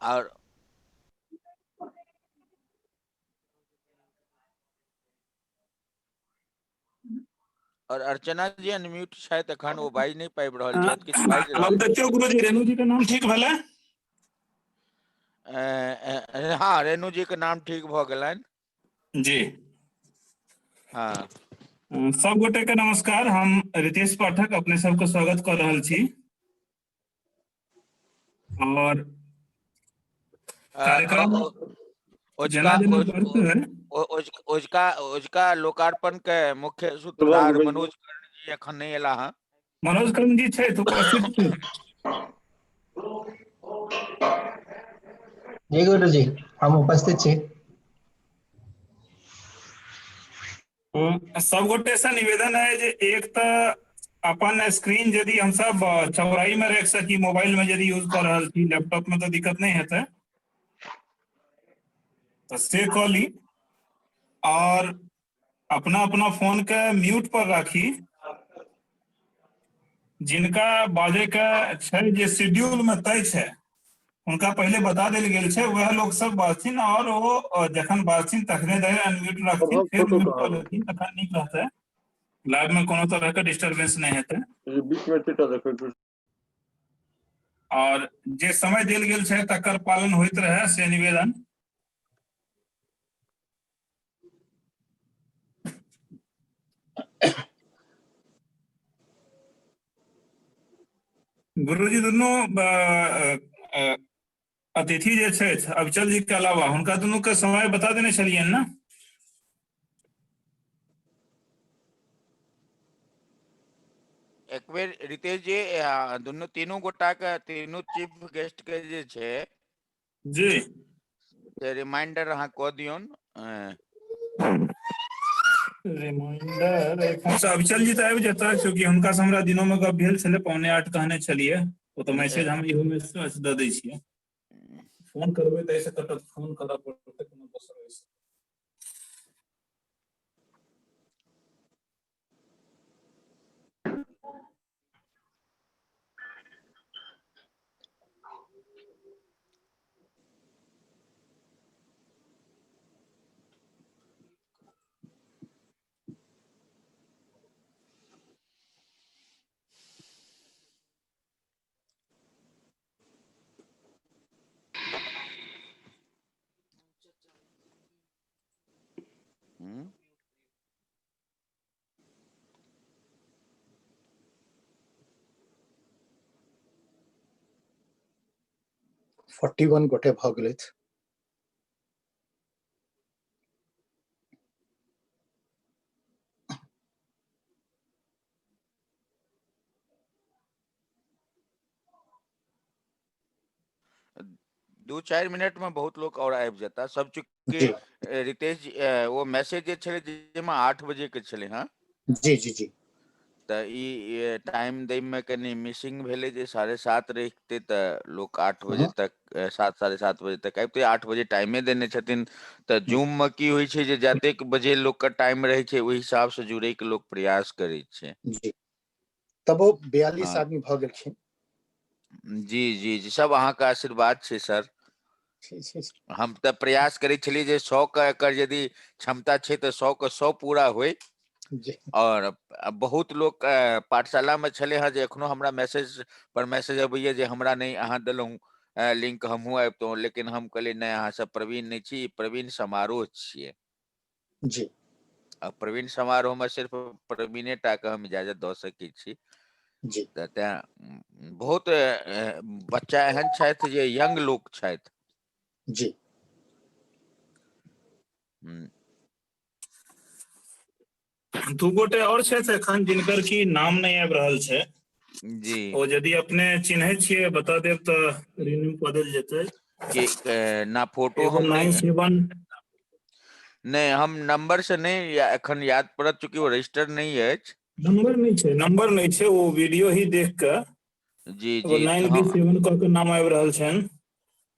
आओर और अर्चना जी अनम्यूट छथि, एखन ओ बाजि नहि पाबि रहल छथि, किछु बाजि रहल। आब देखियौ गुरुजी, रेणु जी के नाम ठीक भेलै? हँ, रेणु जी के नाम ठीक भऽ गेलनि। जी। हँ। सब गोटे के नमस्कार, हम रितेश पाठक अपने सबके स्वागत कर रहल छी और कार्यक्रम जेना जेना बढ़ते है। ओजका लोकार्पण के मुख्य सूत्रधार मनोज कर्ण जी एखन नहि एला हँ। मनोज कर्ण जी छै उपस्थित? जी गुरु जी, हम उपस्थित छी। सब गोटे से निवेदन है जे एक तऽ अपन स्क्रीन यदि हम सब चौड़ाई में रख सकी, मोबाइल में यदि यूज कर रहल छी, लैपटॉप में तो दिक्कत नहीं हेतै, तऽ से कऽ ली और अपना अपना फोन के म्यूट पर राखी। जिनका बाजे के छै, जे शेड्यूल में तय छै, हुनका पहिले बता देल गेल छै, वएह लोग सब बाजथिन और ओ जखन बाजथिन तखने धरि अनम्यूट राखथिन, फेर म्यूट कऽ लेथिन, तखन नीक रहतै। लाइव में कोनो तरह के डिस्टरबेंस नहि हेतै। बीच में देखै। और जे समय देल गेल छै तकर पालन होइत रहे, से निवेदन। गुरुजी, दुनू अतिथि जे छथि, अविचल जी के अलावा, हुनका दुनू के समय बता देने छलियनि ने? एक बेर रितेश जी, दुनू तीनू गोटा के, तीनू चीफ गेस्ट के जे छै से रिमाइंडर अहाँ कऽ दियौन। रिमाइंडर एखन से अविचल जी तऽ आबि जेता, चूँकि हुनका से हमरा दिनो में गप भेल छलै, 7:45 कहने छलियै। ओ तऽ मैसेज हम इहो मे दऽ दै छियै। फोन करबै तऽ एहिसँ कटत, फोन करऽ पड़तै कोनो दोसर ओहिसँ। हम्म 41 गोटे भऽ गेलथि। 2-4 मिनट में बहुत लोग और आबि जेता सब, चूँकि रितेश जी, ओ मैसेज जे छलै जाहिमे 8 बजे के छलै हँ। जी जी जी तऽ ई टाइम दै में कनि मिसिंग भेलै, जे 7:30 रहितै तऽ लोक 8 बजे तक, 7, 7:30 बजे तक आबिते। 8 बजे टाइमे देने छथिन, तऽ जूम में की होइ छै जे जतेक बजे लोक के टाइम रहै छै, ओहि हिसाब से जुड़ै के लोक प्रयास करै छै। जी, तब ओ 42 आदमी भऽ गेलखिन। जी जी जी सब अहाँके आशीर्वाद छै सर। हम तऽ प्रयास करै छलियै जे 100 के एकर यदि क्षमता छै तऽ 100 के 100 पूरा होइ। और बहुत लोक पाठशाला में छलै हँ जे एखनो हमरा मैसेज पर मैसेज अबैया जे हमरा नहि अहाँ देलहुँ लिंक, हमहूँ आबितहुँ, लेकिन हम कहलियै नहि, अहाँ सब प्रवीण नहि छी, प्रवीण समारोह छियै। आ प्रवीण समारोह में सिर्फ प्रवीणे टा के हम इजाजत दऽ सकै छी। तऽ तें बहुत बच्चा एहन छथि जे यंग लोक छथि। दू गोटे और छथि एखन जिनकर की नाम नहि आबि रहल छै। ओ यदि अपने चिन्है छियै, बता देब तऽ रिन्यू कऽ देल जेतै। कि ना फोटो एगो हम नाइन नहि सेवन। नहि, हम नंबर से नहि एखन याद पड़त, चूँकि ओ रजिस्टर नहि अछि। नंबर नहि छै, नंबर नहि छै, ओ वीडियो ही देख कऽ। जी एगो जी नाइन बी सेवन कऽ के नाम आबि रहल छनि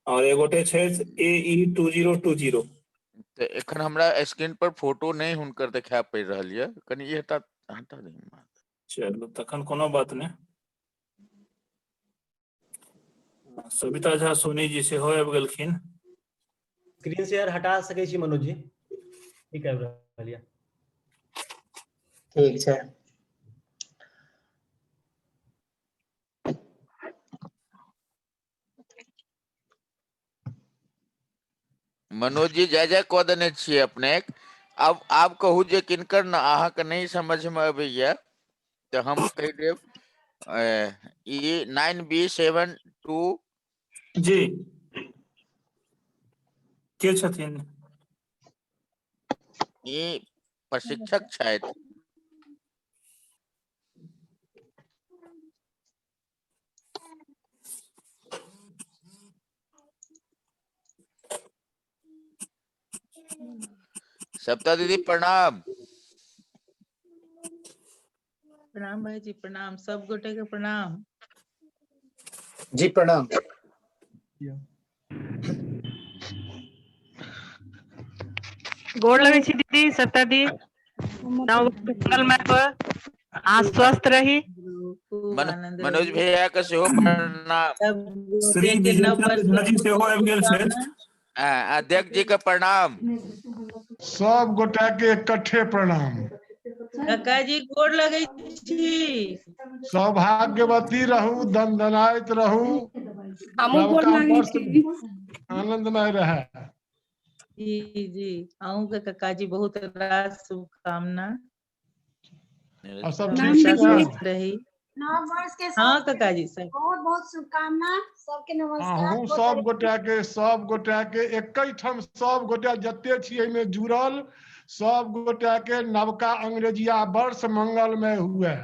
और एगोटे छथि AE2020। तऽ एखन हमरा स्क्रीन पर फोटो नहि हुनकर देखा पड़ि रहल यऽ, कनि ई हटा हटा दियौ। चलू, तखन कोनो बात नहि। सविता झा सोनी जी सेहो आबि गेलखिन। स्क्रीन शेयर हटा सकै छी मनोज जी, ठीक आबि रहल यऽ। ठीक छै। मनोज जी जय जय कऽ देने छियै अपने। आब आब कहू जे किनकर ने अहाँके नहि समझ मे अबैया तऽ हम कहि देब। ई 9B72 जी के छथिन? ई प्रशिक्षक छथि। सप्ता दीदी प्रणाम। प्रणाम भाईजी, प्रणाम सब गोटे के प्रणाम। जी प्रणाम। गोर लगै छी दीदी, सप्ता दी। नव मंगलमय हो, अहाँ स्वस्थ रही। खूब आनंद मनोज रही। भैया के सेहो प्रणाम। सब श्री गोटे के विजय नव वर्ष चंद्र झा के जी सेहो आबि गेल छथि। अध्यक्ष जी के प्रणाम। सब गोटा के इकट्ठे प्रणाम। काका जी गोर लगै छी। सौभाग्यवती रहू, दनदनाइत रहू, हमहूँ गोर नवका लागै वर्ष छी। आनंदमय रहे। जी जी, अहूँ के काका जी बहुत रास शुभकामना। और सब ठीक हमेशा छै ने? स्वस्थ रही। नव वर्ष के हाँ सबके काका जी सब बहुत बहुत शुभकामना, सबके नमस्कार। अहूँ सब गोटा के एके ठाम सब गोटा जते छी एहिमे जुड़ल, सब गोटा के नवका अंग्रेजिया वर्ष मंगलमय हुए।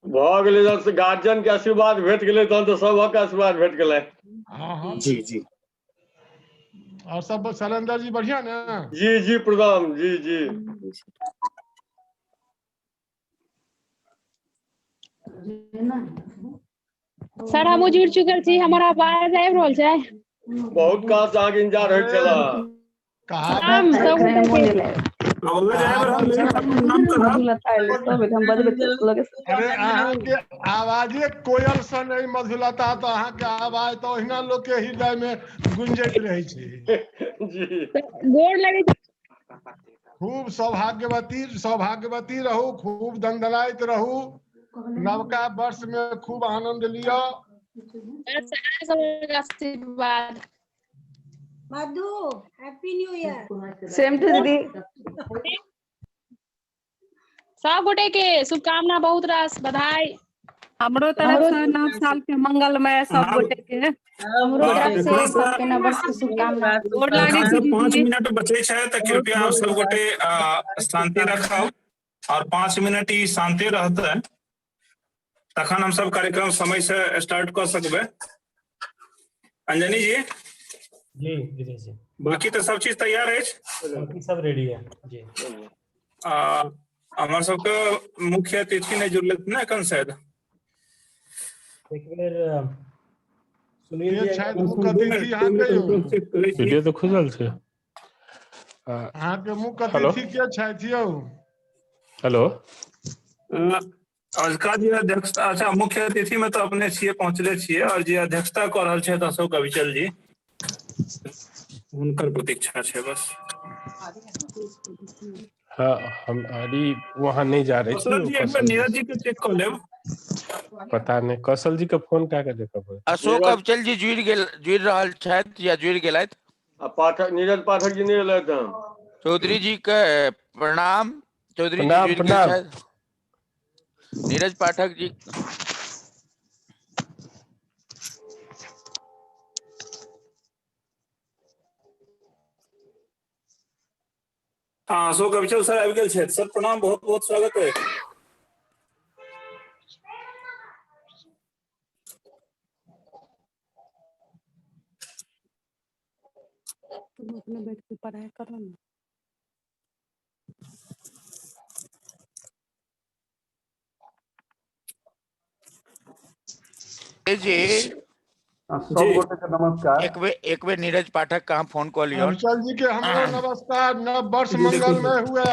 भऽ गेलै, जब गार्जियन के आशीर्वाद भेट गेलै तहन तऽ सबहक आशीर्वाद भेट गेलै। हाँ। जी जी। और सब शैलेंद्र जी बढ़िया ने? जी जी, प्रणाम जी जी। सर, हमहूँ जुड़ि चुकल छी, हमर आवाज आबि रहल छै? बहुत काल से अहाँके इंतजार होइत छले। प्रणाम कहावत सब गोटे के। आवाज आबि रहल अछि, प्रणाम करब। अरे, अहाँके आवाजे कोयल सन अइ मधुलता, तऽ अहाँके आवाज तऽ ओहिना लोक के हृदय मे गुंजैत रहै छै। जी। गोर लगै छी। खूब सौभाग्यवती सौभाग्यवती रहू, खूब दनदनाइत रहू, नवका वर्ष मे खूब आनंद लिअ। बस अहाँ सबक आशीर्वाद। मधु, happy new year. Same to दीदी। सब गोटे के शुभकामना, बहुत रास बधाई। हमरो तरफ से नव साल के मंगलमय सब गोटे के। हमरो तरफ से एखनो सबके नव वर्ष के शुभकामना। गोर लागै एखन छी से 5 दीदी। मिनट बचै छै, तऽ कृपया आप सब गोटे शांति रखब और 5 मिनट ई शांति रहतै तखन हम सब कार्यक्रम समय से स्टार्ट कऽ सकबै। अंजनी जी। जी विजय जी। बाकी तऽ सब चीज तैयार अछि? बाकी सब रेडी है जी। हमर सबके मुख्य अतिथि नहि जुड़लथि ने एखन शायद। एक बेर सुनील के जी। छथि मुख्य अतिथि अहाँके यौ? चेक करै छी। वीडियो तऽ खुजल छै। अहाँके मुख्य हेलो। अतिथि के छथि यौ? हेलो। अजुका जे अध्यक्षता, अच्छा, मुख्य अतिथि में तऽ अपने छियै, पहुँचले छियै और जे अध्यक्षता कऽ रहल छथि अशोक अविचल जी, हुनकर प्रतीक्षा छै बस। हाँ, हम अभी वहाँ नहीं जा रहे छी। कौशल जी, एक बेर कौशल जी नीरज जी के चेक कऽ लेब। पता नहीं, कौशल जी के फोन कए के देखऽ पड़त। अशोक अविचल जी जुड़ि गेल, जुड़ि रहल छथि या जुड़ि गेलथि। आ पाठक, नीरज पाठक जी नहि एलथि हन। चौधरी जी के प्रणाम। चौधरी जी प्रणाम। जुड़ि गेल प्रणाम। छथि। नीरज पाठक जी। हाँ, अशोक अविचल सर आबि गेल छथि। सर प्रणाम, बहुत बहुत स्वागत है। तुम अपने बैठ के पढ़ाई करो ना। जी। सब गोटे के नमस्कार। एक बेर, एक बेर नीरज पाठक के अहाँ फोन कऽ लियौ। अविचल जी के हमरो नमस्कार, नव वर्ष मंगलमय हुए।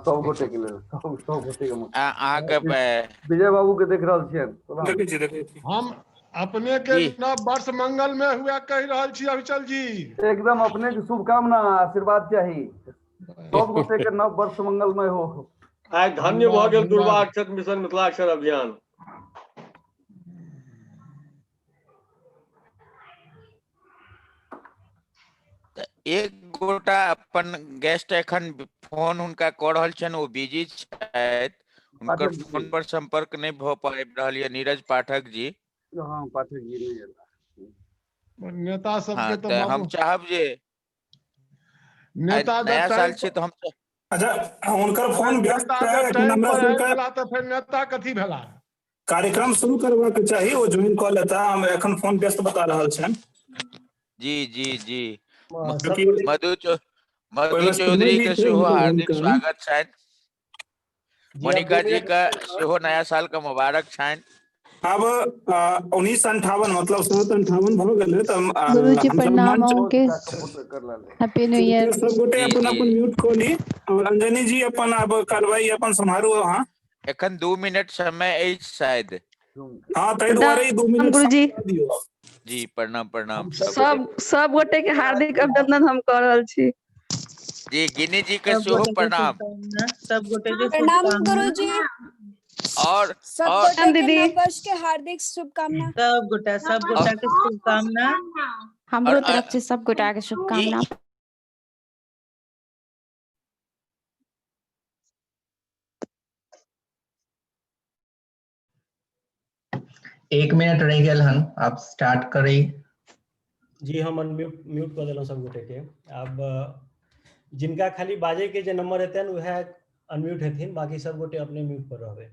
सब गोटे के लेल, सब सब गोटे के अहाँके विजय बाबू के देख रहल छियनि। देखै छी, देखै छी। हम अपने के नव वर्ष मंगल में हुआ कहि रहल छी अविचल जी। एकदम अपने के शुभकामना आशीर्वाद चाही, सब गोटे के नव वर्ष मंगलमय हो। आइ धन्य भऽ गेल दुर्वाक्षत मिशन मिथिलाक्षर अभियान। एक गोटा अपन गेस्ट एखन फोन हुनका कऽ रहल छनि, ओ बिजी छथि, हुनकर पाठक जी। फोन पर संपर्क नहि भऽ पाबि रहल यऽ, नीरज पाठक जी। हाँ, पाठक जी नहि एला। नेता सबके हाँ, तऽ तऽ हम बाबू चाहब जे नेता नया जब साल टाइम छै तऽ हम अच्छा, हुनकर फोन व्यस्त नेता है, जब एखन टाइम हमरा पर आबि सबके गेला तऽ फेर नेता कथी भेला? कार्यक्रम शुरू करबाक चाही, ओ ज्वाइन कऽ लेता, हम एखन फोन व्यस्त बता रहल छनि। जी जी जी। क्योंकि मधु मधु ओहिमे चौधरी समय के भी छै सेहो हुनकर हार्दिक हुनकर। स्वागत छनि। जी, मोनिका अब दू जी मिनट का सेहो नया साल का मुबारक छनि। अब 1958 मतलब 7:58 भऽ गेलै तऽ गुरुजी हमसब प्रणाम मंच अहूँके, हैप्पी न्यू ईयर। सब गोटे जी, अपन जी। अपन म्यूट कऽ ली और अंजनी जी अपन आब कार्रवाई अपन सम्हारू अहाँ। एखन 2 मिनट समय अछि शायद। हाँ, ताहि दुआरे ई 2 मिनट गुरुजी। समय दियौ। जी प्रणाम प्रणाम सब सब गोटे के हार्दिक अभिनंदन हम कऽ रहल छी। जी गिनी जी के सब सेहो गोटे के प्रणाम। शुभकामना, सब गोटे के प्रणाम शुभकामना। गुरुजी। और सब और गोटे के दीदी। नव वर्ष के हार्दिक शुभकामना। सब गोटा, सब गोटा के शुभकामना। हमरो और, तरफ से सब गोटा के शुभकामना। एक मिनट रहि गेल हन, आप स्टार्ट करी। जी हम अनम्यूट म्यूट कऽ देलहुँ सब गोटे के। आब जिनका खाली बाजे के जे नंबर हेतनि उएह अनम्यूट हेथिन, बाकी सब गोटे अपने म्यूट पर रहबै।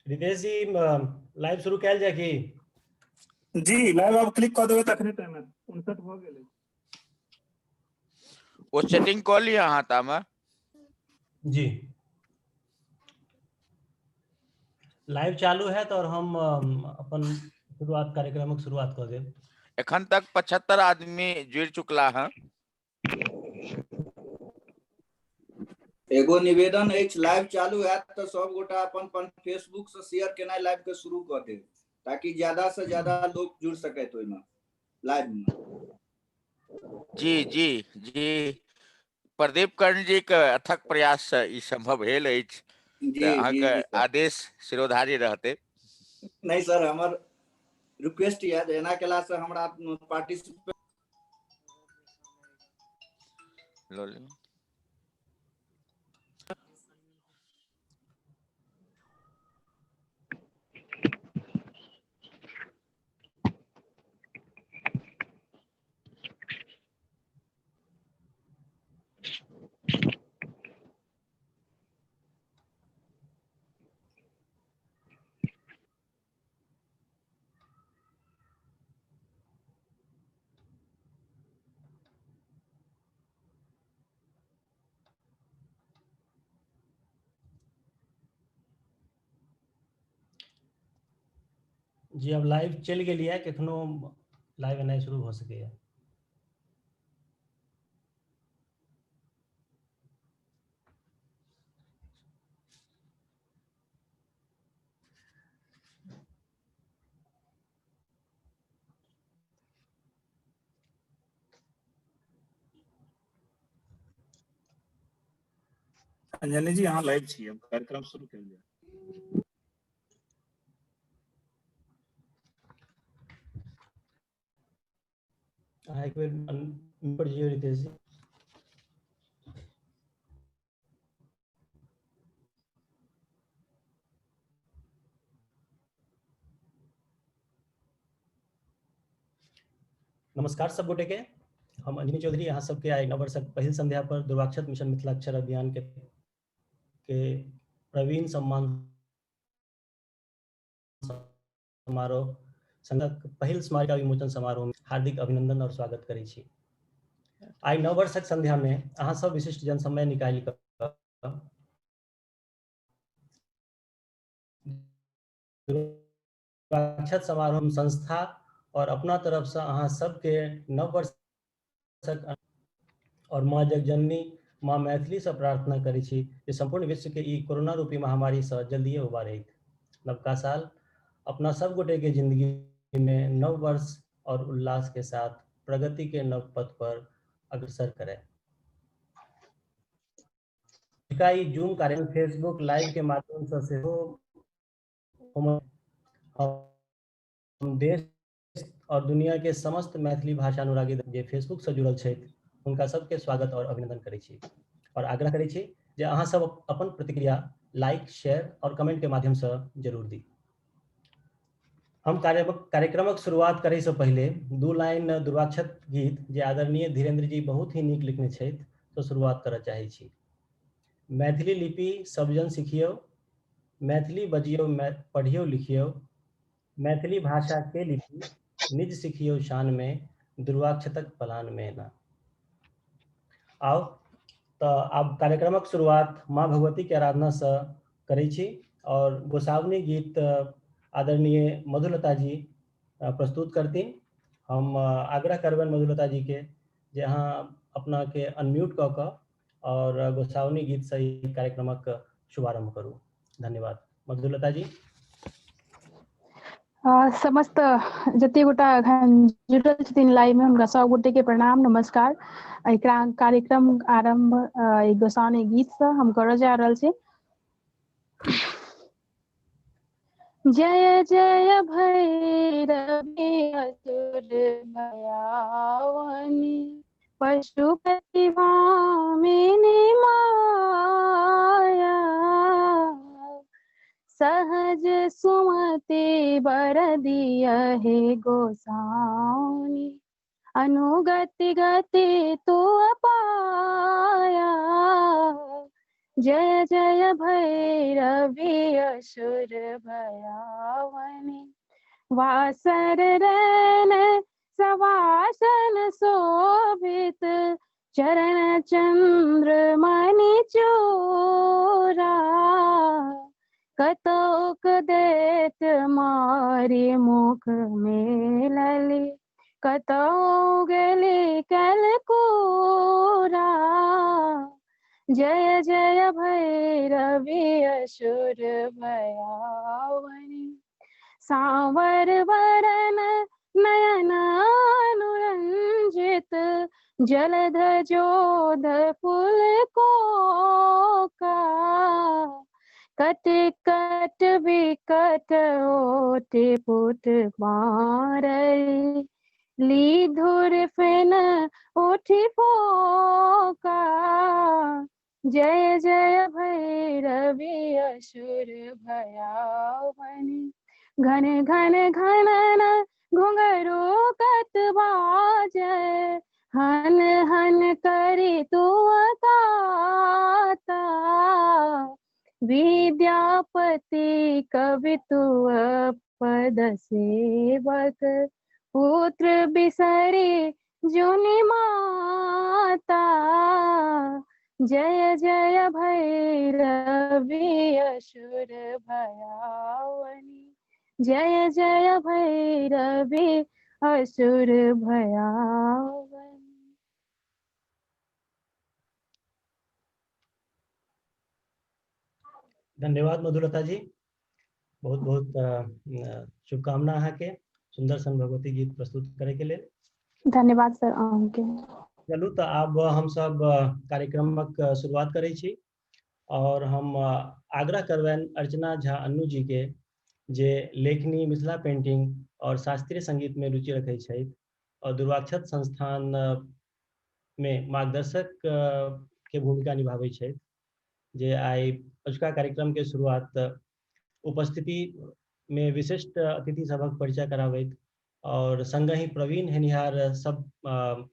रितेश जी लाइव शुरू कयल जाय की? जी लाइव आब क्लिक कऽ देबै तखने टाइम हैत। 59 भऽ गेलै। ओ सेटिंग कऽ लिअ अहाँ तामे। जी लाइव चालू है और हम अपन शुरुआत कार्यक्रमक शुरुआत कऽ देब। एखन तक 75 आदमी जुड़ि चुकला हँ। एगो निवेदन अछि, लाइव चालू हैत तऽ सब गोटा अपन अपन फेसबुक से शेयर केनाइ लाइव के शुरू कऽ देब, ताकि ज्यादा से ज्यादा लोग जुड़ सकैत ओहिमे लाइव में। जी जी जी, प्रदीप कर्ण जी के अथक प्रयास से ई संभव भेल अछि। जी, तऽ अहाँके जी, जी, सर। आदेश शिरोधारी रहतै। नहीं सर, हमर रिक्वेस्ट यऽ जे एना केला से हमरा पार्टिसिपेट लऽ लिअ। जी अब लाइव चलि गेलियै, कखनो लाइव एनाइ शुरू भऽ सकैए। अंजनी जी अहाँ लाइव छी, अब कार्यक्रम शुरू कयल जाय। अहाँ एक बेर अनम्यूट पर जइयौ रितेश जी। नमस्कार सब गोटे के, हम अंजनी चौधरी अहाँ सबके आइ नव वर्षक पहिल संध्या पर दुर्वाक्षत मिशन मिथिलाक्षर अभियान के प्रवीण सम्मान समारोह संघक पहिल स्मारिका विमोचन समारोह में हार्दिक अभिनंदन और स्वागत करै छी। आइ नव वर्षक संध्या में अहाँ सब विशिष्ट जन समय निकालि कऽ दुर्वाक्षत समारोह संस्था और अपना तरफ से अहाँ सबके नव वर्षक और माँ जगजननी माँ मैथिलीसँ प्रार्थना करै छी जे सम्पूर्ण विश्वके ई कोरोना रूपी महामारीसँ जल्दिए उबारैत। नवका साल अपना सब गोटे के जिंदगी में नव वर्ष और उल्लास के साथ प्रगति के नव पथ पर अग्रसर करे। ई जूम कार्यक्रम फेसबुक लाइव के माध्यम से सेहो हम देश और दुनिया के समस्त मैथिली भाषा अनुरागी जे फेसबुक से जुड़ल छथि हुनका सबके स्वागत और अभिनंदन करै छी और आग्रह करै छी जे अहाँ सब अपन प्रतिक्रिया लाइक, शेयर और कमेंट के माध्यम से जरूर दी। हम कार्यक्रमक शुरुआत करै से पहिले 2 लाइन दुर्वाक्षत गीत जे आदरणीय धीरेन्द्र जी बहुत ही नीक लिखने छथि तो शुरुआत करऽ चाहै छी। मैथिली लिपि सबजन सिखियौ, मैथिली बजियौ, पढ़ियौ लिखियौ, मैथिली भाषा के लिपि निज सिखियौ शान में, दुर्वाक्षतक पलान में ना। आउ तऽ आब कार्यक्रमक शुरुआत माँ भगवती के आराधना से करै छी और गोसावनी गीत आदरणीय मधुलता जी प्रस्तुत करथिन। हम आग्रह करबनि मधुलता जी के जे अहाँ अपना के अनम्यूट कऽ कऽ और गोसावनी गीत से ई कार्यक्रमक शुभारंभ करू। धन्यवाद मधुलता जी। समस्त जते गोटा एखन जुड़ल छथिन लाइव में हुनका सब गोटे के प्रणाम नमस्कार। एहि कार्यक्रम आरंभ गोसावनी गीत से हम करऽ जा रहल छी। जय जय भैरवी असुर भयावनी, पशुपति भामिनी माया, सहज सुमति बर दिय हे गोसाउनी, अनुगति गति तू अपाया, जय जय भैरवी असुर भयावनी, वासर रैन सवासन शोभित, चरण चंद्र मणि चूरा, कतोक देत मारी मुख मेलली, कतौ गेली कलकूरा, जय जय भैरवी असुर भयावनी, सांवर वरन नयन अनुरंजित, जलध जोध फूल को का, कट कट विकट ओटे पुट मारई, ली धुर फेन उठी फोका, जय जय भैरवी असुर भयावनी, घन घन घनन घुंघरू कत बाजय, हन हन करी तू ताता, विद्यापति कवि तू पद सेवक, पुत्र बिसरी जुनि माता, जय जय भैरवी असुर भयावनी, जय जय भैरवी असुर भयावनी। धन्यवाद मधुलता जी, बहुत बहुत शुभकामना अहाँ के सुंदर सन भगवती गीत प्रस्तुत करे के लेल। धन्यवाद सर अहाँके। चलू तऽ आब हम सब कार्यक्रमक शुरुआत करै छी और हम आग्रह करबनि अर्चना झा अन्नू जी के जे लेखनी, मिथिला पेंटिंग और शास्त्रीय संगीत में रुचि रखै छथि और दुर्वाक्षत संस्थान में मार्गदर्शक के भूमिका निभाबै छथि, जे आइ अजुका कार्यक्रम के शुरुआत उपस्थिति में विशिष्ट अतिथि सभक परिचय कराबैत और संगहि प्रवीण हेनिहार सब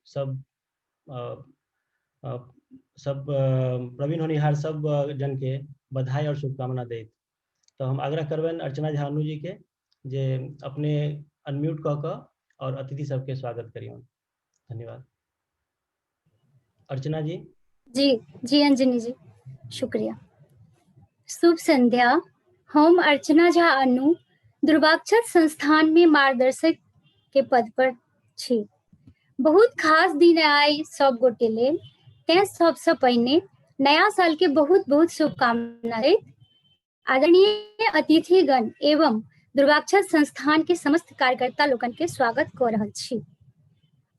सब सब प्रवीण होनिहार सब जन के बधाई और शुभकामना दैत। तो हम आग्रह करबनि अर्चना झा अन्नू जी के जे अपने अनम्यूट कऽ कऽ और अतिथि सबके स्वागत करियौन। धन्यवाद अर्चना जी। जी जी अंजनी जी, शुक्रिया। शुभ संध्या। हम अर्चना झा अन्नू दुर्वाक्षत संस्थान में मार्गदर्शक के पद पर छी। बहुत खास दिन आइ सब गोटे लेल, तें सबसँ पहिने नया साल के बहुत बहुत शुभकामना दैत आदरणीय अतिथिगण एवं दुर्वाक्षत संस्थान के समस्त कार्यकर्ता लोकनि के स्वागत कऽ रहल छी।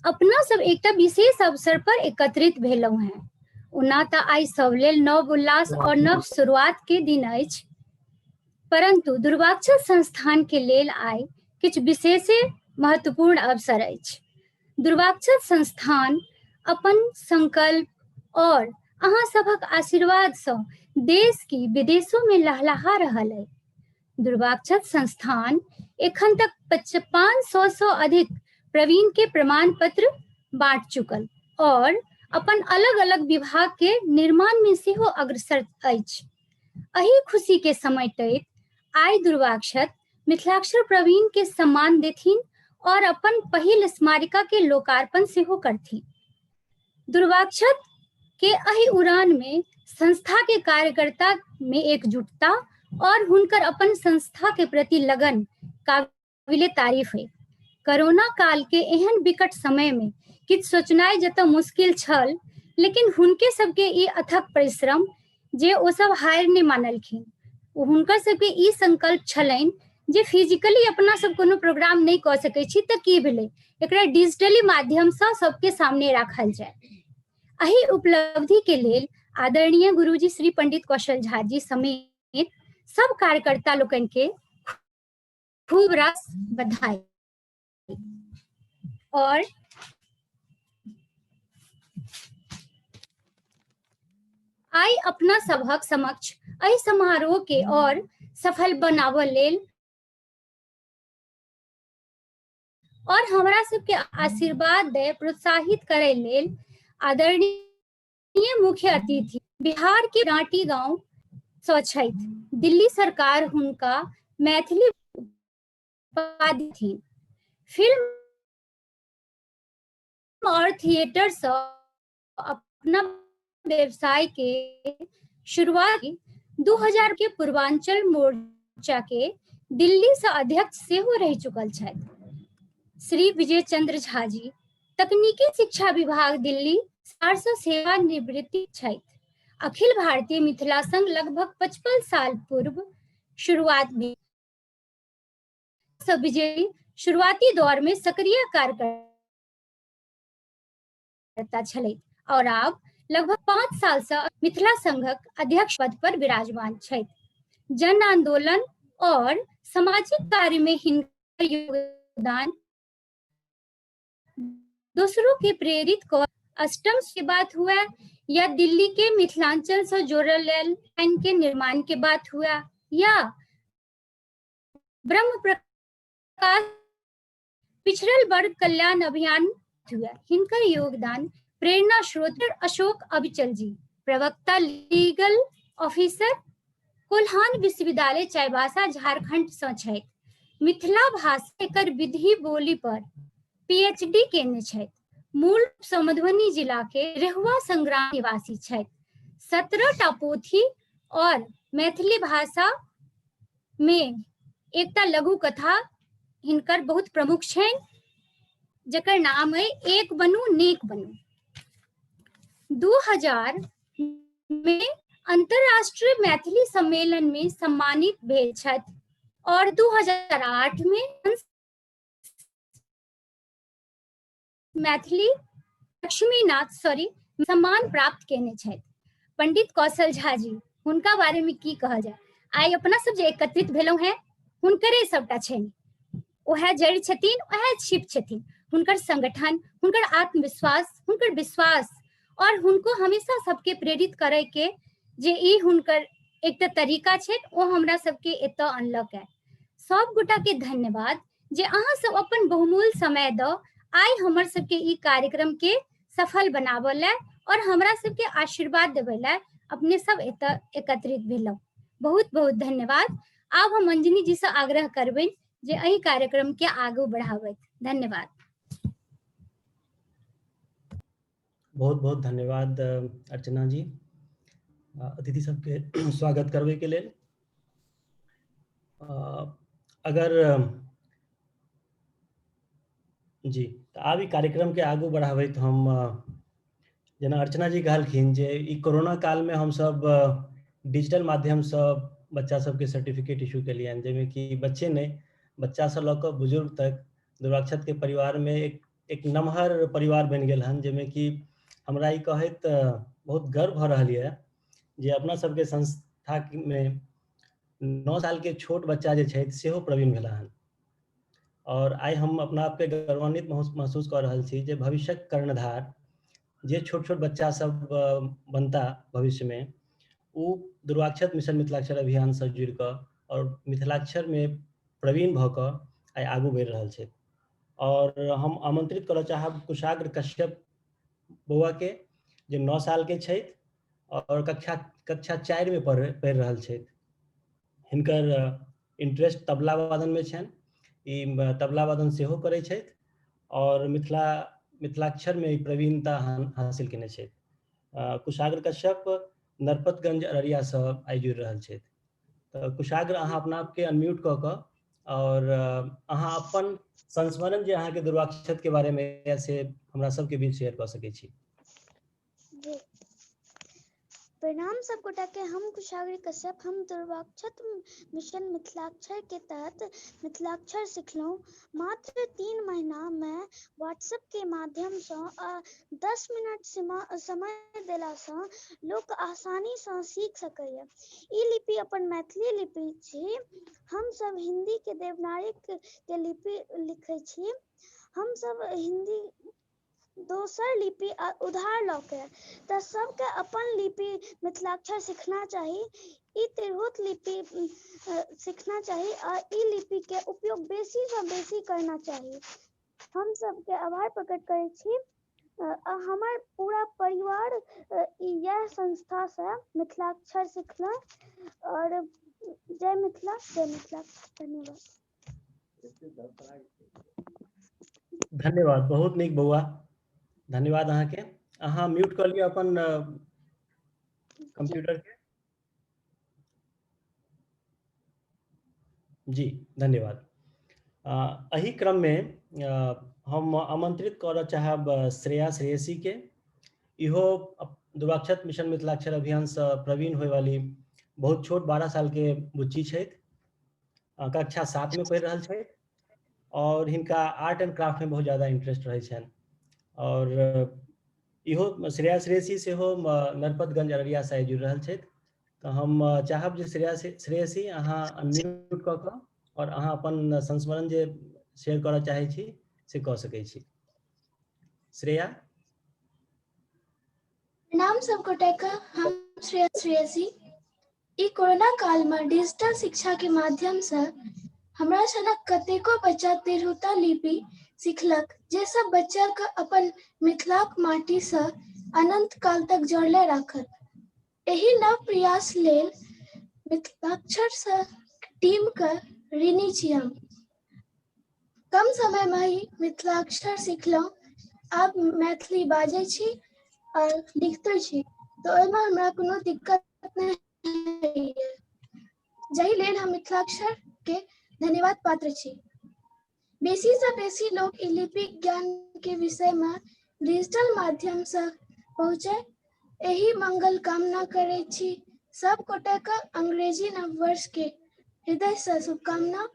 अपना सब एकटा विशेष अवसर पर एकत्रित भेलहुँ हैं। ओना तऽ आइ सब लेल नव उल्लास और नव शुरुआत के दिन अछि, परंतु दुर्वाक्षत संस्थान के लेल आइ किछु विशेषे महत्वपूर्ण अवसर अछि। दुर्वाक्षत संस्थान अपन संकल्प और अहाँ सभक आशीर्वाद सँ देश की विदेशों में लहलहा रहल है। दुर्वाक्षत संस्थान एखन तक 500 सँ अधिक प्रवीण के प्रमाण पत्र बांट चुकल और अपन अलग अलग विभाग के निर्माण में सेहो अग्रसर अछि। एहि खुशी के समेटैत आइ दुर्वाक्षत मिथिलाक्षर प्रवीण के सम्मान देथिन और अपन पहिल स्मारिका के लोकार्पण सेहो करथिन। दुर्वाक्षत के एहि उड़ान में संस्था के कार्यकर्ता में एकजुटता और हुनकर अपन संस्था के प्रति लगन काबिले तारीफ है। कोरोना काल के एहन विकट समय में किछु सोचनाइ जतऽ मुश्किल छल, लेकिन हुनके सबके ई अथक परिश्रम जे ओ सब हारि नहि मानलखिन। हुनकर सबके ई संकल्प छलनि जे फिजिकली अपना सब कोनो प्रोग्राम नहि कऽ सकै छी तऽ की भेलै, एकरा डिजिटली माध्यमसँ सबके सामने राखल जाय। एहि उपलब्धि के लेल आदरणीय गुरुजी श्री पंडित कौशल झा जी समेत सब कार्यकर्ता लोकनि के खूब रास बधाई। और आइ अपना सबहक समक्ष एहि समारोह के और सफल बनाबऽ लेल और हमरा सबके आशीर्वाद दे प्रोत्साहित करे लेल आदरणीय मुख्य अतिथि बिहार के रांटी गांव सँ छथि। दिल्ली सरकार हुनका मैथिली उपाधि थी। फिल्म और थिएटर सँ अपना व्यवसाय के शुरुआत 2000 के पूर्वांचल मोर्चा के दिल्ली से अध्यक्ष सेहो रहि चुकल छथि। श्री विजय चंद्र झा जी तकनीकी शिक्षा विभाग दिल्ली सरकार सँ सेवानिवृत्ति छथि। अखिल भारतीय मिथिला संघ लगभग 55 साल पूर्व शुरुआत भेल। विजयी शुरुआती दौर में सक्रिय कार्यकर्ता छलथि और आब लगभग 5 साल से मिथिला संघक अध्यक्ष पद पर विराजमान छथि। जन आंदोलन और सामाजिक कार्य में हिनकर योगदान दूसरों के प्रेरित कर अष्टम के बात हुआ या दिल्ली के मिथिलांचल से जोड़ल लाइन के निर्माण के बात हुआ या ब्रह्म प्रकाश पिछड़ल वर्ग कल्याण अभियान हुआ, हिनकर योगदान प्रेरणा स्रोत अशोक अविचल जी, प्रवक्ता लीगल ऑफिसर कोल्हान विश्वविद्यालय चाईबासा झारखंड सँ छथि। मिथिला भाषा एकर विधि बोली पर पीएचडी केने छथि। मूल सँ मधुबनी जिला के रेहुआ संग्राम निवासी छथि। 17 टा पोथी और मैथिली भाषा में एकटा लघु कथा हिनकर बहुत प्रमुख छनि, जकर नाम है एक बनू नेक बनू। 2000 में अंतरराष्ट्रीय मैथिली सम्मेलन में सम्मानित भेल छथि और 2008 में मैथिली लक्ष्मीनाथ सॉरी सम्मान प्राप्त केने छथि। पंडित कौशल झा जी, हुनका बारे में की कहल जाय, आइ अपना सब जे एकत्रित भेलहुँ हैं हुनकरे सबटा छनि। ओएह जड़ि छथिन, ओएह छिप छथिन। हुनकर संगठन, हुनकर आत्मविश्वास, हुनकर विश्वास और हुनको हमेशा सबके प्रेरित करे के जे ई हुनकर एकटा तरीका छै, ओ हमरा सबके एतऽ अनलक है। सब गोटा के धन्यवाद जे अहाँ सब अपन बहुमूल्य समय दऽ आइ हमर सबके ई कार्यक्रम के सफल बनाबऽ लए और हमरा सबके आशीर्वाद देबै लए अपने सब एतऽ एकत्रित भेलहुँ। बहुत बहुत धन्यवाद। आब हम अंजनी जी से आग्रह करबनि जे एहि कार्यक्रम के आगू बढ़ाबथि। धन्यवाद। बहुत बहुत धन्यवाद अर्चना जी, अतिथि सबके स्वागत करबे के लेल। अगर जी तो आब ई कार्यक्रम के आगू बढ़ाबैत हम जेना अर्चना जी कहलखिन जे ई कोरोना कालमे हमसब डिजिटल माध्यमसँ बच्चा सबके सर्टिफिकेट इशू केलियनि, जाहिमे कि बच्चे नहि, बच्चासँ लऽ कऽ बुजुर्ग तक दुर्वाक्षत के परिवारमे एक एक नमहर परिवार बनि गेल हन, जाहिमे कि हमरा ई कहैत बहुत गर्व भऽ रहल यऽ जे अपना सबके संस्थामे 9 साल के छोट बच्चा जे छथि सेहो प्रवीण भेला हन। और आइ हम अपना आपके गौरवान्वित महसूस कऽ रहल छी जे भविष्यक कर्णधार जे छोट छोट बच्चा सब बनता भविष्यमे, ओ दुर्वाक्षत मिशन मिथिलाक्षर अभियानसँ जुड़ि कऽ और मिथिलाक्षरमे प्रवीण भऽ कऽ आइ आगू बढ़ि रहल छथि। और हम आमंत्रित करऽ चाहब कुशाग्र कश्यप बौआ के, जे 9 साल के छथि और कक्षा कक्षा 4 में पढ़ पढ़ि रहल छथि। हिनकर इंटरेस्ट तबला वादन में छनि, ई तबला वादन सेहो करै छथि और मिथिलाक्षर में ई प्रवीणता हासिल केने छथि। कुशाग्र कश्यप नरपतगंज अररिया से आइ जुड़ि रहल छथि। तऽ कुशाग्र, अहाँ अपना आपके अनम्यूट कऽ कऽ और अहाँ अपन संस्मरण जे अहाँके दुर्वाक्षत के बारे में यऽ से हमरा सबके बीच शेयर कऽ सकै छी। जी, प्रणाम सब गोटा के। हम कुशाग्र कश्यप, हम दुर्वाक्षत मिशन मिथिलाक्षर के तहत मिथिलाक्षर सिखलहुँ। मात्र 3 महीना में व्हाट्सएप के माध्यम सँ 10 मिनट समय देला सँ लोक आसानी सँ सीख सकैए। ई लिपि अपन मैथिली लिपि छी। हम सब हिंदी के देवनागरी के लिपि लिखै छी। हम सब हिंदी दोसर लिपि उधार लऽ के, तऽ सबके अपन लिपि मिथिलाक्षर सिखना चाही। ई तिरहुत लिपि सिखना चाही आ ई लिपि के उपयोग बेसी सँ बेसी करना चाही। हम सबके आभार प्रकट करै छी आ हमर पूरा परिवार इएह संस्था से मिथिलाक्षर सिखलक। और जय मिथिला, जय मिथिला, धन्यवाद। धन्यवाद, बहुत नीक बौआ, धन्यवाद अहाँके। अहाँ म्यूट कऽ लिअ अपन कंप्यूटर के। जी धन्यवाद। एहि क्रम में हम आमंत्रित करऽ चाहब श्रेया श्रेयसी के। इहो दुर्वाक्षत मिशन मिथिलाक्षर अभियान से प्रवीण होय वाली बहुत छोट 12 साल के बुच्ची छथि, कक्षा 7 में पढ़ि रहल छथि और हिनका आर्ट एंड क्राफ्ट में बहुत ज्यादा इंटरेस्ट रहै छनि। और इहो श्रेया श्रेयसी सेहो नरपतगंज अररिया से जुड़ि रहल छथि। तऽ हम चाहब जे श्रेया श्रेयसी अहाँ अनम्यूट कऽ कऽ और अहाँ अपन संस्मरण जे शेयर करऽ चाहै छी से कऽ सकै छी। श्रेया। प्रणाम सब गोटे के, हम श्रेया श्रेयसी। ई कोरोना काल में डिजिटल शिक्षा के माध्यम से हमरा सनक कतेको बच्चा तिरहुता लिपि सिखलक, जे सब बच्चा के अपन मिथिलाक माटी से अनंत काल तक जोड़ले राखत। एहि नव प्रयास लेल मिथिलाक्षर से टीम के ऋणी छी हम। कम समय में ही मिथिलाक्षर सिखलहुँ, आब मैथिली बाजै छी और लिखतो छी, तऽ ओहिमे हमरा कोनो दिक्कत नहि होइए, जाहि लेल हम मिथिलाक्षर के धन्यवाद पात्र छी। बेसी से बेसी लोग ई लिपि ज्ञान के विषय में डिजिटल माध्यम से पहुँचे, एहि मंगल कामना करै छी। सब गोटे के अंग्रेजी नव वर्ष के हृदय से शुभकामना।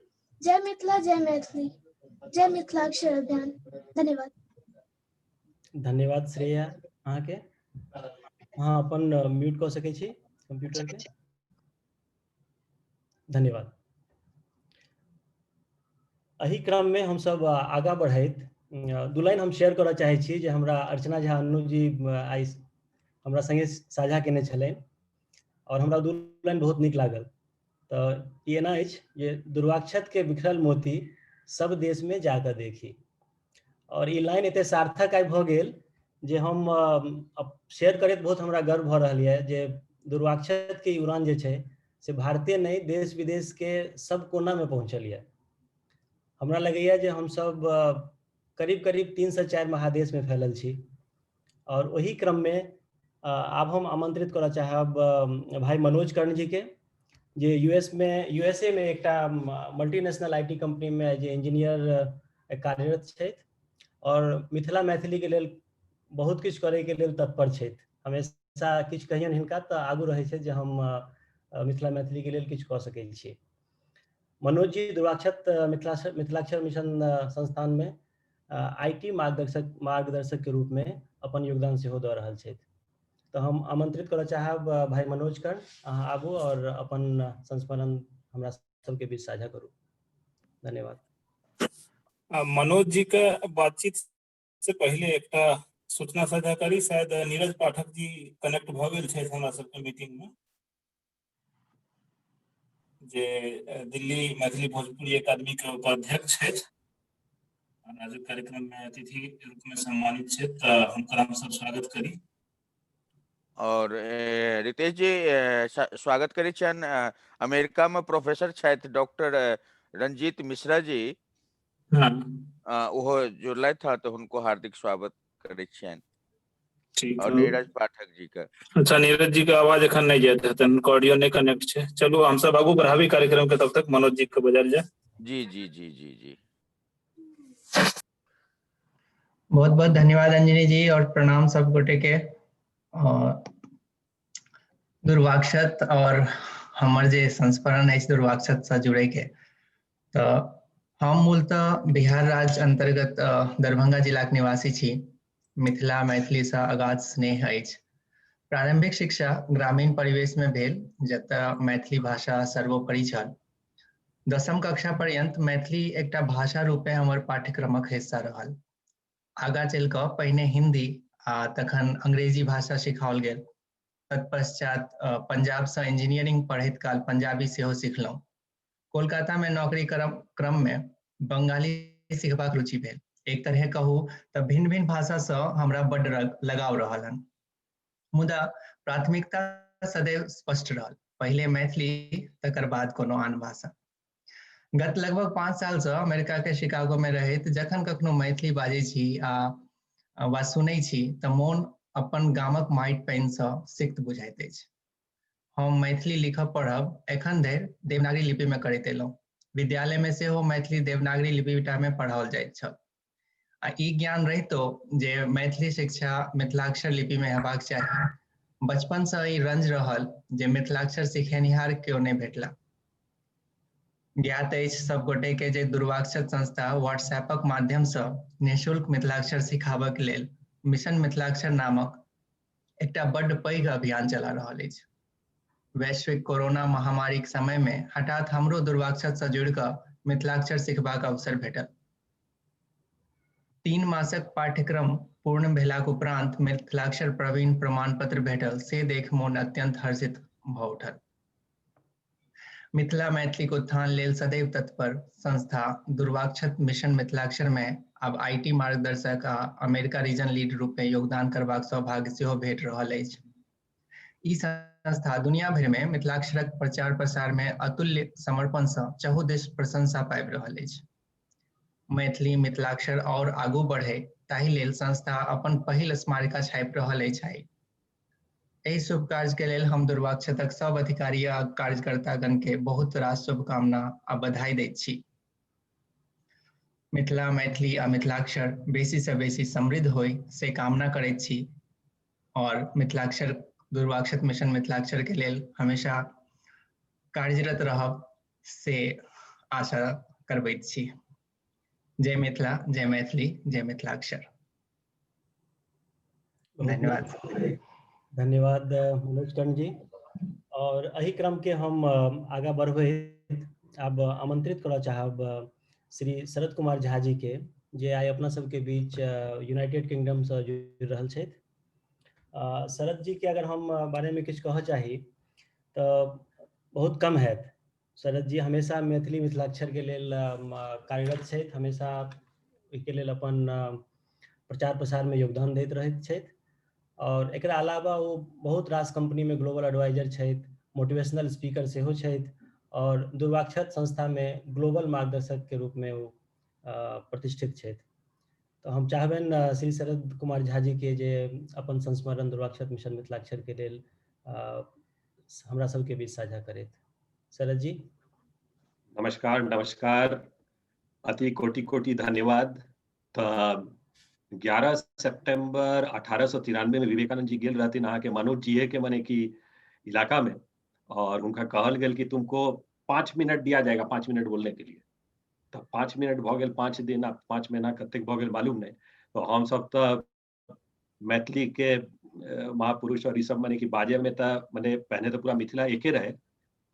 जय मिथिला, जय मैथिली, जय मिथिलाक्षर अभियान। धन्यवाद। धन्यवाद श्रेया अहाँके। अहाँ अपन म्यूट कऽ सकै छी कंप्यूटर के। धन्यवाद। एहि क्रम में हमसब आगाँ बढ़ैत दू लाइन हम शेयर करऽ चाहै छी जे हमरा अर्चना झा अन्नू जी आइ हमरा संगे साझा केने छलनि और हमरा दू लाइन बहुत नीक लागल। तऽ ई एना अछि जे दुर्वाक्षत के बिखरल मोती सब देश में जाकऽ देखी। और ई लाइन एते सार्थक आइ भऽ गेल जे हम शेयर करैत बहुत हमरा गर्व भऽ रहल यऽ जे दुर्वाक्षत के उड़ान जे छै से भारतीय नहि देश विदेश के सब कोना में पहुँचल यऽ। हमरा लगैया जे हमसब करीब करीब 3 से 4 महादेश में फैलल छी। और ओही क्रम में आब हम आमंत्रित करऽ चाहब भाई मनोज कर्ण जी के, जे यूएसए में एकटा मल्टीनेशनल IT company में जे इंजीनियर कार्यरत छथि और मिथिला मैथिली के लेल बहुत किछु करैके लेल तत्पर छथि। हमेशा किछु कहियनि हिनका तऽ आगू रहै छथि जे हम मिथिला मैथिलीके लेल किछु कऽ सकै छी। मनोज जी दुर्वाक्षत मिथिलाक्षर मिशन संस्थानमे IT मार्गदर्शक के रूपमे अपन योगदान सेहो दऽ रहल छथि। तऽ हम आमंत्रित करऽ चाहब भाई मनोज कर्ण, अहाँ आबू और अपन संस्मरण हमरा सबके बीच साझा करू। धन्यवाद। मनोज जी के बातचीत से पहिले एकटा सूचना साझा करी। शायद नीरज पाठक जी कनेक्ट भऽ गेल छथि हमरा सबके मीटिंग में, जे दिल्ली मैथिली भोजपुरी अकादमी के उपाध्यक्ष छथि, आजुक कार्यक्रम में अतिथि रूप में सम्मानित छथि, तऽ हुनकर हम सब स्वागत करी। और रितेश जी स्वागत करै छियनि। अमेरिका में प्रोफेसर छथि डॉक्टर रंजीत मिश्रा जी, ओहो जुड़लथि हँ, तऽ हुनको हार्दिक स्वागत करै छियनि। ठीक। और नीरज पाठक जी के। अच्छा, नीरज जी के आवाज एखन नहि जाइत हेतनि, हुनकर ऑडियो नहि कनेक्ट छै। चलू हम सब आगू बढ़ाबी कार्यक्रम के, तब तक मनोज जी के बजायल जाय। जी जी जी जी जी। बहुत बहुत धन्यवाद अंजनी जी और प्रणाम सब गोटे के। और दुर्वाक्षत और हमर जे संस्मरण अछि दुर्वाक्षत से जुड़े के, तऽ हम मूलतः बिहार राज्य अंतर्गत दरभंगा जिलाक निवासी छी। मिथिला मैथिली से अगाध स्नेह अछि। प्रारंभिक शिक्षा ग्रामीण परिवेश में भेल, जतय मैथिली भाषा सर्वोपरि छल। 10म कक्षा पर्यंत मैथिली एकटा भाषा रूपे हमर पाठ्यक्रमक हिस्सा रहल। आगाँ चलि कऽ पहिने हिंदी आ तखन अंग्रेजी भाषा सिखाओल गेल। तत्पश्चात पंजाबसँ इंजीनियरिंग पढ़ैत काल पंजाबी सेहो सिखलहुँ। कोलकाता में नौकरी क्रम में बंगाली सिखबाक रुचि भेल। एक तरहे कहू तऽ भिन्न भिन्न भाषासँ हमरा बड्ड लगाव रहल हन, मुदा प्राथमिकता सदैव स्पष्ट रहल, पहिले मैथिली तकर बाद कोनो आन भाषा। गत लगभग 5 सालसँ अमेरिका के शिकागो में रहैत जखन कखनो मैथिली बाजै छी आ वा सुनै छी तऽ मोन अपन गामक माटि पानिसँ सिक्त बुझाइत अछि। हम मैथिली लिखब पढ़ब एखन धरि देवनागरी लिपि में करैत एलहुँ। विद्यालय में सेहो मैथिली देवनागरी लिपि में पढ़ाओल जाइत छल। आ ई ज्ञान रहितो जे मैथिली शिक्षा मिथिलाक्षर लिपि में हेबाक चाही, बचपनसँ ई रंज रहल जे मिथिलाक्षर सिखेनिहार केओ नहि भेटला। ज्ञात अछि सब गोटे के जे दुर्वाक्षत संस्था व्हाट्सएपक माध्यमसँ निःशुल्क मिथिलाक्षर सिखाबक लेल मिशन मिथिलाक्षर नामक एकटा बड्ड पैघ अभियान चला रहल अछि। वैश्विक कोरोना महामारीक समय में हठात हमरो दुर्वाक्षतसँ जुड़ि कऽ मिथिलाक्षर सिखबाक अवसर भेटल। 3 मासक पाठ्यक्रम पूर्ण भेलाक उपरांत मिथिलाक्षर प्रवीण प्रमाण पत्र भेटल, से देख मोन अत्यंत हर्षित भऽ उठल। मिथिला मैथिलीक उत्थान लेल सदैव तत्पर संस्था दुर्वाक्षत मिशन मिथिलाक्षर में आब IT मार्गदर्शक आ अमेरिका रीजन लीड रूप में योगदान करबाक सौभाग्य सेहो भेट रहल अछि। ई संस्था दुनिया भरि में मिथिलाक्षरक प्रचार प्रसार में अतुल्य समर्पण सँ चहुदिस प्रशंसा पाबि रहल अछि। मैथिली मिथिलाक्षर और आगू बढ़े ताहि लेल संस्था अपन पहिल स्मारिका छापि रहल अछि आइ। एहि शुभ कार्य के लेल हम दुर्वाक्षतक सब अधिकारी आ कार्यकर्तागण के बहुत रास शुभकामना आ बधाई दैत छी। मिथिला मैथिली आ मिथिलाक्षर बेसी से बेसी समृद्ध होय से कामना करैत छी और मिथिलाक्षर दुर्वाक्षत मिशन मिथिलाक्षर के लेल हमेशा कार्यरत रहब से आशा करबैत छी। जय मिथिला, जय मैथिली, जय मिथिलाक्षर। धन्यवाद। धन्यवाद मनोज कर्ण जी। और एहि क्रम के हम आगा बढ़बैत आब आमंत्रित करऽ चाहब श्री शरद कुमार झा जी के, जे आइ अपना सबके बीच यूनाइटेड किंगडम से जुड़ि रहल छथि। शरद जी के अगर हम बारे में किछु कहऽ चाही तऽ बहुत कम हैत। शरद जी हमेशा मैथिली मिथिलाक्षर के लेल कार्यरत छथि, हमेशा ओहिके लेल अपन प्रचार प्रसार में योगदान दैत रहैत छथि। और एकरा अलावा ओ बहुत रास कंपनी में ग्लोबल एडवाइजर छथि, मोटिवेशनल स्पीकर सेहो छथि और दुर्वाक्षत संस्था में ग्लोबल मार्गदर्शक के रूप में ओ प्रतिष्ठित छथि। तऽ हम चाहबनि श्री शरद कुमार झा जी के जे अपन संस्मरण दुर्वाक्षत मिशन मिथिलाक्षर के लेल हमरा सबके बीच साझा करैत। शरद जी। नमस्कार नमस्कार, अति कोटि कोटि धन्यवाद। तऽ 11 सितंबर 1893 में विवेकानंद जी गेल रहथिन अहाँके मनोज जी के मने कि इलाका में, और हुनका कहल गेल कि तुमको 5 मिनट दिया जाएगा, 5 मिनट बोलने के लिए। तऽ 5 मिनट भऽ गेल 5 दिन आ 5 महीना कतेक भऽ गेल मालूम नहि। तऽ हमसब तऽ मैथिली के महापुरुष और ई सब मने कि बाजे में तऽ मने पहिने तऽ पूरा मिथिला एके रहे।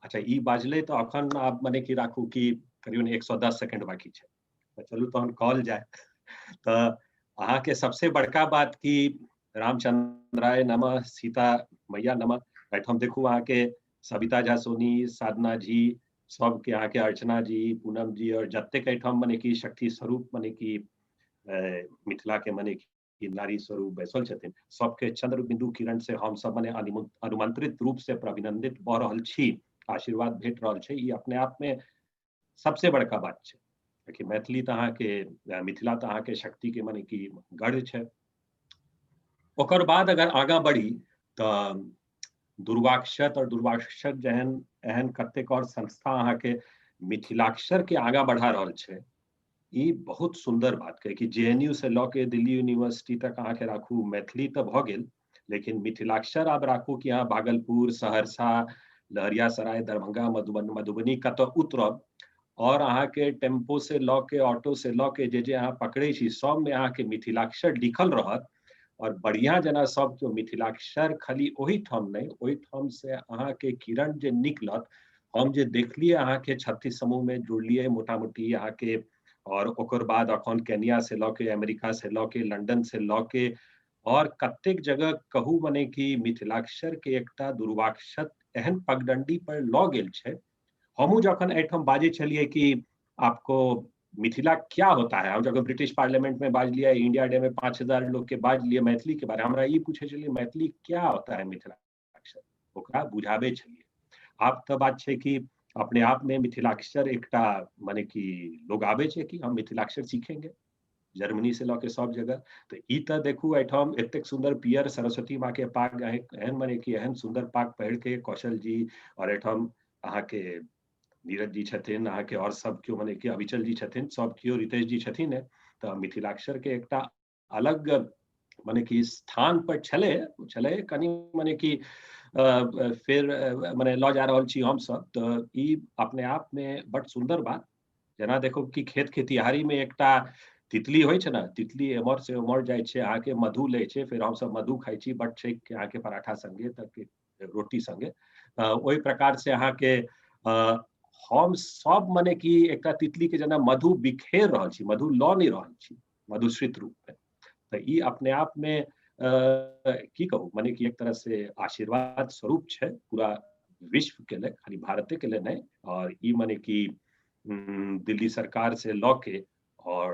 अच्छा ई बाजले तऽ अखन आब मने कि राखू कि करीबन 110 सेकेंड बाकी छै, तऽ चलू तहन कहल जाय। तऽ अहाँके सबसे बड़का बात कि रामचंद्राय नमः, सीता मैया नमः। एहिठाम देखू अहाँके सविता झा सोनी, साधना जी, सबके अहाँके अर्चना जी, पूनम जी, और जतेक एहिठाम मने कि शक्ति स्वरूप मने कि मिथिला के मने कि नारी स्वरूप बैसल छथिन, सबके चंद्र बिंदु किरण से हम सब मने अनुमंत्रित रूप से अभिनंदित भऽ रहल छी, आशीर्वाद भेट रहल छै। ई अपने आप में सबसे बड़का बात छै। देखिए मैथिली तऽ अहाँके, मिथिला तऽ अहाँके शक्ति के मने कि गढ़ छै। ओकर बाद अगर आगाँ बढ़ी तऽ दुर्वाक्षत और दुर्वाक्षत जेहन एहन कतेक और संस्था अहाँके मिथिलाक्षर के आगाँ बढ़ा रहल छै। ई बहुत सुंदर बात है कि जेएनयू से लऽ के दिल्ली यूनिवर्सिटी तक अहाँके राखू मैथिली तऽ भऽ गेल, लेकिन मिथिलाक्षर आब राखू कि अहाँ भागलपुर, सहरसा, लहरियासराय, दरभंगा, मधुबनी कतऽ उतरब और अहाँके टेम्पो से लऽ के ऑटो से लऽ के जे जे अहाँ पकड़ै छी सबमे अहाँके मिथिलाक्षर लिखल रहत। और बढ़िया जेना सब केओ मिथिलाक्षर खाली ओहिठाम नहि, ओहिठाम से अहाँके किरण जे निकलत, हम जे देखलियै अहाँके 36 समूह में जुड़लियै मोटा मोटी अहाँके, और ओकर बाद अखन केनिया से लऽ के अमेरिका से लऽ के लंदन से लऽ के और कतेक जगह कहू मने कि मिथिलाक्षर के एकटा दुर्वाक्षत एहन पगडंडी पर लऽ गेल छै। हमहूँ जखन एहिठाम बाजै छलियै कि आपको मिथिला क्या होता है, हम जखन ब्रिटिश पार्लियामेंट में बाजलियै, इंडिया डे में 5000 लोग के बाजलियै मैथिली के बारे, हमरा ई पूछै छलियै मैथिली क्या होता है मिथिलाक्षर, ओकरा बुझाबै छलियै। आब तऽ बात छै कि अपने आप में मिथिलाक्षर एकटा मने कि लोग आबै छै कि हम मिथिलाक्षर सीखेंगे, जर्मनी से लऽ के सब जगह। तऽ ई तऽ देखू एहिठाम एतेक सुन्दर पियर सरस्वती माँ के पाग एहन मने कि एहन सुन्दर पाग पहिर के कौशल जी और एहिठाम अहाँके नीरज जी छथिन, अहाँके और सब केओ मने कि अविचल जी छथिन, सब केओ रितेश जी छथिन। तऽ मिथिलाक्षर के एकटा अलग मने कि स्थान पर छलै छलै कनि मने कि फेर मने लऽ जा रहल छी हमसब। तऽ ई अपने आप में बड सुन्दर बात। जेना देखो कि खेत खेतिहारी में एकटा तितली होइ छै ने, तितली एम्हर से ओम्हर जाइ छै, अहाँके मधु लै छै, फेर हमसब मधु खाइ छी बड छेक के अहाँके पराठा संगे तऽ रोटी संगे। ओहि प्रकार से अहाँके हम सब मने कि एकटा तितली के जेना मधु बिखेर रहल छी, मधु लऽ नहि रहल छी मधुश्रित रूप में। तऽ ई अपने आप में की कहू मने कि एक तरह से आशीर्वाद स्वरूप छै पूरा विश्व के लिए, खाली भारते के लिए नहीं। और ई मने कि दिल्ली सरकार से लऽ के और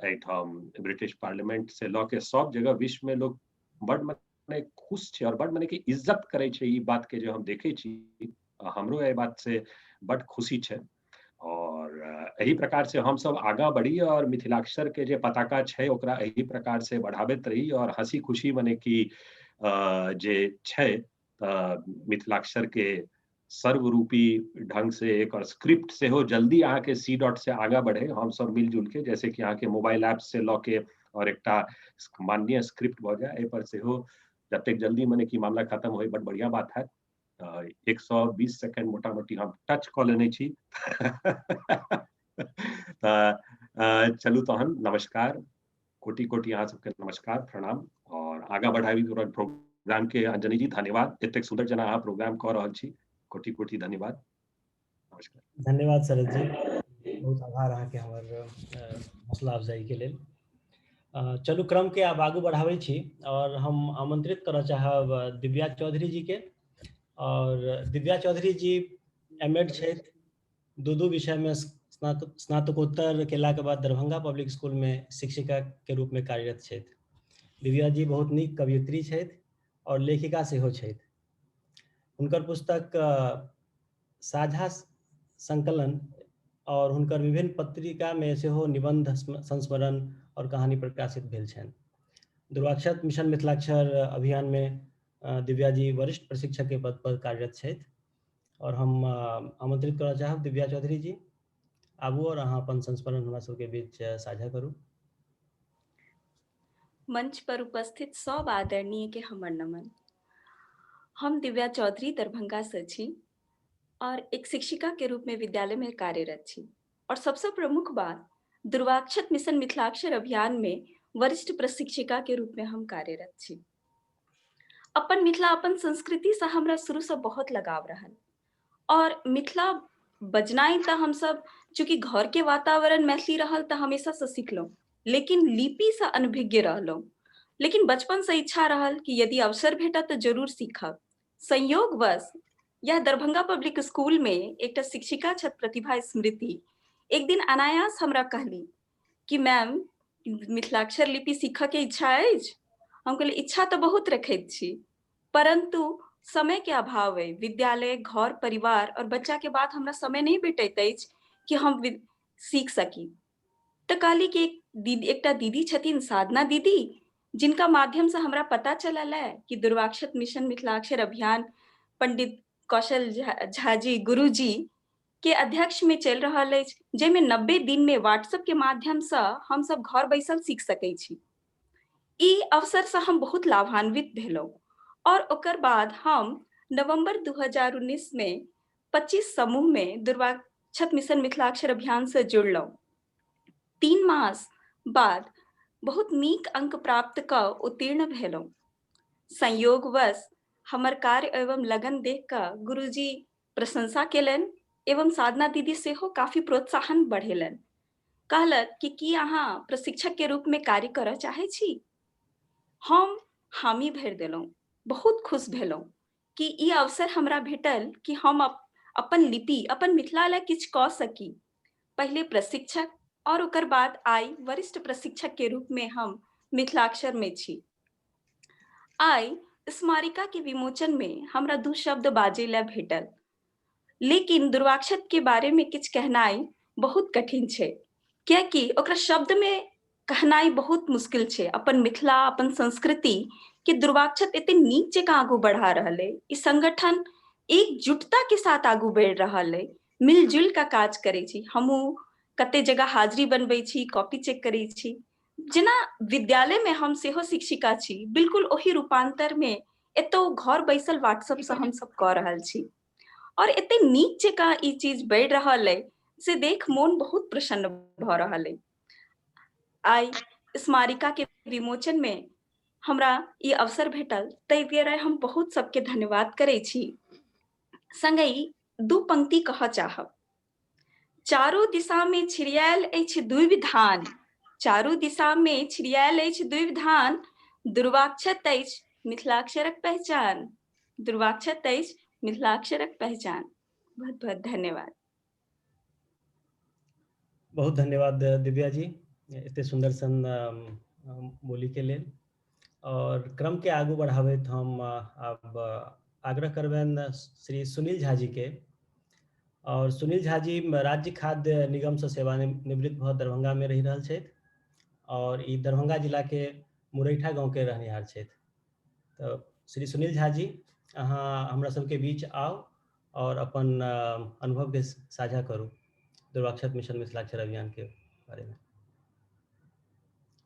एहिठाम ब्रिटिश पार्लियामेंट से लऽ के सब जगह विश्व में लोग बड मने खुश छै और बड मने कि इज्जत करै छै ई बात के जे हम देखै छी। हमरो एहि बात से बड खुशी छै। और एहि प्रकार से हम सब आगाँ बढ़ी और मिथिलाक्षर के जे पताका छै ओकरा एहि प्रकार से बढ़ाबैत रही और हंसी खुशी मने कि जे छै मिथिलाक्षर के सर्वरूपी ढंग से एक और स्क्रिप्ट सेहो जल्दी अहाँके सी डॉट से आगाँ बढ़े, हम सब मिलजुल के, जैसे कि अहाँके मोबाइल ऐप से लऽ के और एकटा माननीय स्क्रिप्ट भऽ जाय, एहि पर सेहो जतेक जल्दी मने कि मामला खत्म होय बड बढ़िया बात है। 120 सेकेंड मोटा मोटी हम टच कऽ लेने छी। तऽ चलू तहन नमस्कार, कोटि कोटि अहाँ सबके नमस्कार प्रणाम और आगाँ बढ़ाबी पूरा प्रोग्राम के। अंजनी जी धन्यवाद, एतेक सुन्दर जेना अहाँ प्रोग्राम कऽ रहल छी, कोटि कोटि धन्यवाद, नमस्कार। धन्यवाद शरद जी, बहुत आभार अहाँके हमर हौसला अफजाई के लेल। चलू क्रम के आब आगू बढ़ाबै छी और हम आमंत्रित करऽ चाहब दिव्या चौधरी जी के। और दिव्या चौधरी जी एम एड छथि, दू विषय में स्नातकोत्तर केलाके बाद दरभंगा पब्लिक स्कूल में शिक्षिका के रूप में कार्यरत छथि। दिव्या जी बहुत नीक कवयित्री छथि और लेखिका सेहो छथि। हुनकर पुस्तक साझा संकलन और हुनकर विभिन्न पत्रिका में सेहो निबंध संस्मरण और कहानी प्रकाशित भेल छनि। दुर्वाक्षत मिशन मिथिलाक्षर अभियान में दिव्या जी वरिष्ठ प्रशिक्षक के पद पर कार्यरत छथि और हम आमंत्रित करऽ चाहब दिव्या चौधरी जी, आबू और अहाँ अपन संस्मरण हमरा सबके बीच साझा करू। मंच पर उपस्थित सब आदरणीय के हमर नमन। हम दिव्या चौधरी दरभंगा से छी और एक शिक्षिका के रूप में विद्यालय में कार्यरत छी और सबसे प्रमुख बात, दुर्वाक्षत मिशन मिथिलाक्षर अभियान में वरिष्ठ प्रशिक्षिका के रूप में हम कार्यरत छी। अपन मिथिला अपन संस्कृति से हमरा शुरू से बहुत लगाव रहल और मिथिला बजनाइ तऽ हमसब चूँकि घर के वातावरण मैथिली रहल तऽ हमेशा से सिखलहुँ, लेकिन लिपि से अनभिज्ञ रहलहुँ। लेकिन बचपन से इच्छा रहल कि यदि अवसर भेटत तऽ जरूर सीखब। संयोगवश यह दरभंगा पब्लिक स्कूल में एकटा शिक्षिका छथि प्रतिभा स्मृति, एक दिन अनायास हमरा कहली कि मैम मिथिलाक्षर लिपि सीखऽ के इच्छा अछि। हम कहलियै इच्छा तऽ बहुत रखैत छी, परंतु समय के अभाव अइ, विद्यालय, घर, परिवार और बच्चा के बाद हमरा समय नहि भेटैत अछि कि हम सीख सकी। तऽ कहली कि दीदी, एकटा दीदी छथिन साधना दीदी, जिनका माध्यम से हमरा पता चलल है कि दुर्वाक्षत मिशन मिथिलाक्षर अभियान पंडित कौशल झा जी गुरुजी के अध्यक्ष में चलि रहल अछि, जाहिमे 90 दिन में व्हाट्सएप के माध्यम से हम सब घर बैसल सीख सकै छी। ई अवसर से हम बहुत लाभान्वित भेलहुँ और ओकर बाद हम नवंबर 2019 में 25 समूह में दुर्वाक्षत मिशन मिथिलाक्षर अभियान से जुड़लहुँ। 3 मास बाद बहुत नीक अंक प्राप्त कऽ उत्तीर्ण भेलहुँ। संयोगवश हमर कार्य एवं लगन देख कऽ गुरुजी प्रशंसा केलनि एवं साधना दीदी सेहो काफी प्रोत्साहन बढ़ेलनि। कहलक कि की अहाँ प्रशिक्षक के रूप में कार्य करऽ चाहै छी? हम हामी भरि देलहुँ, बहुत खुश भेलहुँ कि ई अवसर हमरा भेटल कि हम अपन लिपि, अपन मिथिला लए किछु कऽ सकी। पहिले प्रशिक्षक और ओकर बाद आइ वरिष्ठ प्रशिक्षक के रूप में हम मिथिलाक्षर में छी। आइ स्मारिका के विमोचन में हमरा 2 शब्द बाजै लए भेटल, लेकिन दुर्वाक्षत के बारे में किछु कहनाइ बहुत कठिन छै, कियाकि ओकरा शब्द में कहनाइ बहुत मुश्किल छै। अपन मिथिला, अपन संस्कृति के दुर्वाक्षत एते नीक जकाँ आगू बढ़ा रहल अइ। ई संगठन एकजुटता के साथ आगू बढ़ि रहल अइ, मिलजुल कऽ काज करै छी। हमहूँ कते जगह हाजिरी बनबै छी, कॉपी चेक करै छी। जेना विद्यालय में हम सेहो शिक्षिका छी, बिल्कुल ओही रूपांतर में एतौ घर बैसल व्हाट्सएप से हम सब कऽ रहल छी और एते नीक जकाँ ई चीज बढ़ि रहल अइ से देख मोन बहुत प्रसन्न भऽ रहल अइ। आइ स्मारिका के विमोचन में हमरा ई अवसर भेटल, ताहि दुआरे हम बहुत सबके धन्यवाद करै छी। संगहि 2 पंक्ति कहऽ चाहब। चारू दिशा में छिड़ियायल अछि दुइभ धान, चारू दिशा में छिड़ियायल अछि दुइभ धान, दुर्वाक्षत अछि मिथिलाक्षरक पहचान, दुर्वाक्षत अछि मिथिलाक्षरक पहचान। बहुत बहुत धन्यवाद। बहुत धन्यवाद दिव्या जी, एते सुंदर सन बोली के लेल। और क्रम के आगू बढ़ाबैत हम आब आग्रह करबनि श्री सुनील झा जी के। और सुनील झा जी राज्य खाद्य निगम से सेवानिवृत्त भऽ दरभंगा में रहि रहल छथि और ई दरभंगा जिला के मुरैठा गांव के रहनिहार छथि। तऽ श्री सुनील झा जी, अहाँ हमरा सबके बीच आउ और अपन अनुभव के साझा करू दुर्वाक्षत मिशन मिथिलाक्षर अभियान के बारे में।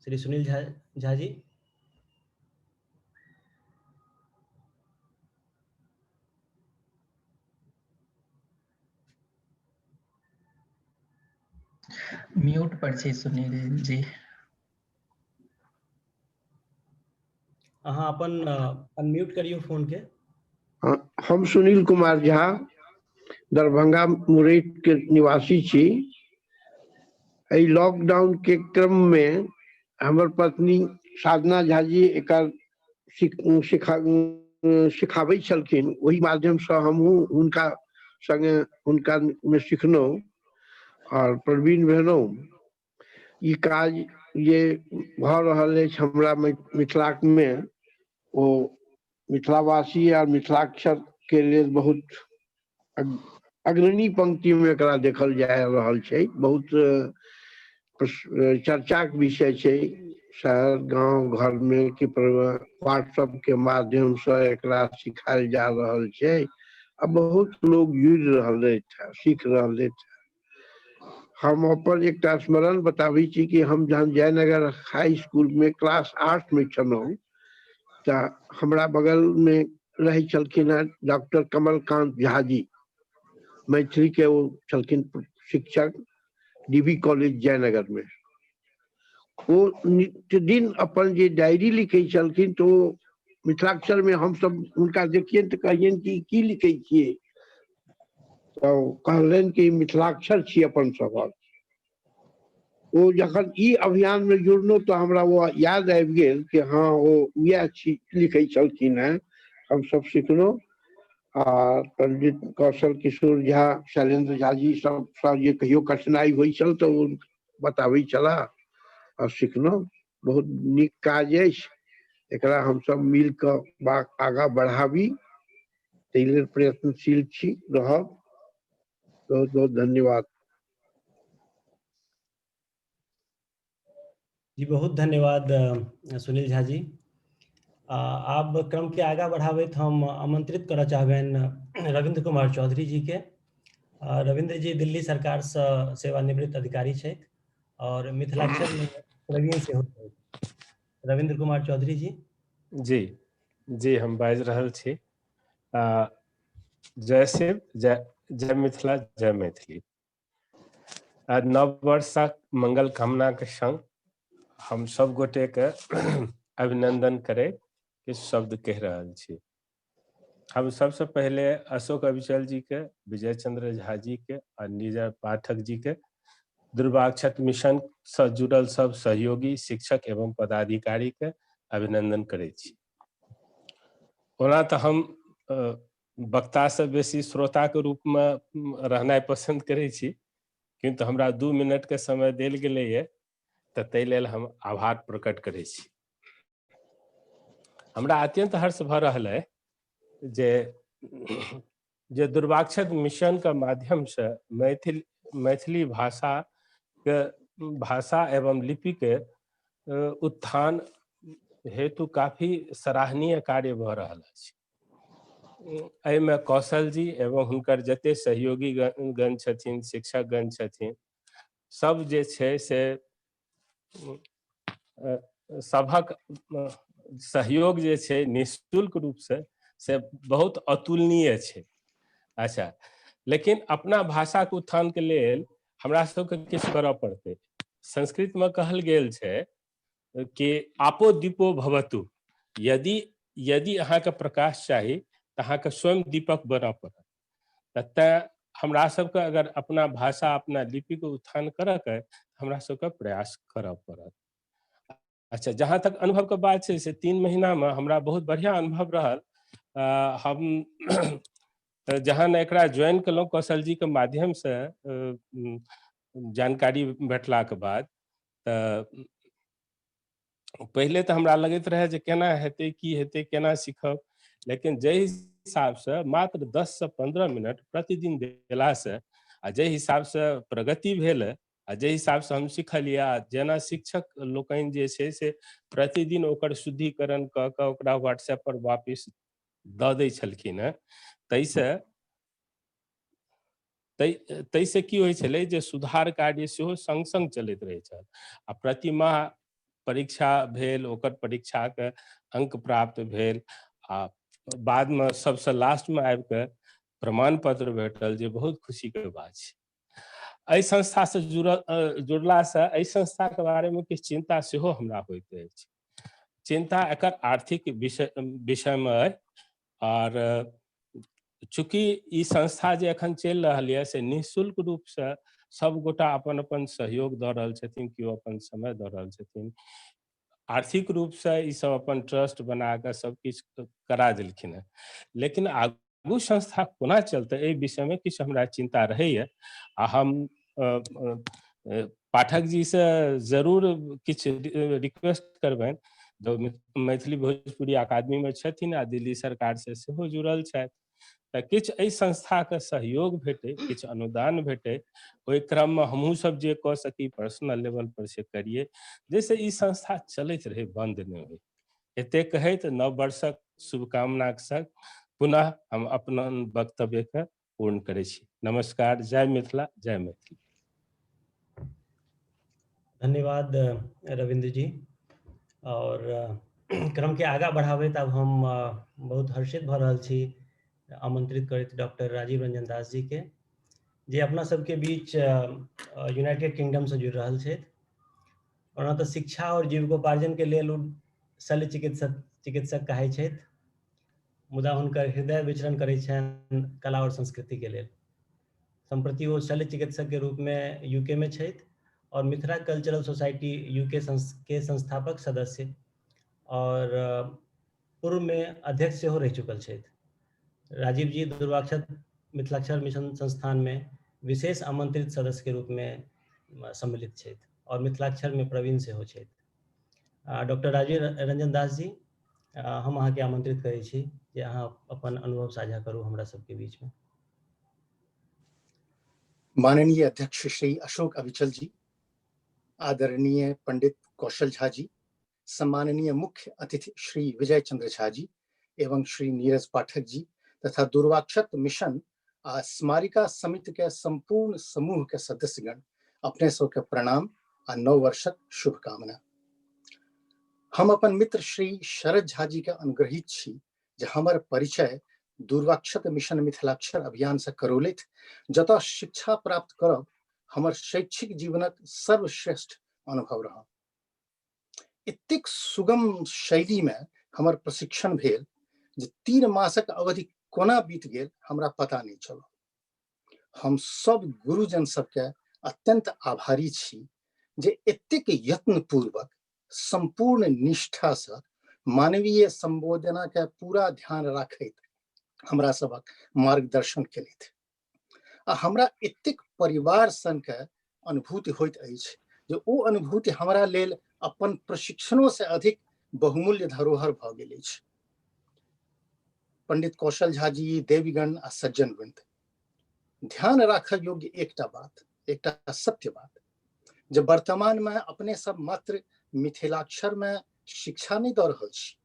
श्री सुनील झा झा जी। म्यूट पर छी सुनील जी। अहाँ अपन अनम्यूट करियौ फोन के। हम सुनील कुमार झा दरभंगा मुरैठ के निवासी छी। एहि लॉकडाउन के क्रम में हमर पत्नी साधना झा जी एकर सिखाबै छलखिन, ओहि माध्यम से हमहूँ हुनका संगे हुनका में सिखलहुँ और प्रवीण भेलहुँ। ई काज जे भऽ रहल अछि हमरा मिथिला में, ओ मिथिलावासी आ मिथिलाक्षर के लेल बहुत अग्रणी पंक्ति में एकरा देखल जा रहल छै। बहुत चर्चाक विषय छै शहर गांव घर में कि व्हाट्सएप के माध्यम से एकरा सिखायल जा रहल छै आ बहुत लोग जुड़ रहल अछि, सीख रहल अछि। हम अपन एकटा स्मरण बताबै छी कि हम जहन जयनगर हाई स्कूल में क्लास 8 में छलहुँ तऽ हमरा बगल में रहै छलखिन हेँ डॉक्टर कमलकांत झा जी, मैथिली के ओ छलखिन शिक्षक डी बी कॉलेज जयनगर में। ओ नित्य दिन अपन जे डायरी लिखै छलखिन तऽ ओ मिथिलाक्षर में हमसब हुनका देखियनि तऽ कहियनि कि की लिखै छियै, तऽ ओ कहलनि कि मिथिलाक्षर छी अपन सभक। ओ जखन ई अभियान में जुड़लहुँ तऽ हमरा ओ याद आबि गेल कि हँ ओ इएह छी लिखै छलखिन हेँ, हमसब सिखलहुँ। आ पंडित कौशल किशोर झा, शैलेंद्र झा जी सबसँ जे कहियो कठिनाई होइ छल तऽ ओ बताबै छलाह आ सिखलहुँ। बहुत नीक काज अछि, एकरा हमसब मिल कऽ आगाँ बढ़ाबी ताहि लेल प्रयत्नशील छी रहब। बहुत बहुत धन्यवाद। जी बहुत धन्यवाद सुनील झा जी। आब क्रम के आगा बढ़ाबैत हम आमंत्रित करऽ चाहबनि रविंद्र कुमार चौधरी जी के। रविंद्र जी दिल्ली सरकार से सेवानिवृत्त अधिकारी छथि और मिथिलाक्षर में प्रवीण सेहो छथि। रविंद्र कुमार चौधरी जी। जी जी, हम बाजि रहल छी। जय शिव, जय जय मिथिला, जय मैथिली। नव वर्षक मंगल कामना के संग हम सब गोटे के अभिनंदन करैत किछु शब्द कहि रहल छी। हम सबसे पहिले अशोक अविचल जी के, विजय चंद्र झा जी के और नीरज पाठक जी के, दुर्वाक्षत मिशन से जुड़ल सब सहयोगी शिक्षक एवं पदाधिकारी के अभिनंदन करै छी। ओना तऽ हम वक्ता से बेसी श्रोता के रूप में रहनाइ पसंद करै छी, किन्तु हमरा 2 मिनट के समय देल गेलैए तऽ ताहि लेल हम आभार प्रकट करै छी। हमरा अत्यंत हर्ष भऽ रहल है जे जे दुर्वाक्षत मिशन के माध्यम से मैथिली भाषा के भाषा एवं लिपि के उत्थान हेतु काफी सराहनीय कार्य भऽ रहल अछि। एहिमे कौशल जी एवं हुनकर जते सहयोगी गण छथिन, शिक्षक गण छथिन, सब जे छै से सभक सहयोग जे छै निःशुल्क रूप से बहुत अतुलनीय छै। अच्छा, लेकिन अपना भाषाके उत्थानके लेल हमरा सबके किछु करऽ पड़तै। संस्कृतमे कहल गेल छै कि आपो दीपो भवतु, यदि यदि अहाँके प्रकाश चाही तऽ अहाँके स्वयं दीपक बनऽ पड़त। तऽ तेँ हमरा सबके अगर अपना भाषा अपना लिपिके उत्थान करऽके अइ, हमरा सबके प्रयास करऽ पड़त। अच्छा, जहाँ तक अनुभवके बात छै से 3 महीनामे हमरा बहुत बढ़िआँ अनुभव रहल। हम जहन एकरा ज्वाइन केलहुँ कौशल जीके माध्यमसँ जानकारी भेटलाके बाद, तऽ पहिले तऽ हमरा लगैत रहै जे केना हेतै, की हेतै, केना सीखब, लेकिन जाहि हिसाबसँ मात्र 10 से 15 मिनट प्रतिदिन देलासँ आ जाहि हिसाबसँ प्रगति भेल आ जाहि हिसाबसँ हम सिखलियै आ जेना शिक्षक लोकनि जे छै से प्रतिदिन ओकर शुद्धिकरण कऽ कऽ ओकरा व्हाट्सएप पर वापिस दऽ दै छलखिन हेँ, ताहिसँ ताहिसँ की होइ छलै जे सुधार कार्य सेहो सङ्ग सङ्ग चलैत रहै छल आ प्रतिमाह परीक्षा भेल, ओकर परीक्षाके अंक प्राप्त भेल आ बादमे सबसँ लास्टमे आबि कऽ प्रमाण पत्र भेटल, जे बहुत खुशीके बात छै। एहि संस्थासँ जुड़लासँ एहि संस्थाके बारेमे किछु चिन्ता सेहो हमरा होइत अछि। चिन्ता एकर आर्थिक विषयमे अइ और चूँकि ई संस्था जे एखन चलि रहल यऽ से निःशुल्क रूपसँ सब गोटा अपन अपन सहयोग दऽ रहल छथिन, केओ अपन समय दऽ रहल छथिन। आर्थिक रूपसँ ई सब अपन ट्रस्ट बना कऽ सब किछु करा देलखिन हेँ, लेकिन आगू संस्था कोना चलतै एहि विषयमे किछु हमरा चिन्ता रहैए आ हम पाठक जी से जरूर किछु रिक्वेस्ट करबनि, जो मैथिली भोजपुरी अकादमी में छथिन आ दिल्ली सरकार से सेहो जुड़ल छथि, तऽ किछु एहि संस्थाके सहयोग भेटै, किछु अनुदान भेटै, ओहि क्रममे हमहूँ सब जे कऽ सकी पर्सनल लेवल पर से करियै, जाहिसँ ई संस्था चलैत रहै, बन्द नहि होइ। एते कहैत नव वर्षक शुभकामनाक संग पुनः हम अपन वक्तव्यके पूर्ण करै छी। नमस्कार, जय मिथिला, जय मैथिली। धन्यवाद रविंद्र जी। और क्रम के आगा बढ़ाबैत आब हम बहुत हर्षित भऽ रहल छी आमंत्रित करैत डॉक्टर राजीव रंजन दास जी के, जे अपना सबके बीच यूनाइटेड किंगडम से जुड़ रहल छथि। ओना तऽ शिक्षा और जीविकोपार्जन के लेल ओ शल्य चिकित्सक चिकित्सक कहै छथि, मुदा हुनकर हृदय विचरण करै छनि कला और संस्कृति के लेल। सम्प्रति ओ शल्य चिकित्सक के रूप में यूके में छथि और मिथिला कल्चरल सोसाइटी यूके के संस्थापक सदस्य और पूर्व में अध्यक्ष सेहो रहि चुकल छथि। राजीव जी दुर्वाक्षत मिथिलाक्षर मिशन संस्थान में विशेष आमंत्रित सदस्य के रूप में सम्मिलित छथि और मिथिलाक्षर में प्रवीण सेहो छथि। डॉक्टर राजीव रंजन दास जी, हम अहाँके आमंत्रित करै छी जे अहाँ अपन अनुभव साझा करू हमरा सबके बीच में। माननीय अध्यक्ष श्री अशोक अविचल जी, आदरणीय पंडित कौशल झा जी, सम्माननीय मुख्य अतिथि श्री विजय चंद्र झा जी एवं श्री नीरज पाठक जी तथा दुर्वाक्षत मिशन आ स्मारिका समिति के संपूर्ण समूह के सदस्यगण, अपने सबके प्रणाम आ नव वर्षक शुभकामना। हम अपन मित्र श्री शरद झा जी के अनुग्रहित छी जे हमर परिचय दुर्वाक्षत मिशन मिथिलाक्षर अभियान से करौलथि, जतऽ शिक्षा प्राप्त करब हमर शैक्षिक जीवनक सर्वश्रेष्ठ अनुभव रहल। एतेक सुगम शैली में हमर प्रशिक्षण भेल जे 3 मासक अवधि कोना बीत गेल हमरा पता नहीं चलल। हम सब गुरुजन सबके अत्यंत आभारी छी जे एतेक यत्न पूर्वक संपूर्ण निष्ठा से मानवीय संबोधना के पूरा ध्यान राखैत हमरा सबक मार्गदर्शन केलथि आ हमरा एतेक परिवार सन के अनुभूति होइत अछि जे ओ अनुभूति हमरा लेल अपन प्रशिक्षणों से अधिक बहुमूल्य धरोहर भऽ गेल अछि। पंडित कौशल झा जी, देवीगण आ सज्जन वृंद, ध्यान राखऽ योग्य एकटा बात, एकटा सत्य बात जे वर्तमान में अपने सब मात्र मिथिलाक्षर में शिक्षा नहीं दऽ रहल छी,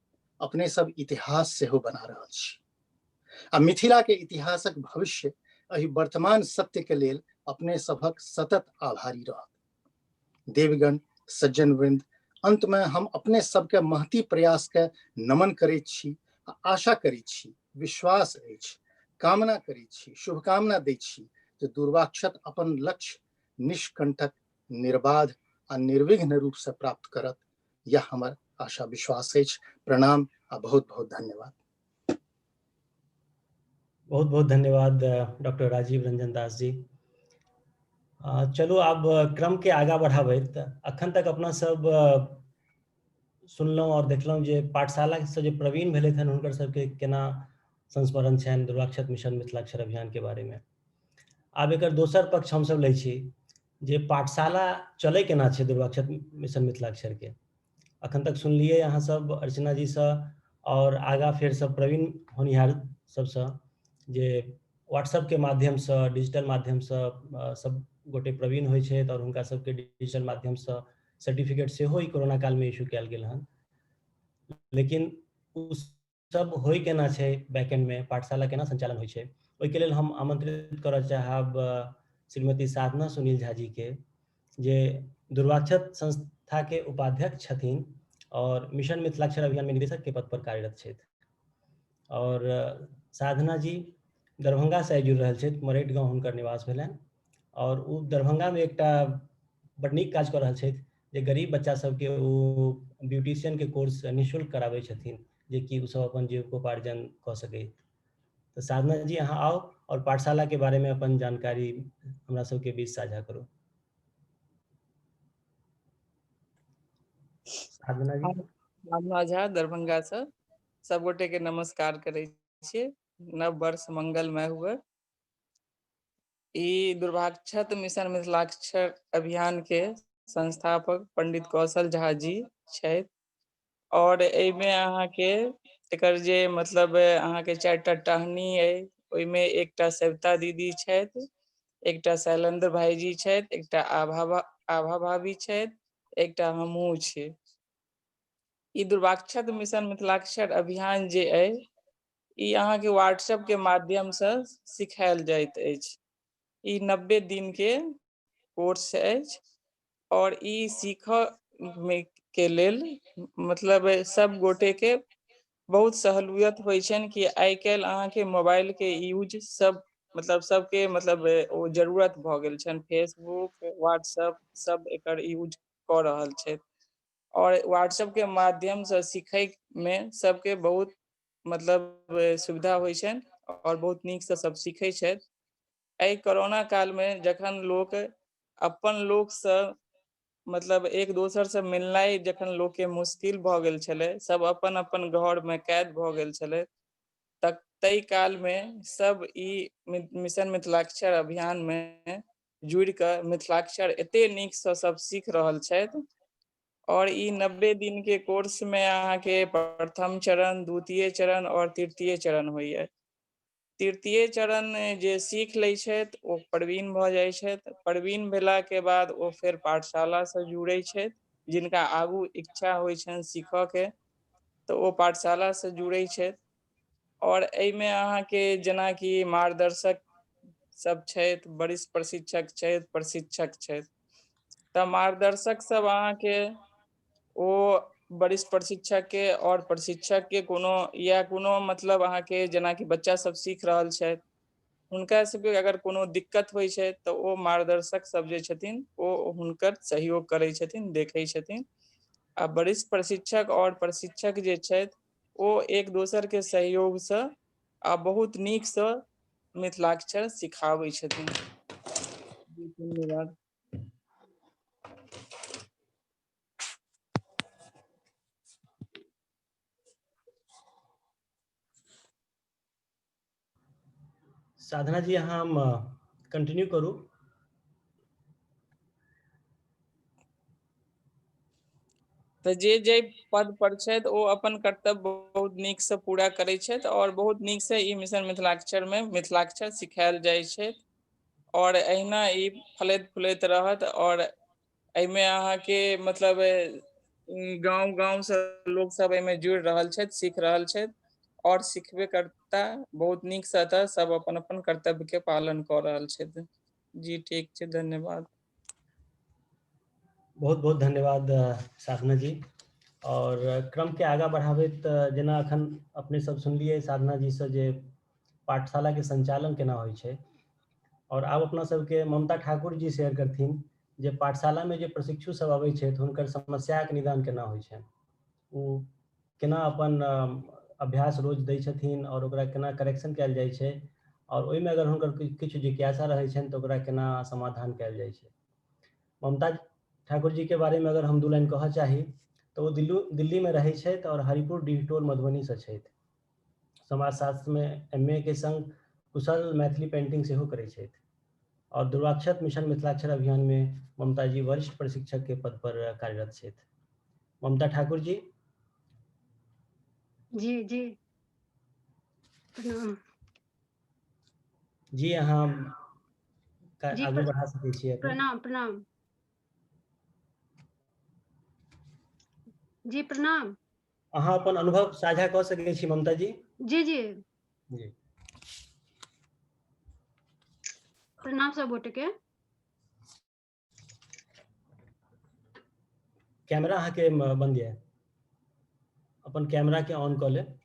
अपने सब इतिहास सेहो बना रहल छी आ मिथिला के इतिहासक भविष्य एहि वर्तमान सत्य के लेल अपने सभक सतत आभारी रहत। देवगण, सज्जन वृंद, अंत में हम अपने सबके महती प्रयास के नमन करैत छी आ आशा करैत छी, विश्वास अछि, कामना करैत छी, शुभकामना दै छी जे दुर्वाक्षत अपन लक्ष्य निष्कंटक, निर्बाध आ निर्विघ्न रूप से प्राप्त करत। यह हमर आशा विश्वास अछि। प्रणाम आ बहुत बहुत धन्यवाद। बहुत बहुत धन्यवाद डॉक्टर राजीव रंजन दास जी। चलू आब क्रम के आगा बढ़ाबैत अखन तक अपना सब सुनलहुँ और देखलहुँ जे पाठशाला से जे प्रवीण भेलथि हन हुनकर सबके केना संस्मरण छनि दुर्वाक्षत मिशन मिथिलाक्षर अभियान के बारे में। आब एकर दोसर पक्ष हमसब लै छी जे पाठशाला चलै केना छै दुर्वाक्षत मिशन मिथिलाक्षर के। अखन तक सुनलियै अहाँ सब अर्चना जी सँ और आगा फेर सब प्रवीण होनिहार सबसँ जे व्हाट्सएप के माध्यम सँ, डिजिटल माध्यम सँ सब गोटे प्रवीण होइ छथि और हुनका सबके डिजिटल माध्यम सँ सर्टिफिकेट सेहो ई कोरोना काल में इशू कयल गेल हन। लेकिन ओ सब होइ केना छै बैकएंड में, पाठशाला केना संचालन होइ छै, ओहिके लेल हम आमंत्रित करऽ चाहब श्रीमती साधना सुनील झा जी के, जे दुर्वाक्षत संस्था के उपाध्यक्ष छथिन और मिशन मिथिलाक्षर अभियान में निदेशक के पद पर कार्यरत छथि। और साधना जी दरभंगा से जुड़ रहल छथि, मरैठ गाँव हुनकर निवास भेलनि और ओ दरभंगा में एकटा बड नीक काज कऽ रहल छथि जे गरीब बच्चा सबके ओ ब्यूटिशियन के कोर्स निःशुल्क कराबै छथिन, जे कि ओ सब अपन जीविकोपार्जन कऽ सकै। तऽ साधना जी अहाँ आउ और पाठशाला के बारे में अपन जानकारी हमरा सबके बीच साझा करू। साधना जी। साधना झा दरभंगा से सब गोटे के नमस्कार करै छियै। नव वर्ष मंगलमय हुए। ई दुर्भाक्षत मिशन मिथिलाक्षर अभियान के संस्थापक पंडित कौशल झा जी छथि और एहिमे अहाँके एकर जे मतलब अहाँके 4टा टहनी अइ, ओहिमे एकटा सविता दीदी छथि, एकटा शैलेंद्र भाईजी छथि, एकटा आभा आभा भाभी छथि, एकटा हमहूँ छी। ई दुर्वाक्षत मिशन मिथिलाक्षर अभियान जे अइ, ई अहाँके व्हाट्सएप के माध्यम से सिखायल जाइत अछि। ई 90 दिन के कोर्स अछि आओर ई सीखऽ मे के लेल मतलब सब गोटे के बहुत सहूलियत होइ छनि कि आइ काल्हि अहाँके मोबाइल के यूज सब मतलब सबके मतलब ओ जरूरत भऽ गेल छनि। फेसबुक, व्हाट्सअप सब एकर यूज कऽ रहल छथि आओर व्हाट्सअप के माध्यमसँ सीखय मे सबके बहुत मतलब सुविधा होइ छनि आओर बहुत नीकसँ सब सीखै छथि। एहि कोरोना कालमे जखन लोक अपन लोकसँ मतलब एक दोसरसँ मिलनाइ जखन लोकके मुश्किल भऽ गेल छलै, सब अपन अपन घरमे कैद भऽ गेल छलै, तक ताहि कालमे सब ई मिशन मिथिलाक्षर अभियानमे जुड़ि कऽ मिथिलाक्षर एते नीकसँ सब सीख रहल छथि। और ई 90 दिन के कोर्स में अहाँके प्रथम चरण, द्वितीय चरण और तृतीय चरण होइया। तृतीय चरण जे सीख लै छथि ओ प्रवीण भऽ जाइ छथि। प्रवीण भेलाके बाद ओ फेर पाठशालासँ जुड़ै छथि। जिनका आगू इच्छा होइ छनि सीखऽ के तऽ ओ पाठशालासँ जुड़ै छथि। और एहिमे अहाँके जेनाकि मार्गदर्शक सब छथि, वरिष्ठ प्रशिक्षक छथि, प्रशिक्षक छथि। तऽ मार्गदर्शक सब अहाँके ओ वरिष्ठ प्रशिक्षक के और प्रशिक्षक के कोनो या कोनो मतलब अहाँके जेनाकि बच्चा सब सीख रहल छथि, हुनका सबके अगर कोनो दिक्कत होइ छै तऽ ओ मार्गदर्शक सब जे छथिन ओ हुनकर सहयोग करै छथिन, देखै छथिन। आ वरिष्ठ प्रशिक्षक और प्रशिक्षक जे छथि ओ एक दोसर के सहयोगसँ आ बहुत नीकसँ मिथिलाक्षर सिखाबै छथिन। धन्यवाद। साधना जी, अहाँ कंटिन्यू करू। तऽ जे जे पद पर छथि ओ अपन कर्तव्य बहुत नीकसँ पूरा करै छथि और बहुत नीकसँ ई मिशन मिथिलाक्षर मे मिथिलाक्षर सिखायल जाइ छै और एहिना ई फलैत फूलैत रहत। और एहिमे अहाँके मतलब गाँव गाँवसँ लोक सब एहिमे जुड़ि रहल छथि, सीख रहल छथि और सिखबे करता। बहुत नीकसँ एतऽ सब अपन अपन कर्तव्य के पालन कऽ रहल छथि। जी ठीक छै, धन्यवाद। बहुत बहुत धन्यवाद साधना जी। और क्रम के आगा बढ़ाबैत जेना अखन अपने सब सुनलियै साधना जी से जे पाठशाला के संचालन केना होइ छै, और आब अपना सबके ममता ठाकुर जी शेयर करथिन जे पाठशाला में जे प्रशिक्षु सब अबै छथि हुनकर समस्याके निदान केना होइ छनि, ओ केना अपन अभ्यास रोज दै छथिन और ओकरा केना करेक्शन कयल जाइ छै, और ओहिमे अगर हुनकर किछु जिज्ञासा रहै छनि तऽ ओकरा केना समाधान कयल जाइ छै। ममता ठाकुर जी के बारे में अगर हम दू लाइन कहऽ चाही तऽ ओ दिल्ली में रहै छथि और हरिपुर डीहटोल मधुबनी से छथि। समाजशास्त्र में एम ए के संग कुशल मैथिली पेंटिंग सेहो करै छथि और दुर्वाक्षत मिशन मिथिलाक्षर अभियान में ममता जी वरिष्ठ प्रशिक्षक के पद पर कार्यरत छथि। ममता ठाकुर जी। जी जी प्रणाम। जी अहाँ आगू बढ़ा सकै छी। प्रणाम प्रणाम जी, प्रणाम। अहाँ अपन अनुभव साझा कऽ सकै छी ममता जी। जी जी जी प्रणाम सब गोटे के। कैमरा अहाँके बंद यऽ, अपन कैमरा के ऑन कऽ लेब।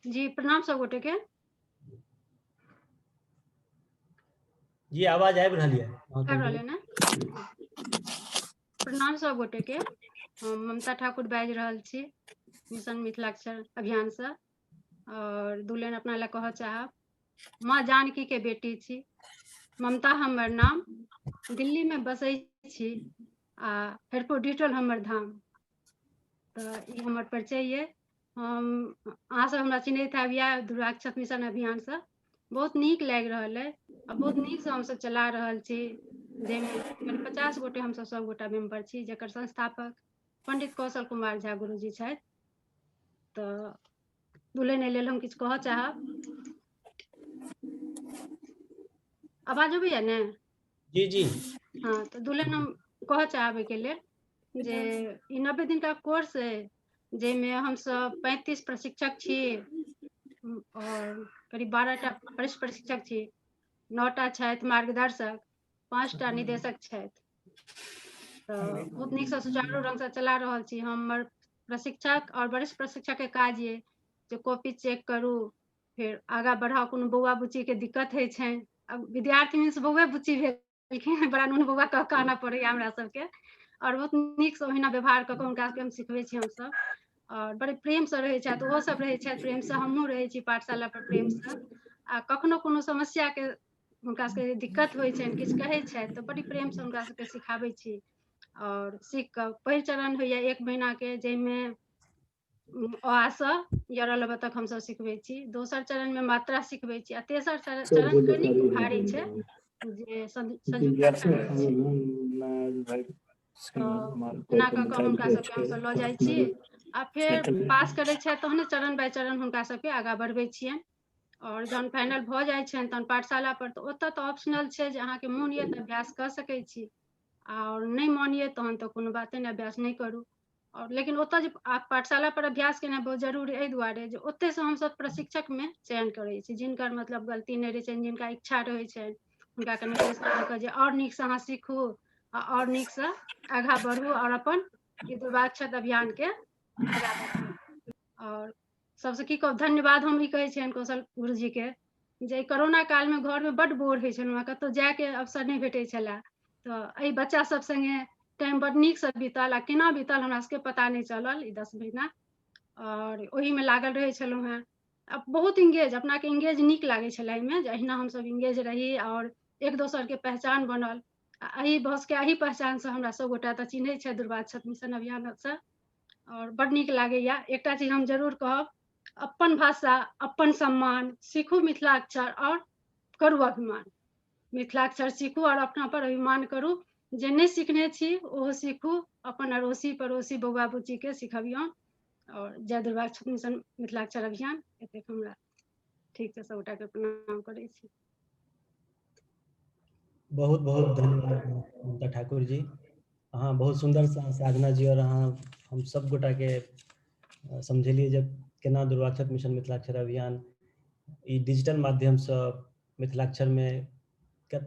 जी प्रणाम सब गोटे के। जी आवाज आबि रहल यऽ। आबि रहल ने। प्रणाम सब गोटे के। हम ममता ठाकुर बाजि रहल छी मिशन मिथिलाक्षर अभियान से, और दू लाइन अपना लए कहऽ चाहब। माँ जानकी के बेटी छी, ममता हमर नाम, दिल्ली में बसै छी आ हरिपुर डिजिटल हमर धाम। तऽ ई हमर परिचय ये। हम अहाँ सब हमरा चिन्हैत हैब इएह दुर्वाक्षत मिशन अभियान से। बहुत नीक लागि रहल अइ आ बहुत नीकसँ हमसब चला रहल छी, जाहिमे 50 गोटे हमसब सब गोटा मेंबर छी, जकर संस्थापक पंडित कौशल कुमार झा गुरुजी छथि। तऽ दुल्हन एहि लेल हम किछु कहऽ चाहब। आवाज अबैया ने? जी जी। हाँ, तऽ दुल्हन हम कहऽ चाहब एहिके लेल जे ई 90 दिनका कोर्स अइ, जाहिमे हमसब 35 प्रशिक्षक छी और करीब 12टा वरिष्ठ प्रशिक्षक छी, 9टा छथि मार्गदर्शक, 5टा निदेशक छथि। तऽ बहुत नीकसँ सुचारू ढङ्गसँ चला रहल छी। हमर प्रशिक्षक आओर वरिष्ठ प्रशिक्षकके काज ये जे कॉपी चेक करू, फेर आगाँ बढ़ाउ। कोनो बौआ बुच्चीके दिक्कत होइ छनि, आब विद्यार्थी मीन्स बौए बुच्ची भेलखिन, बड़ा नून बौआ कह कऽ आनऽ पड़ैया हमरा सबके। आओर बहुत नीकसँ ओहिना व्यवहार कऽ कऽ हुनका सबके हम सिखबै छी हमसब, आओर बड़े प्रेमसँ रहै छथि ओहो सब, रहै छथि प्रेमसँ, हमहूँ रहै छी पाठशाला पर प्रेमसँ। आ कखनो कोनो समस्याके हुनका सबके दिक्कत होइ छनि, किछु कहै छथि तऽ बड़ी प्रेमसँ हुनका सबके सिखाबै छी। आओर सीख कऽ पहिल चरण होइया 1 महीनाके, जाहिमे अ आ सँ य र ल तक हमसब सिखबै छी। दोसर चरणमे मात्रा सिखबै छी, आ तेसर चरण कनिक भारी छै जे संयुक्ताक्षर होइ छै। तऽ एना कऽ कऽ हुनका सबके हमसब लऽ जाइ छी, आ फेर पास करै छथि तहने चरण बाय चरण हुनका सबके आगाँ बढ़बै छियनि। आओर जहन फाइनल भऽ जाइ छनि तहन पाठशाला पर तऽ ओतऽ तऽ ऑप्शनल छै जे अहाँके मोन यऽ तऽ अभ्यास कऽ सकै छी, आओर नहि मोन यऽ तहन तऽ कोनो बाते नहि, अभ्यास नहि करू। आओर लेकिन ओतऽ जे पाठशाला पर अभ्यास केनाइ बहुत जरूरी एहि दुआरे जे ओतयसँ हमसब प्रशिक्षकमे चयन करै छी, जिनकर मतलब गलती नहि रहै छनि, जिनका इच्छा रहै छनि, हुनका कनि प्रेशर दऽ कऽ जे आओर नीकसँ अहाँ सीखू आ आओर नीकसँ आगाँ बढ़ू आओर अपन ई दुर्वाक्षत अभियानके आगाँ बढ़ाउ। आओर सबसँ की कहब, धन्यवाद हम ई कहै छियनि कौशल गुरुजीके जे कोरोना कालमे घरमे बड्ड बोर होइ छलहुँ, कतहु जायके अवसर नहि भेटै छलए, तऽ एहि बच्चा सब सङ्गे टाइम बड्ड नीकसँ बीतल, आ केना बीतल हमरा सबके पता नहि चलल ई 10 महीना। आओर ओहिमे लागल रहै छलहुँ हेँ, आ बहुत इंगेज, अपनाके इंगेज नीक लागै छलै एहिमे, जे अहिना हमसब इंगेज रही आओर एक दोसरके पहचान बनल। आ एहि भऽ सकै एहि पहचानसँ हमरा सब गोटा तऽ चिन्है छथि दुर्वाक्षत मिशन अभियानसँ, आओर बड्ड नीक लागैया। एकटा चीज हम जरूर कहब, अपन भाषा अपन सम्मान, सीखू मिथिलाक्षर आओर करू अभिमान। मिथिलाक्षर सीखू आओर अपना पर अभिमान करू। जे नहि सीखने छी ओहो सीखू, अपन अड़ोसी पड़ोसी बौआ बुच्चीके सिखबियौन। आओर जय दुर्वाक्षत मिशन मिथिलाक्षर अभियान। एतेक हमरा ठीक छै, सबगोटाके प्रणाम करै छी। बहुत बहुत धन्यवाद ममता ठाकुर जी, अहाँ बहुत सुन्दर साधना जी और अहाँ हम सब गोटा के समझेलिए जे केना दुर्वाक्षत मिशन मिथिलाक्षर अभियान ई डिजिटल माध्यम से मिथिलाक्षर में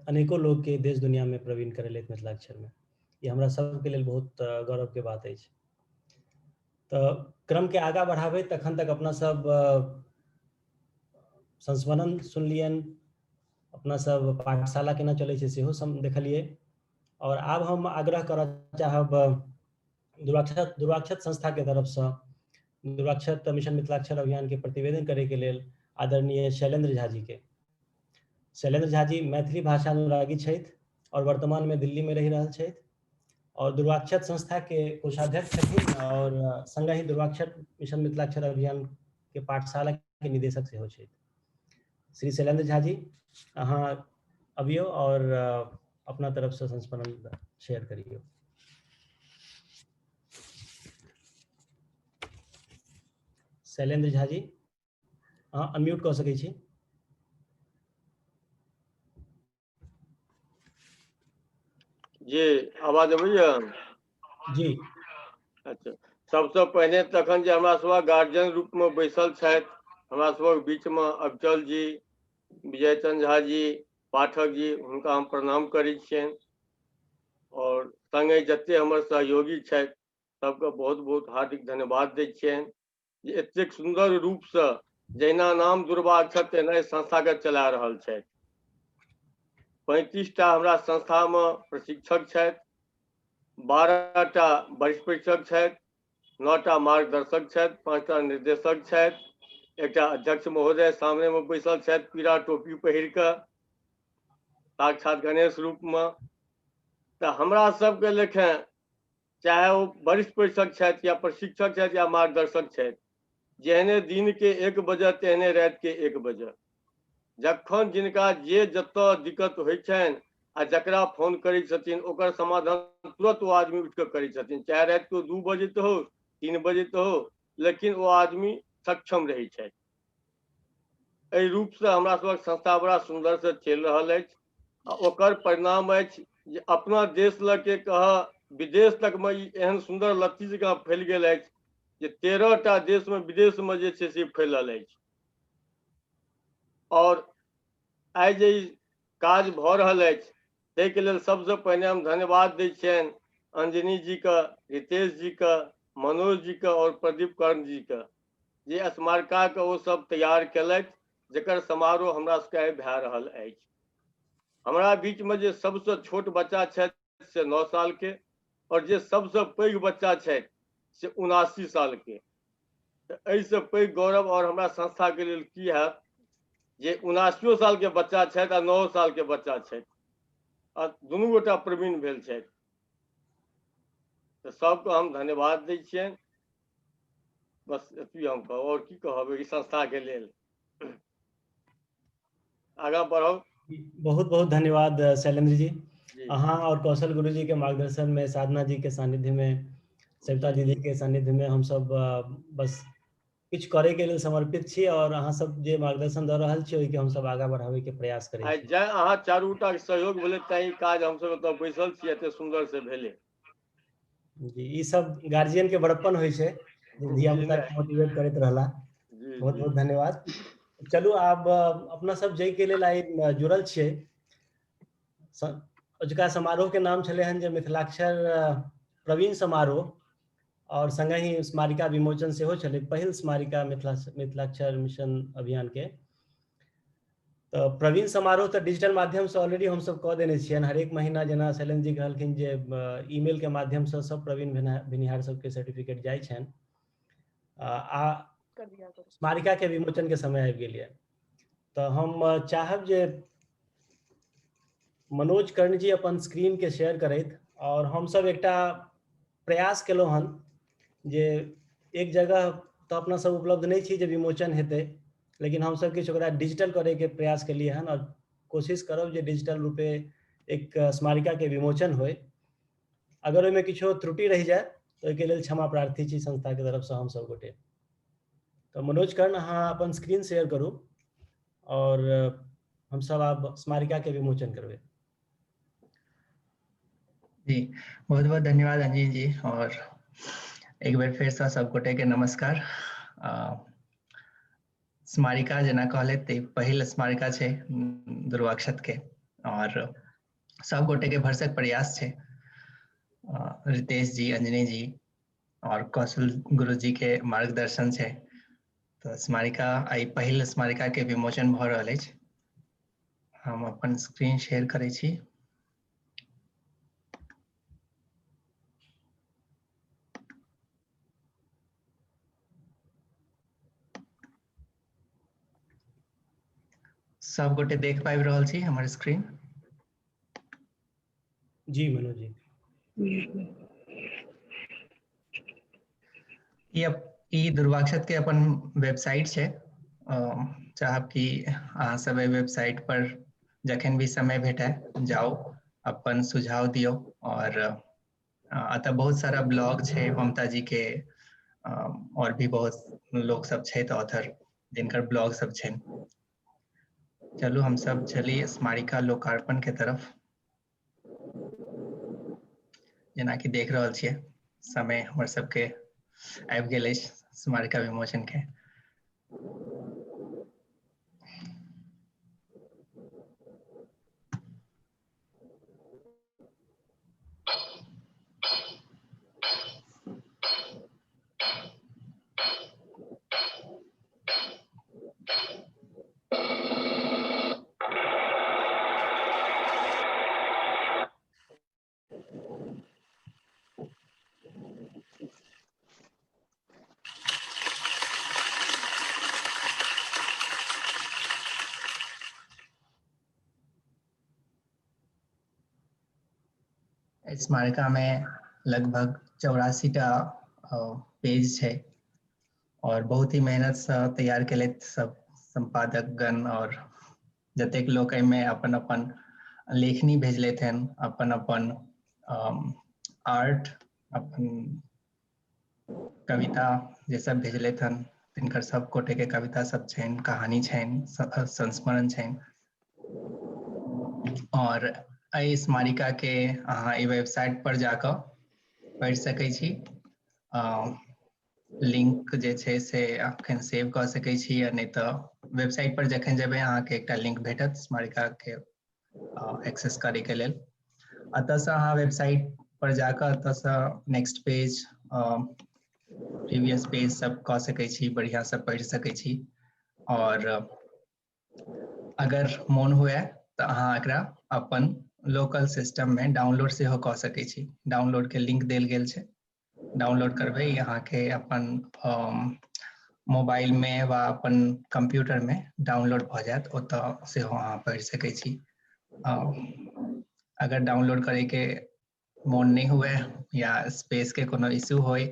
अनेकों लोग के देश दुनिया में प्रवीण करेलथि मिथिलाक्षर में। ये हमरा सबके लेल बहुत गौरव के बात अछि। तऽ क्रम के आगा बढ़ाबैत तखन तक अपना सब संस्मरण सुनलियनि, अपना सब पाठशाला केना चलै छै सेहो सब देखलियै। और आब हम आग्रह करऽ चाहब दुर्वाक्षत संस्था के तरफ से दुर्वाक्षत मिशन मिथिलाक्षर अभियान के प्रतिवेदन करे के लेल आदरणीय शैलेंद्र झा जी के। शैलेंद्र झा जी मैथिली भाषा अनुरागी छथि और वर्तमान में दिल्ली में रहि रहल छथि और दुर्वाक्षत संस्था के कोषाध्यक्ष छथिन और संगहि दुर्वाक्षत मिशन मिथिलाक्षर अभियान के पाठशाला के निदेशक सेहो छथि। श्री शैलेंद्र झा जी, अहाँ अबियौ और अपना तरफ से संस्मरण शेयर करियौ। शैलेंद्र झा जी, अहाँ अनम्यूट कऽ सकै छी। जी, आवाज अबैया? जी। अच्छा, सबसँ पहिने तखन जे हमरा सभक गार्जियन रूप में बैसल छथि हमरा सभक बीच में अविचल जी, विजय चंद्र झा जी, पाठक जी, हुनका हम प्रणाम करै छियनि। और संगे जते हमर सहयोगी छथि सबके बहुत बहुत हार्दिक धन्यवाद दै छियनि जे एतेक सुन्दर रूपसँ जहिना नाम दुर्वाक्षत तहिना संस्था के चला रहल छथि। 35 टा हमरा संस्था में प्रशिक्षक छथि, 12 टा वरिष्ठ प्रशिक्षक छथि, 9 टा मार्गदर्शक छथि, 5 टा निर्देशक छथि, एकटा अध्यक्ष महोदय सामने में बैसल छथि पीरा टोपी पहिर कऽ साक्षात गणेश रूप में। तऽ हमरा सबके लेखे चाहे ओ वरिष्ठ प्रशिक्षक छथि या प्रशिक्षक छथि या मार्गदर्शक छथि, जेहने दिन के 1 बजे तेहने राति के 1 बजे जखन जिनका जे जतऽ दिक्कत होइ छनि आ जकरा फोन करै छथिन ओकर समाधान तुरंत ओ आदमी उठि कऽ करै छथिन, चाहे राति के 2 बजैत हो 3 बजैत हो, लेकिन ओ आदमी सक्षम रहै छथि। एहि रूपसँ हमरा सभक संस्था बड़ा सुन्दरसँ चलि रहल अछि आ ओकर परिणाम अछि जे अपना देश लऽ के कह विदेश तकमे ई एहन सुन्दर लत्ती जकाँ फैल गेल अछि जे 13 टा देशमे विदेशमे जे छै से फैलल अछि। और आइ जे ई काज भऽ रहल अछि ताहिके लेल सबसँ पहिने हम धन्यवाद दै छियनि अंजनी जीके, रितेश जीके, मनोज जीके आओर प्रदीप कर्ण जीके, जे स्मारिकाके ओ सब तैयार केलथि, जकर समारोह हमरा सबके आइ भए रहल अछि। हमरा बीचमे जे सबसँ छोट बच्चा छथि से 9 साल के, और जे सबसँ पैघ बच्चा छथि से 79 साल के। तऽ एहिसँ पैघ गौरव और हमरा संस्था के लेल की हैत जे 79 साल के बच्चा छथि आ 9 साल के बच्चा छथि, आ दुनू गोटा प्रवीण भेल छथि। तऽ सबके हम धन्यवाद दै छियनि। बस एतबी हम कहब, और की कहब एहि संस्था के लेल। आगाँ बढ़ब। बहुत बहुत धन्यवाद शैलेंद्र जी। अहाँ और कौशल गुरु जी के मार्गदर्शन में, साधना जी के सानिध्य में, सविता दीदी के सानिध्य में हम सब बस किछु करे के लेल समर्पित छी, और अहाँ सब जे मार्गदर्शन दऽ रहल छी ओहिके हम सब आगाँ बढ़ावे के प्रयास करै छी। जै अहाँ चारू गोटा के सहयोग भेलै तैं ई काज हम सब एतऽ बैसल छी, एते सुंदर से भेलै। जी, ई सब गार्जियन के बड़प्पन होइ छै जे धिया पुता के मोटिवेट करैत रहला। बहुत बहुत धन्यवाद। चलू आब अपना सब जाहि के लेल आइ जुड़ल छियै, अजुका समारोह के नाम छलै हन जे मिथिलाक्षर प्रवीण समारोह, और संगहि स्मारिका विमोचन सेहो छलै, पहिल स्मारिका मिथिलाक्षर मिशन अभियान के। तऽ प्रवीण समारोह तऽ डिजिटल माध्यम से ऑलरेडी हमसब कऽ देने छियनि। हरेक महीना जेना शैलेन्द्र जी कहलखिन जे ईमेल के माध्यम से सब प्रवीण भेनिहार सबके सर्टिफिकेट जाइ छनि। आ स्मारिका के विमोचन के समय आबि गेल यऽ, तऽ हम चाहब जे मनोज कर्ण जी अपन स्क्रीन के शेयर करैत, और हमसब एकटा प्रयास केलहुँ हन जे एक जगह तऽ अपना सब उपलब्ध नहि छी जे विमोचन हेतै, लेकिन हमसब किछु ओकरा डिजिटल करैके प्रयास केलियै हन, और कोशिश करब जे डिजिटल रूपे एक स्मारिका के विमोचन होय। अगर ओहिमे किछो त्रुटि रहि जाय तऽ ओहिके लेल क्षमा प्रार्थी छी संस्था के तरफ से हम सब गोटे। तऽ मनोज कर्ण अहाँ अपन स्क्रीन शेयर करू और हम सब आब स्मारिका के विमोचन करबै। जी, बहुत बहुत धन्यवाद अंजनी जी, और एक बेर फेर से सब गोटे के नमस्कार। स्मारिका जेना कहले ते पहिल स्मारिका छै दुर्वाक्षत के, और सब गोटे के भरसक प्रयास छै। रितेश जी, अंजनी जी और कौशल गुरु जी के मार्गदर्शन छै, तऽ स्मारिका आइ पहिल स्मारिका के विमोचन भऽ रहल अछि। हम अपन स्क्रीन शेयर करै छी। सब गोटे देख पाबि रहल छी हमर स्क्रीन? जी मनोज जी। ई दुर्वाक्षत के अपन वेबसाइट छै। चाहब कि अहाँ सब एहि वेबसाइट पर जखन भी समय भेटै जाउ, अपन सुझाव दियौ। और अतः बहुत सारा ब्लॉग छै ममता जी के, और भी बहुत लोग सब छै ऑथर जिनकर ब्लॉग सब छै। चलू हम सब चली स्मारिका लोकार्पण के तरफ। जेनाकि देख रहल छियै समय हमर सबके आबि गेल अछि स्मारिका विमोचन के। स्मारिका में लगभग 84 टा पेज छै और बहुत ही मेहनत से तैयार केलथि सब संपादक गण और जतेक लोक एहिमे अपन अपन लेखनी भेजलथि हन, अपन अपन आर्ट, अपन कविता जे सब भेजलथि हन, तिनकर सब गोटे के कविता सब छनि, कहानी छनि, संस्मरण छनि। और एहि स्मारिका के अहाँ एहि वेबसाइट पर जाकऽ पढ़ि सकै छी। लिंक जे छै से अखन सेव कऽ सकै छी, या नहि तऽ वेबसाइट पर जखन जेबै अहाँके एकटा लिंक भेटत स्मारिका के एक्सेस करैके लेल। एतऽसँ अहाँ वेबसाइट पर जाकऽ एतऽसँ नेक्स्ट पेज, प्रीवियस पेज सब कऽ सकै छी, बढ़िआँसँ पढ़ि सकै छी। आओर अगर मोन हुए तऽ अहाँ एकरा अपन लोकल सिस्टममे डाउनलोड सेहो कऽ सकै छी। डाउनलोडके लिंक देल गेल छै, डाउनलोड करबै अहाँके अपन मोबाइलमे वा अपन कम्प्यूटरमे डाउनलोड भऽ जायत, ओतऽ सेहो अहाँ पढ़ि सकै छी। अगर डाउनलोड करैके मोन नहि हुए या स्पेसके कोनो इश्यू होय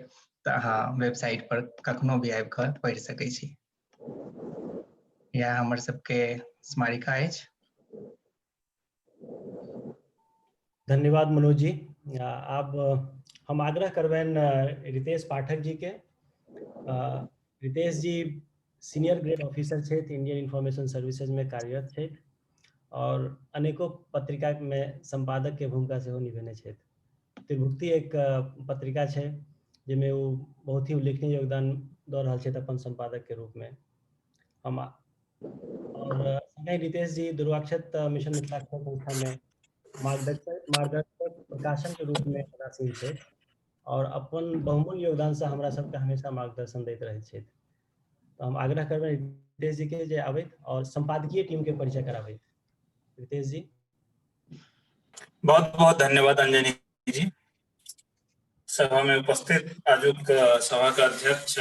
तऽ अहाँ वेबसाइट पर कखनो भी आबि कऽ पढ़ि सकै छी। इएह हमर सबके स्मारिका अछि। धन्यवाद मनोज जी। आब हम आग्रह करबनि रितेश पाठक जी के। रितेश जी सीनियर ग्रेड ऑफिसर छथि, इंडियन इंफॉर्मेशन सर्विसेज में कार्यरत छथि और अनेकों पत्रिका में संपादक के भूमिका सेहो निभेने छथि। त्रिभुक्ति एक पत्रिका छै जाहिमे ओ बहुत ही उल्लेखनीय योगदान दऽ रहल छथि अपन संपादक के रूप में। हम और संगहि रितेश जी दुर्वाक्षत मिशन मिथिलाक्षर संस्था में मार्गदर्शक प्रकाशन के रूप में पदासीन छथि और अपन बहुमूल्य योगदान से हमरा सबके हमेशा मार्गदर्शन दैत रहैत छथि। तऽ हम आग्रह करबै रितेश जी के जे आबैत और संपादकीय टीम के परिचय कराबैत। रितेश जी। बहुत बहुत धन्यवाद अंजनी जी। सभा में उपस्थित आजुक सभा का अध्यक्ष,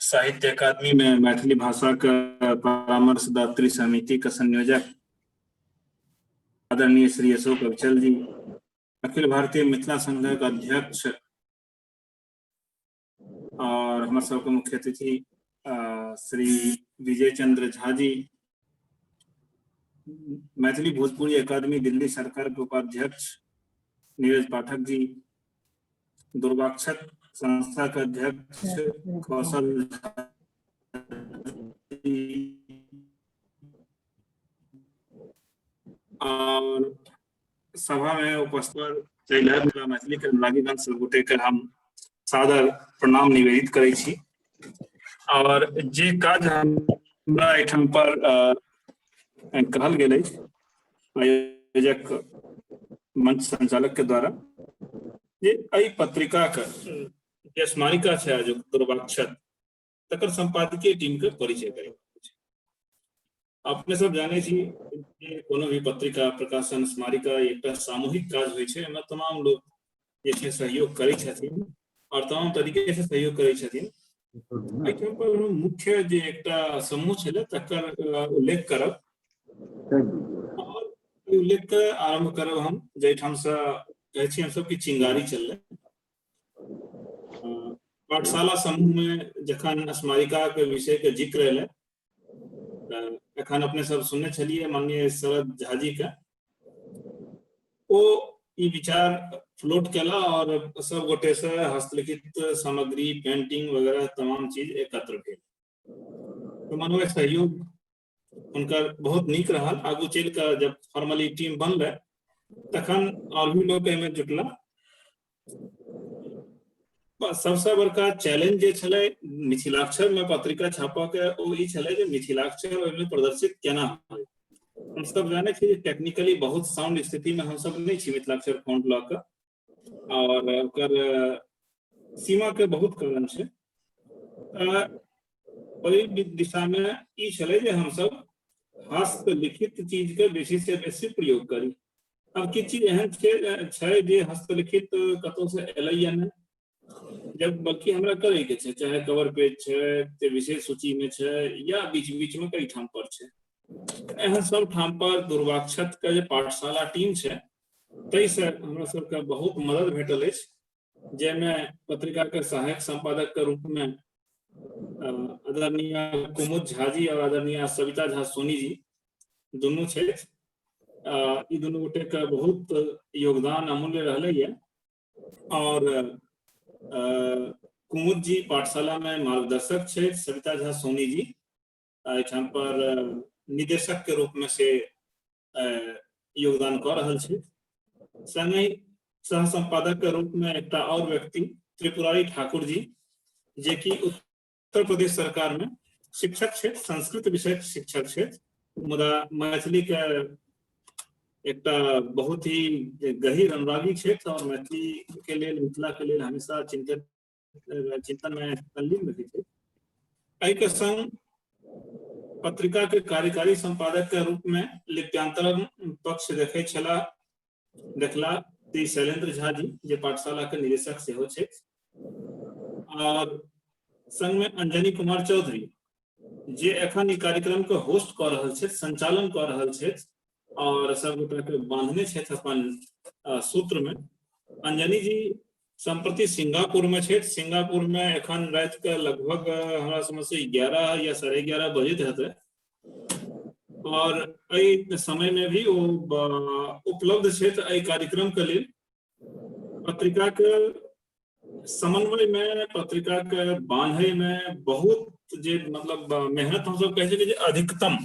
साहित्य अकादमी में मैथिली भाषा का परामर्शदात्री समिति का संयोजक आदरणीय श्री अशोक अविचल जी, अखिल भारतीय मिथिला संघक अध्यक्ष और हमर सबके मुख्य अतिथि श्री विजय चंद्र झा जी, मैथिली भोजपुरी अकादमी दिल्ली सरकार के उपाध्यक्ष नीरज पाठक जी, दुर्वाक्षत संस्था के अध्यक्ष कौशल झा जी और सभा में उपस्थित मिथिला मैथिली के अनुरागीगण सब गोटे के हम सादर प्रणाम निवेदित करै छी। और जे काज हमरा एहिठाम पर कहल गेल अछि आयोजक मंच संचालक के द्वारा, जे एहि पत्रिका के जे स्मारिका छै आजुक दुर्वाक्षत, तकर संपादकीय टीम के परिचय करेबाक छै। अपने सब जानै छी जे कोनो भी पत्रिका प्रकाशन स्मारिका एकटा सामूहिक काज होइ छै, एहिमे तमाम लोक जे छै सहयोग करै छथिन और तमाम तरीके से सहयोग करै छथिन। एहिठाम पर मुख्य जे एकटा समूह छलै तकर उल्लेख करब और उल्लेख के आरंभ करब हम जाहिठाम से कहै छी हमसब कि चिंगारी चललै। पाठशाला समूह में जखन स्मारिका के विषय के जिक्र एलै तऽ एखन अपने सब सुनने छलियै माननीय शरद झा जी के, ओ ई विचार फ्लोट केला और सब गोटे से हस्तलिखित सामग्री, पेंटिंग वगैरह तमाम चीज एकत्र भेल। समन्वय सहयोग हुनकर बहुत नीक रहल। आगू चलि कऽ जब फॉर्मली टीम बनलै तखन और भी लोग एहिमे जुटला। सबसे बड़का चैलेंज जे छलै मिथिलाक्षर में पत्रिका छापऽ के, ओ ई छलै जे मिथिलाक्षर ओहिमे प्रदर्शित केना होइ। हमसब जानै छी जे टेक्निकली बहुत साउंड स्थिति में हमसब नहि छी मिथिलाक्षर फॉन्ट लऽ कऽ, और ओकर सीमा के बहुत कारण छै। ओहि दिशा में ई छलै जे हमसब हस्तलिखित चीज के बेसी से बेसी प्रयोग करी। अब किछु चीज एहन छै जे हस्तलिखित कतौ से एलैया नहि, जब बल्कि हमरा करे के छै, चाहे कवर पेज छै ते विशेष सूची में छै या बीच बीच में कई ठाम पर छै। एहन सब ठाम पर दुर्वाक्षत के जे पाठशाला टीम छै ताहि से हमरा सबके बहुत मदद भेटल अछि, जाहिमे पत्रिका के सहायक संपादक के रूप में आदरणीय कुमुद झा जी और आदरणीय सविता झा सोनी जी दुनू छथि। ई दुनू गोटे के बहुत योगदान अमूल्य रहलैया। और कुमुद जी पाठशाला में मार्गदर्शक छथि, सविता झा सोनी जी एहिठाम पर निदेशक के रूप में से योगदान कऽ रहल छथि। संगहि सह संपादक के रूप में एकटा और व्यक्ति त्रिपुरारी ठाकुर जी, जे कि उत्तर प्रदेश सरकार में शिक्षक छथि, संस्कृत विषय शिक्षक छथि, मुदा मैथिली के एकटा बहुत ही गहीर अनुरागी छथि आओर मैथिली के लेल, मिथिला के लेल हमेशा चिंतित चिंतन में तल्लीन रहै छै। एहि के संग पत्रिका के कार्यकारी संपादक के रूप में लिप्यांतरण पक्ष देखै छलाह, देखला श्री शैलेंद्र झा जी, जे पाठशाला के निदेशक सेहो छथि, और संग में अंजनी कुमार चौधरी, जे एखन ई कार्यक्रम के होस्ट कऽ रहल छथि, संचालन कऽ रहल छथि और सब गोटा के बांधने छथि अपन सूत्र में। अंजनी जी सम्प्रति सिंगापुर में छथि। सिंगापुर में एखन राति के लगभग हमरा समझ से 11 या 11:30 बजैत हेतै, और एहि समय में भी ओ उपलब्ध छथि एहि कार्यक्रम के लेल। पत्रिका के समन्वय में, पत्रिका के बांधे में बहुत जे मतलब मेहनत हम सब कहै छियै जे अधिकतम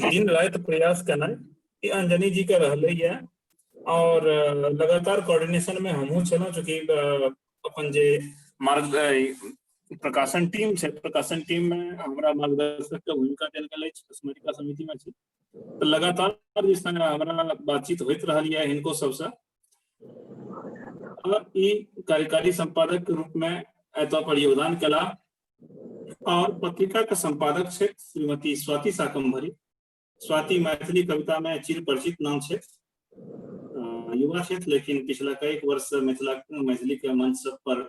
दिन राति प्रयास केनाइ, ई अंजनी जी के रहलै ये। और लगातार कोऑर्डिनेशन में हमहूँ छलहुँ, चूँकि अपन जे मार्ग प्रकाशन टीम छै, प्रकाशन टीम में हमरा मार्गदर्शक के भूमिका देल गेल अछि, स्मारिका समिति में छी, तऽ लगातार जे हमरा बातचीत होइत रहल यऽ हिनको सबसँ। ई कार्यकारी संपादक के रूप में एतऽ पर योगदान केला। और पत्रिका के संपादक छथि श्रीमती स्वाति शाकंभरी। स्वाति मैथिली कविता में चिर परिचित नाम छथि, युवा छथि, लेकिन पिछला कई वर्ष से मिथिला मैथिली के मंच सब पर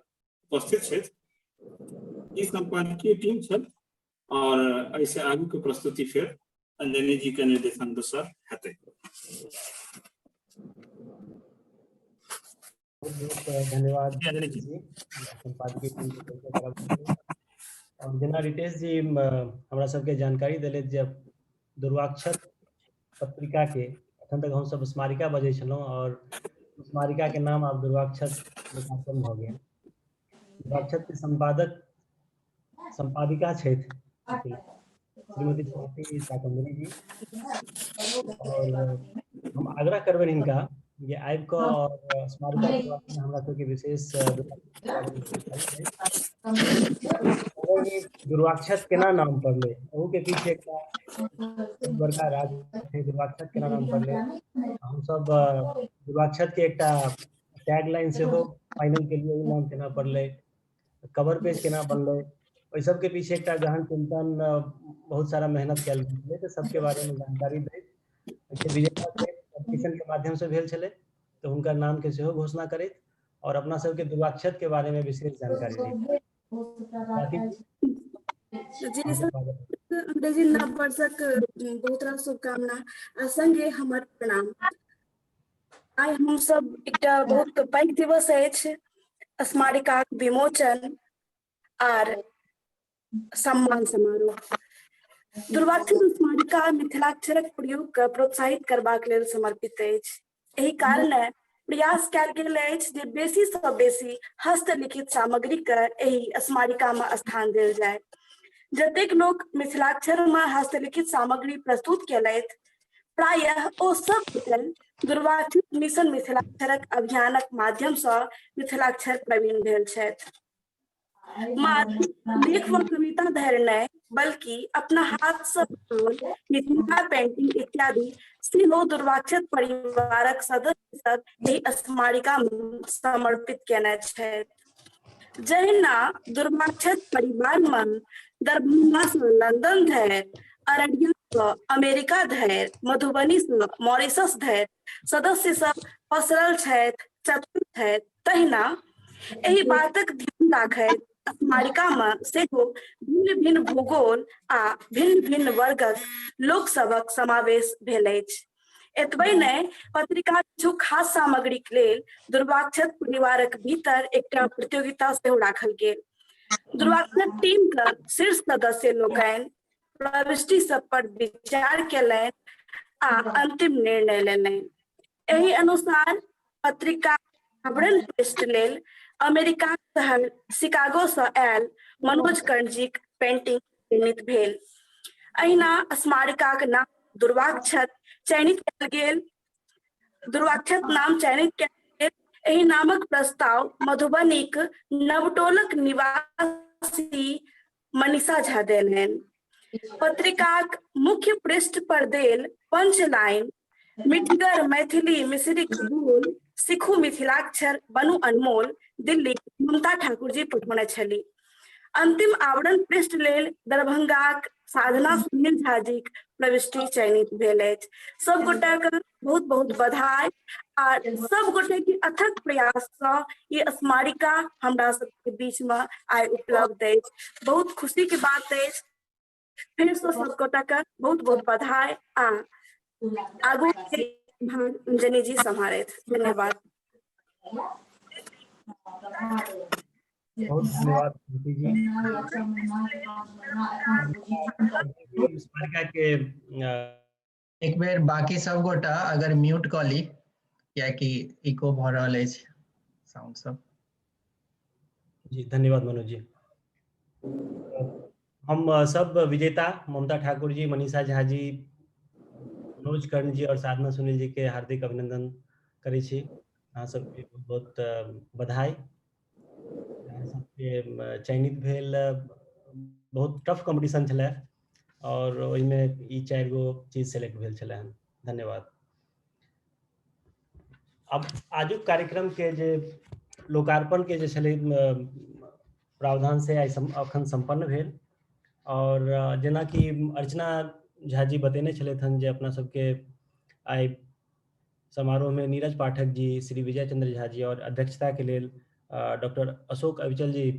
उपस्थित छथि। ई संपादकीय टीम छल और ऐसे आगू के प्रस्तुति फिर अंजनी जी के निर्देशानुसार हेतै। बहुत बहुत धन्यवाद जी, अंजनी जी। जी, संपादकीय टीम के परिचय कराबऽ। और जेना रितेश जी हमरा सबके जानकारी देलथि जे दुर्वाक्षत पत्रिका के एखन तक हमसब स्मारिका बजै छलहुँ और स्मारिका के नाम आब दुर्वाक्षत लोकार्पण भऽ गेल। दुर्वाक्षत के संपादक संपादिका छथि श्रीमती स्वाति शाकंभरी जी, और हम आग्रह करबनि हिनका जे आबि कऽ और स्मारिका के बारे में हमरा सबके विशेष दुर्वाक्षत केना नाम पड़लै, ओहू के पीछे एकटा बड़का राज छै। दुर्वाक्षत केना नाम पड़लै, हमसब दुर्वाक्षत के एकटा टैगलाइन सेहो फाइनल केलियै, ओ नाम केना पड़लै, कवर पेज केना बनलै, ओहि सबके पीछे एकटा गहन चिंतन, बहुत सारा मेहनत कयल गेल छलै। तऽ सबके बारे में जानकारी दैत विजेता कॉम्पिटिशन के माध्यम से भेल छलै, तऽ हुनकर नाम के सेहो घोषणा करैत और अपना सबके दुर्वाक्षत के बारे में विशेष जानकारी दैत। जी सर, अंग्रेजी नव वर्षक बहुत रास शुभकामना आ संगे हमर प्रणाम। आइ हम सब एकटा बहुत पैघ दिवस अछि, स्मारिकाक विमोचन आर सम्मान समारोह। दुर्वाक्षर स्मारिका मिथिलाक्षरक प्रयोग के प्रोत्साहित करबाक लेल समर्पित अछि। एहि कारणे प्रयास कयल गेल अछि जे बेसी सँ बेसी हस्तलिखित सामग्री के एहि स्मारिका में स्थान देल जाय। जतेक लोक मिथिलाक्षर में हस्तलिखित सामग्री प्रस्तुत केलथि, प्रायः ओ सब गोटे दुर्वाक्षर मिशन मिथिलाक्षरक अभियानक माध्यम सँ मिथिलाक्षर प्रवीण भेल छथि। मात्र लेख व कविता धरि नहि, बल्कि अपना हाथ सँ बनाओल मिथिला पेंटिंग इत्यादि सेहो दुर्वाक्षर परिवारक सदस्य सब एहि स्मारिका में समर्पित केने छथि। जहिना दुर्वाक्षर परिवार में दरभंगा सँ लंदन धरि, अररिया सँ अमेरिका धरि, मधुबनी सँ मॉरिशस धरि सदस्य सब पसरल छथि, चतुर छथि, तहिना एहि बातक ध्यान राखैत स्मारिका में सेहो भिन्न भिन्न भूगोल आ भिन्न भिन्न वर्गक लोक सभक समावेश भेल अछि। एतबे नहि, पत्रिका किछु खास सामग्रीक लेल दुर्वाक्षत परिवारक भीतर एकटा प्रतियोगिता सेहो राखल गेल। दुर्वाक्षत टीम के शीर्ष सदस्य लोकनि प्रविष्टि सब पर विचार केलनि आ अंतिम निर्णय लेलनि। एहि अनुसार पत्रिका आवरण पृष्ठ लेल अमेरिका शहर शिकागो सँ आयल मनोज कर्णजीक पेंटिंग चयनित भेल। अहिना स्मारिकाक नाम दुर्वाक्षत चयनित कयल गेल। दुर्वाक्षत नाम चयनित कयल गेल। एहि नामक प्रस्ताव मधुबनीक नवटोलक निवासी मनीषा झा देलनि। पत्रिकाक मुख्य पृष्ठ पर देल पंचलाइन मिठगर मैथिली मिश्रिक बोल, सिखू मिथिलाक्षर बनू अनमोल, दिल्ली ममता ठाकुर जी पठौने छली। अंतिम आवरण पृष्ठ लेल दरभंगाक साधना सुनील झा जीक प्रविष्टि चयनित भेल अछि। सब गोटा के बहुत बहुत बधाई आ सब गोटे के अथक प्रयास सँ ई स्मारिका हमरा सबके बीच में आइ उपलब्ध अछि। बहुत खुशी के बात अछि। फिर से सब गोटा के बहुत बहुत बधाई आ आगू के भाग अंजनी जी सम्हारैत। धन्यवाद। बहुत धन्यवाद प्रीति जी। स्मारिका के एक बेर बाकी सब गोटा अगर म्यूट कऽ ली, कियाकि इको भऽ रहल अछि साउंड सब। जी धन्यवाद मनोज जी। हम सब विजेता ममता ठाकुर जी, मनीषा झा जी, मनोज कर्ण जी और साधना सुनील जी के हार्दिक अभिनंदन करै छी। अहाँ सबके बहुत बहुत बधाई। अहाँ सबके चयनित भेल, बहुत टफ कॉम्पिटिशन छलै और ओहिमे ई 4 गो चीज सेलेक्ट भेल छलै हन। धन्यवाद। अब आजुक कार्यक्रम के जे लोकार्पण के जे छलै प्रावधान से आइ अखन सम्पन्न भेल और जेनाकि अर्चना झा जी बतेने छलथि हन जे अपना सबके आइ समारोह में नीरज पाठक जी, श्री विजय चंद्र झा जी और अध्यक्षता के लेल डॉक्टर अशोक अविचल जी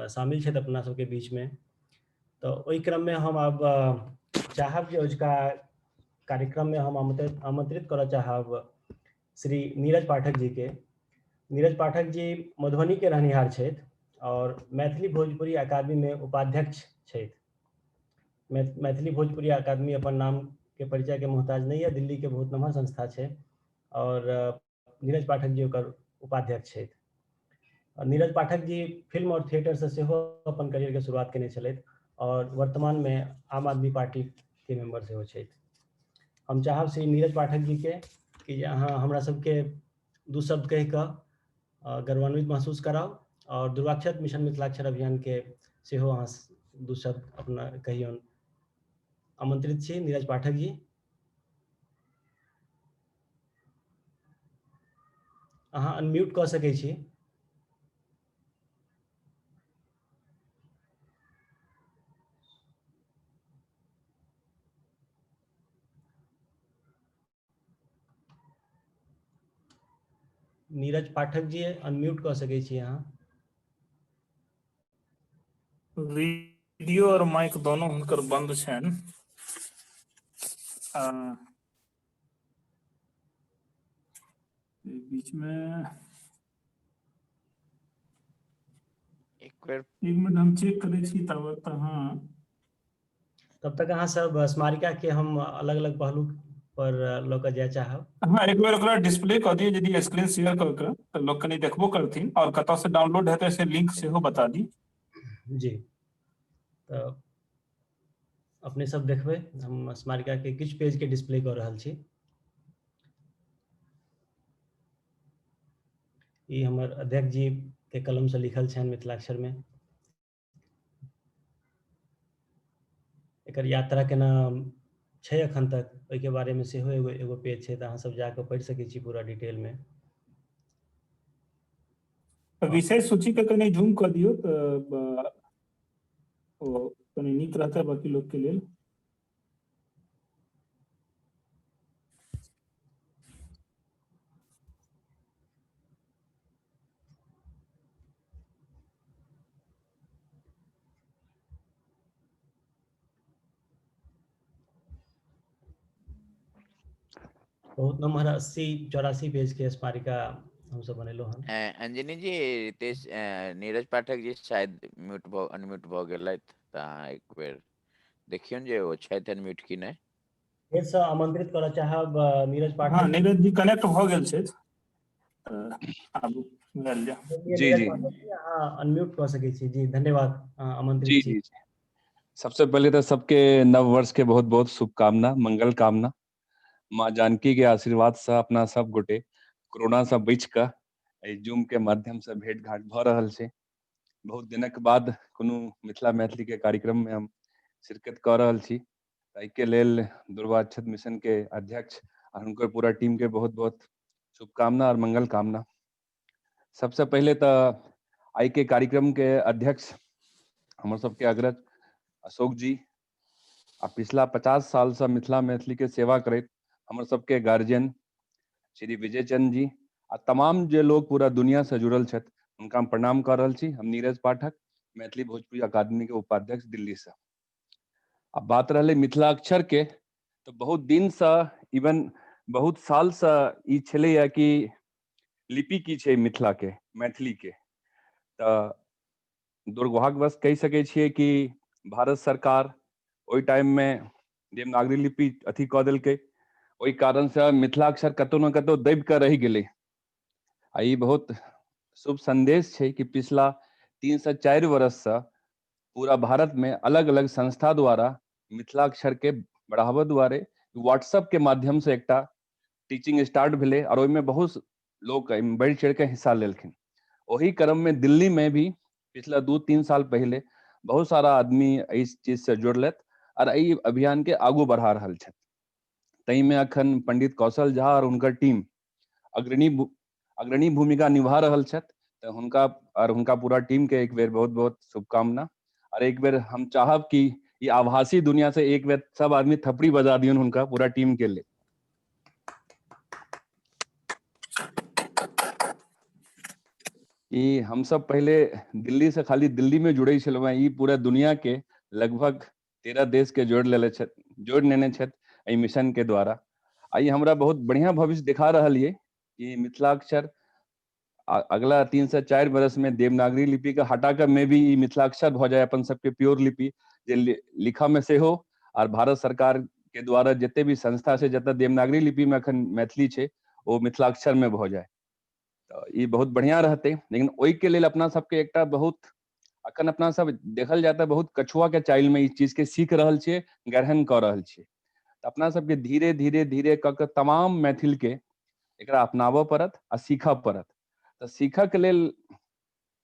शामिल छथि अपना सबके बीच में। तो ओहि क्रम में हम अब चाहब जे अजुका कार्यक्रम में हम आमंत्रित करऽ चाहब श्री नीरज पाठक जी के। नीरज पाठक जी मधुबनी के रहनिहार छथि और मैथिली भोजपुरी अकादमी में उपाध्यक्ष छथि। मैथिली भोजपुरी अकादमी अपन नाम के परिचय के मोहताज नहीं है, दिल्ली के बहुत नमहर संस्था छै और नीरज पाठक जी ओकर उपाध्यक्ष छथि। नीरज पाठक जी फिल्म और थिएटर से सेहो अपन करियर के शुरुआत केने छलथि और वर्तमान में आम आदमी पार्टी के मेंबर सेहो छथि। हम चाहब श्री नीरज पाठक जी के कि अहाँ हमरा सबके 2 शब्द कहि कऽ गौरवान्वित महसूस कराउ और दुर्वाक्षत मिशन मिथिलाक्षर अभियान के सेहो अहाँ 2 शब्द अपना कहियौन। आमंत्रित छी नीरज पाठक जी। अहाँ अनम्यूट कऽ सकै छी। नीरज पाठक जी अनम्यूट कऽ सकै छी अहाँ। वीडियो और माइक दोनों हुनकर बंद छनि। बीच में एक बेर 1 मिनट हम चेक करै छी तब अहाँ तब तक अहाँ सब स्मारिका के हम अलग अलग पहलू पर लऽ कऽ जाय चाहब। हाँ, एक बेर ओकरा डिस्प्ले कऽ दियौ यदि स्क्रीन शेयर कऽ के, तऽ लोक कनि देखबो करथिन और कतऽ से डाउनलोड हेतै से लिंक सेहो बता दी। जी, तऽ अपने सब देखबै हम स्मारिका के किछु पेज के डिस्प्ले कऽ रहल छी। ई हमर अध्यक्ष जी के कलम से लिखल छनि मिथिलाक्षर में। एकर यात्रा केना छै अखन तक ओहिके बारे में सेहो एगो एगो पेज छै, तऽ अहाँ सब जाकऽ पढ़ि सकै छी पूरा डिटेल में। विषय सूची के कनि जूम कऽ दियौ तऽ ओ कनि नीक रहतै बाकी लोक के लेल। बहुत नम्हर 80-84 पेज के स्मारिका हमसब बनेलहुँ हन। अंजनी जी, रितेश, नीरज पाठक जी शायद म्यूट भ अनम्यूट भऽ गेलथि, तऽ अहाँ एक बेर देखियौन जे ओ छथि अनम्यूट कि नहि। फेरसँ आमंत्रित करऽ चाहब नीरज पाठक। हाँ, नीरज जी कनेक्ट भऽ गेल छथि, आबू मिलल जाय। जी जी, अहाँ अनम्यूट कऽ सकै छी जी। धन्यवाद, आमंत्रित जी छी। जी। सबसे पहले तो सबके नव वर्ष के बहुत बहुत शुभकामना, मंगल कामना। माँ जानकी के आशीर्वाद से अपना सब गोटे कोरोना से बच के एहि जूम के माध्यम से भेंट घाट भऽ रहल छै। बहुत दिनक बाद कोनो मिथिला मैथिली के कार्यक्रम में हम शिरकत कऽ रहल छी। एहिके लेल दुर्वाक्षत मिशन के अध्यक्ष आ हुनकर पूरा टीम के बहुत बहुत शुभकामना और मंगल कामना। सबसे पहिले तऽ आइ के कार्यक्रम के अध्यक्ष हमर सबके अग्रज अशोक जी आ पिछला 50 साल से मिथिला मैथिली के सेवा करैत हमर सबके गार्जियन श्री विजय चंद जी आ तमाम जे लोग पूरा दुनिया से जुड़ल छथि हुनका हम प्रणाम कर रहल छी। हम नीरज पाठक, मैथिली भोजपुरी अकादमी के उपाध्यक्ष दिल्ली से। अब बात रहलै मिथिलाक्षर के, तो बहुत दिन से इवन बहुत साल से ई छलैया कि लिपि की छै मिथिला के, मैथिली के। तऽ दुर्भाग्यवश कहि सकै छियै कि भारत सरकार ओहि टाइम में देवनागरी लिपि अथी कऽ देलकै, ओहि कारण से मिथिलाक्षर कतौ ने कतौ दबि कऽ रहि गेलै। आ ई बहुत शुभ संदेश छै कि पिछला 3 से 4 वर्ष से पूरा भारत में अलग अलग संस्था द्वारा मिथिलाक्षर के बढ़ावा दुआरे व्हाट्सएप के माध्यम से एकटा टीचिंग स्टार्ट भेलै और ओहिमे बहुत लोग एहिमे बढ़ि चढ़ि के हिस्सा लेलखिन। ओही क्रम में दिल्ली में भी पिछला 2-3 साल पहले बहुत सारा आदमी इस चीज से जुड़लथि और एहि अभियान के आगू बढ़ा रहल छथि। ताहिमे अखन पंडित कौशल झा और हुनकर टीम अग्रणी भूमिका निभा रहल छथि, तऽ हुनका और हुनका पूरा टीम के एक बेर बहुत बहुत शुभकामना। और एक बेर हम चाहब कि ई आभासी दुनिया से एक बेर सब आदमी थपड़ी बजा दियौन हुनका पूरा टीम के लिए। ई हम सब पहले दिल्ली से खाली दिल्ली में जुड़े छलहुँ हैं, ई पूरा दुनिया के लगभग 13 देश के जोड़ लेले छथि, जोड़ नेने छथि एहि मिशन के द्वारा। आ ई हमरा बहुत बढ़िया भविष्य दिखा रहल ये कि मिथिलाक्षर अगला 3 से 4 बरस में देवनागरी लिपि के हटा कर में भी ई मिथिलाक्षर भऽ जाए अपन सबके प्योर लिपि जे लिखा में सेहो, और भारत सरकार के द्वारा जते भी संस्था छै जतऽ देवनागरी लिपि में अखन मैथिली छै ओ मिथिलाक्षर में भऽ जाए, तऽ ई बहुत बढ़िया रहतै। लेकिन ओहि के लेल अपना सबके एकटा बहुत अखन अपना सब देखल जाय तऽ बहुत कछुआ के चाइल में ई चीज के सीख रहल छियै, ग्रहण कऽ रहल छियै। तऽ अपना सबके धीरे धीरे धीरे कऽ के तमाम मैथिल के एकरा अपनाबऽ पड़त आ सीखऽ पड़त। तऽ सीखऽ के लेल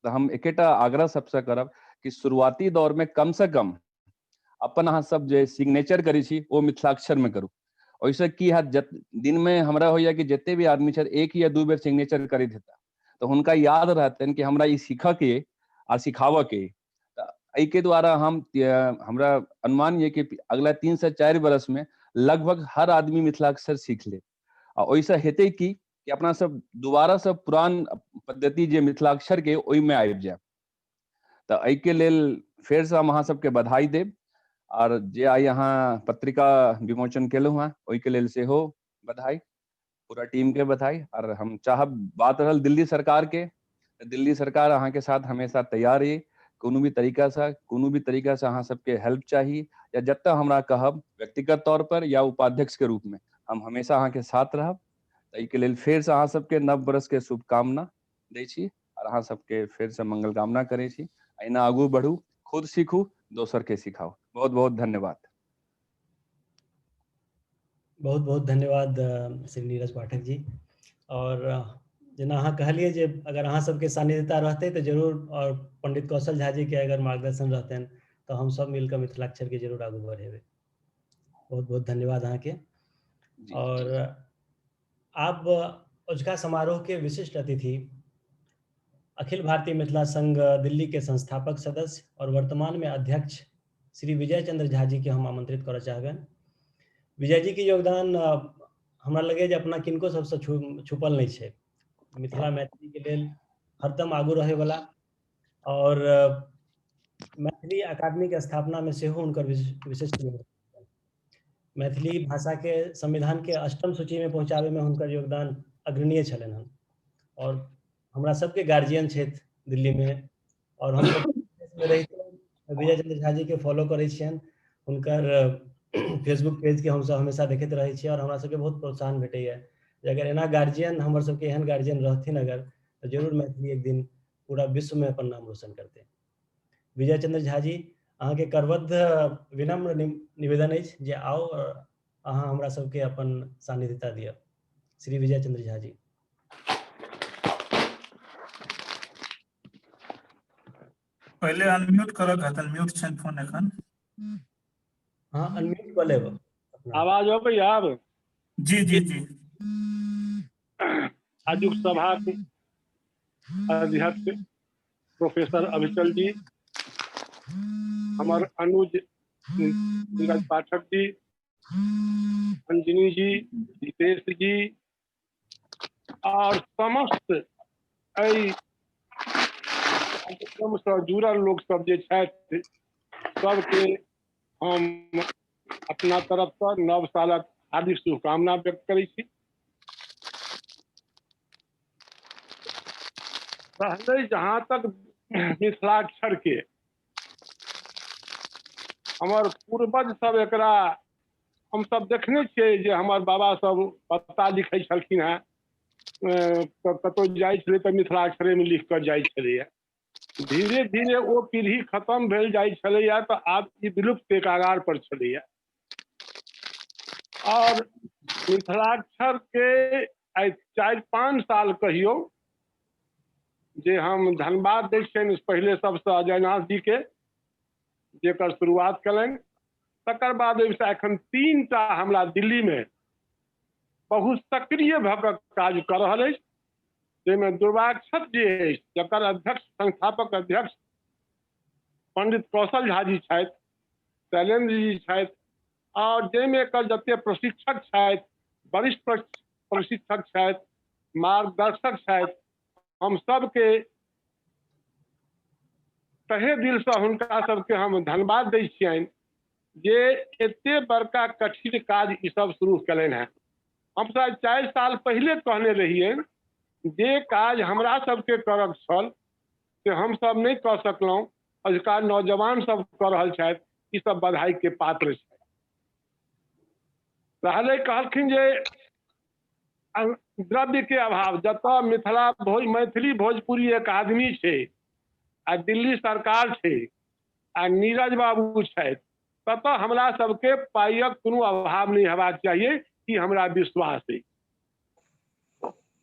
तऽ हम एकेटा आग्रह सबसँ करब कि शुरुआती दौर में कम से कम अपन अहाँ सब जे सिग्नेचर करै छी ओ मिथिलाक्षर में करू। ओहिसँ की हैत, दिन में हमरा होइया कि जते भी आदमी छथि 1 या 2 बेर सिग्नेचर करैत हेता तऽ हुनका याद रहतनि कि हमरा ई सीखऽ के आ सिखाबऽ के। तऽ एहिके द्वारा हमरा अनुमान ये कि अगला 3 से 4 बरस में लगभग हर आदमी मिथिलाक्षर सीख ले। आ ओहिसँ हेतै की कि अपना सब दोबारा से पुरान पद्धति जे मिथिलाक्षर के ओहिमे आबि जायब। तऽ एहिके लेल फेरसँ हम अहाँ सबके बधाई देब। आर जे आइ अहाँ पत्रिका विमोचन केलहुँ हेँ ओहिके लेल सेहो बधाई, पूरा टीम के बधाई। और हम चाहब, बात रहल दिल्ली सरकार के, दिल्ली सरकार अहाँके साथ हमेशा तैयार अइ, कोनो भी तरीका से, कोनो भी तरीका से अहाँ सबके हेल्प चाही या जतऽ हमरा कहब व्यक्तिगत तौर पर या उपाध्यक्ष के रूप में, हम हमेशा अहाँके साथ रहब। एहिके लेल फेरसँ अहाँ सबके नव वर्ष के शुभकामना दै छी और अहाँ सबके फेरसँ मंगल कामना करै छी। एहिना आगू बढ़ू, खुद सीखू, दोसर के सिखाउ। बहुत बहुत धन्यवाद। बहुत बहुत धन्यवाद श्री नीरज पाठक जी। और जेना अहाँ कहलियै जे अगर अहाँ सबके सान्निध्यता रहतै तऽ जरूर, और पंडित कौशल झा जी के अगर मार्गदर्शन रहतनि तऽ हम सब मिलकर मिथिलाक्षर के जरूर आगू बढ़ेबै। बहुत बहुत धन्यवाद अहाँके। और आब अजुका समारोह के विशिष्ट अतिथि अखिल भारतीय मिथिला संघ दिल्ली के संस्थापक सदस्य और वर्तमान में अध्यक्ष श्री विजय चंद्र झा जी के हम आमंत्रित करऽ चाहबनि। विजय जी के योगदान हमरा लगैए जे अपना किनको सबसँ छुपल नहि छै। मिथिला मैथिली के लेल हरदम आगू रहैवला और मैथिली अकादमी के स्थापना में सेहो हुनकर विशिष्ट योगदान। मैथिली भाषा के संविधान के 8म सूची में पहुंचाबे में हुनकर योगदान अग्रणीय छलनि हन। और हमरा सबके गार्जियन छथि दिल्ली में, और हम सब रहिते विजय चंद्र झा जी के फॉलो करै छियनि। हुनकर फेसबुक पेज के हमसब हमेशा देखैत रहै छियै और हमरा सबके बहुत प्रोत्साहन भेटैया जे अगर एना गार्जियन हमर सबके एहन गार्जियन रहथिन अगर, तऽ जरूर मैथिली एक दिन पूरा विश्व में अपन नाम रोशन करतै। विजय चंद्र झा जी, अहाँके करबद्ध विनम्र निवेदन अछि जे आउ और अहाँ हमरा सबके अपन सान्निध्यता दिअ। श्री विजय चंद्र झा जी। पहिले अनम्यूट करऽ कहतन, म्यूट छनि फोन एखन। हाँ, अनम्यूट कऽ लेब। आवाज अबैया आब? जी जी जी। आजुक सभाक अध्यक्ष प्रोफेसर अभिचल जी, हमर अनुज नीरज पाठक जी, अंजनी जी, रितेश जी और समस्त एहि कार्यक्रमसँ जुड़ल लोक सब जे छथि सबके हम अपना तरफसँ नव सालक हार्दिक शुभकामना व्यक्त करै छी। रहलै जहाँ तक मिथिलाक्षर के, हमर पूर्वज सब एकरा हमसब देखने छियै जे हमर बाबा सब पत्ता लिखै छलखिन हेँ, कतहु जाइ छलै तऽ मिथिलाक्षरेमे लिख कऽ जाइ छलैया। धीरे धीरे ओ पीढ़ी खत्म भेल जाइ छलैया तऽ आब ई विलुप्त के कगार पर छलैया। और मिथिलाक्षर के आइ 4-5 साल कहियौ जे हम धन्यवाद दै छियनि पहिले सबसँ अजयनाथ जी के जेकर शुरुआत कयलनि, तकर बाद ओहिसँ एखन 3टा हमरा दिल्ली मे बहुत सक्रिय भऽ कऽ काज कऽ रहल अछि, जाहिमे दुर्वाक्षत जे अछि जकर अध्यक्ष संस्थापक अध्यक्ष पंडित कौशल झा जी छथि, शैलेन्द्र जी छथि, और जाहिमे एकर जते प्रशिक्षक छथि, वरिष्ठ प्रशिक्षक छथि, मार्गदर्शक छथि, हम सबके तहे दिलसँ हुनका सबके हम धन्यवाद दै छियनि जे एते बड़का कठिन काज ई सब शुरू कयलनि हेँ। हम सब 4 साल पहिले कहने रहियनि जे काज हमरा सबके करक छल से हमसब नहि कऽ सकलहुँ, अजुका नौजवान सब कऽ रहल छथि, ई सब बधाई के पात्र छथि। रहलै कहलखिन जे द्रव्य के अभाव, जतऽ मिथिला मैथिली भोजपुरी अकादमी छै आ दिल्ली सरकार छै आ नीरज बाबू छथि, ततऽ हमरा सबके पाइक कोनो अभाव नहि हेबाक चाहिए, ई हमरा विश्वास अछि।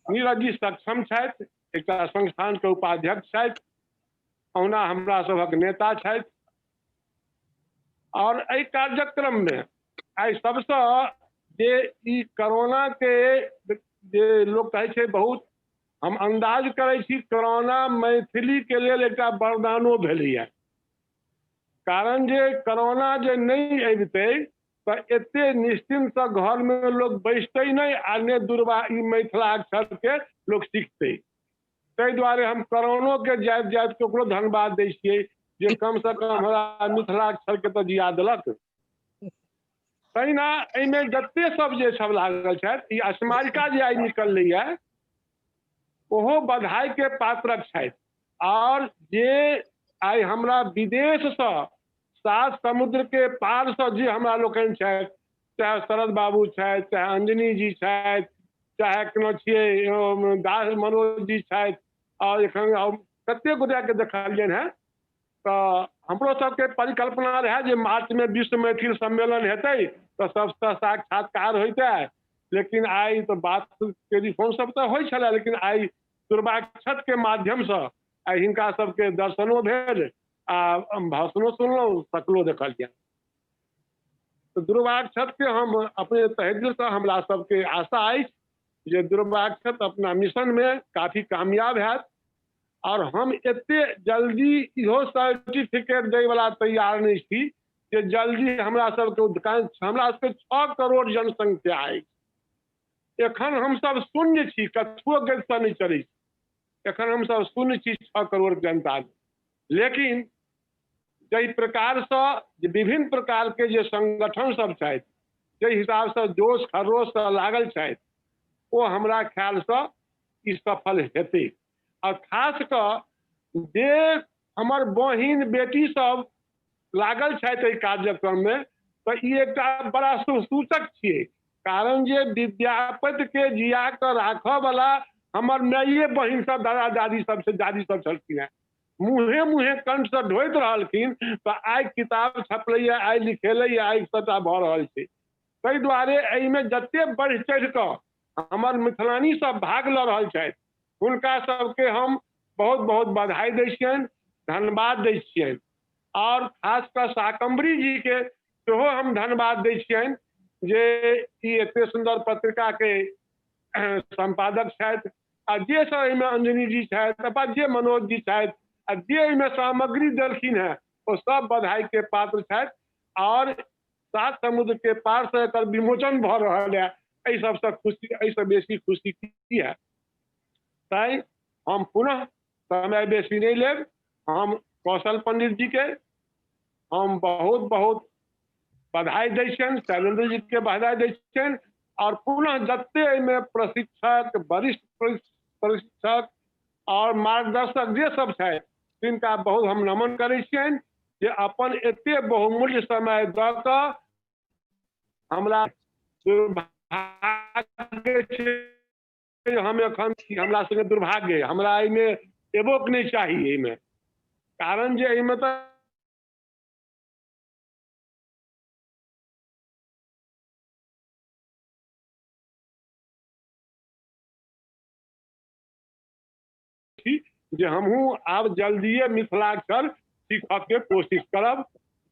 नीरज जी सक्षम छथि, एकटा संस्थान के उपाध्यक्ष छथि, ओहुना हमरा सभक नेता छथि। और एहि कार्यक्रम में आइ सबसँ जे ई कोरोना के जे लोक कहै छै, बहुत हम अंदाज करै छी कोरोना मैथिली के लेल एकटा वरदानो भेलैया, कारण जे कोरोना जे नहि अबितै तऽ एते निश्चिन्तसँ घरमे लोक बैसतै नहि आ ने दुर्वा ई मिथिलाक्षर के लोक सीखतै। ताहि दुआरे हम कोरोनो के जाइत जाइत ककरो धन्यवाद दै छियै जे कम से कम हमरा मिथिलाक्षर के तऽ जिया देलक। तहिना एहिमे जते सब जे सब लागल छथि, ई स्मारिका जे आइ निकललैया ओहो बधाई के पात्रक छथि। और जे आइ हमरा विदेशसँ 7 समुद्र के पारसँ जे हमरा लोकनि छथि, चाहे शरद बाबू छथि, चाहे अंजनी जी छथि, चाहे कोनो छियै दास मनोज जी छथि, और एखन कते गोटाके देखलियनि हेँ। तऽ हमरो सबके परिकल्पना रहए जे मार्च में विश्व मैथिल सम्मेलन हेतै तऽ सबसँ साक्षात्कार होइतै, लेकिन आइ तऽ बात टेलीफोन सब तऽ होइ छलै, लेकिन आइ दुर्वाक्षत के माध्यमसँ आइ हिनका सबके दर्शनो भेल आ भाषणो सुनलहुँ, शकलो देखलियनि। तऽ दुर्वाक्षत के हम अपने तहे दिलसँ हमरा सबके आशा अछि जे दुर्वाक्षत अपना मिशन में काफी कामयाब हैत। और हम एते जल्दी इहो सर्टिफिकेट दै वाला तैयार नहीं छी जे जल्दी हमरा सबके, कारण हमरा सबके 6 करोड़ जनसंख्या अछि, एखन हमसब शून्य छी, कथुओ गतिसँ नहि चलै छी, एखन हमसब शून्य छी 6 करोड़ जनता। लेकिन जाहि प्रकारसँ जे विभिन्न प्रकारके जे संगठन सब छथि, जाहि हिसाबसँ जोश खरोशसँ लागल छथि, ओ हमरा ख्यालसँ ई सफल हेतै। और खास कऽ जे हमर बहिन बेटी सब लागल छथि एहि कार्यक्रममे, तऽ ई एकटा बड़ा शुभसूचक छियै, कारण जे विद्यापति के जिया कऽ राखऽ वाला हमर माइये बहिन सब, दादा दादी सब से दादी सब छलखिन हेँ, मुँहे मुँहे कंठसँ ढोइत रहलखिन, तऽ आइ किताब छपलैया, आइ लिखेलैया, आइ सबटा भऽ रहल छै। ताहि दुआरे एहिमे जते बढ़ि चढ़ि कऽ हमर मिथिलानी सब भाग लऽ रहल छथि, हुनका सबके हम बहुत बहुत बधाई दै छियनि, धन्यवाद दै छियनि। और खास कऽ शाकम्भरी जी के सेहो हम धन्यवाद दै छियनि जे ई एते सुन्दर पत्रिका के संपादक छथि, आ जे सब एहिमे अंजनी जी छथि, जे मनोज जी छथि, आ जे एहिमे सामग्री देलखिन हेँ ओ सब बधाई के पात्र छथि। और सात समुद्र के पार से एकर विमोचन भऽ रहल है, एहि सबसँ खुशी, एहिसँ बेसी खुशी की है। तैं हम पुनः समय बेसी नहीं लेब। हम कौशल पंडित जी के हम बहुत बहुत बधाई दै छियनि, शैलेंद्र जी के बधाई दै छियनि, और पुनः जते एहिमे प्रशिक्षक, वरिष्ठ प्रशिक्षक और मार्गदर्शक जे सब छथि तिनका बहुत हम नमन करै छियनि जे अपन एते बहुमूल्य समय दऽ कऽ हमरा दुर्भाग्य छै, हम एखन छी, हमरा संगे दुर्भाग्य, हमरा एहिमे एबो के नहि चाही एहिमे, कारण जे एहिमे तऽ जे हमहूँ आब जल्दिए मिथिलाक्षर सीखऽ के कोशिश करब।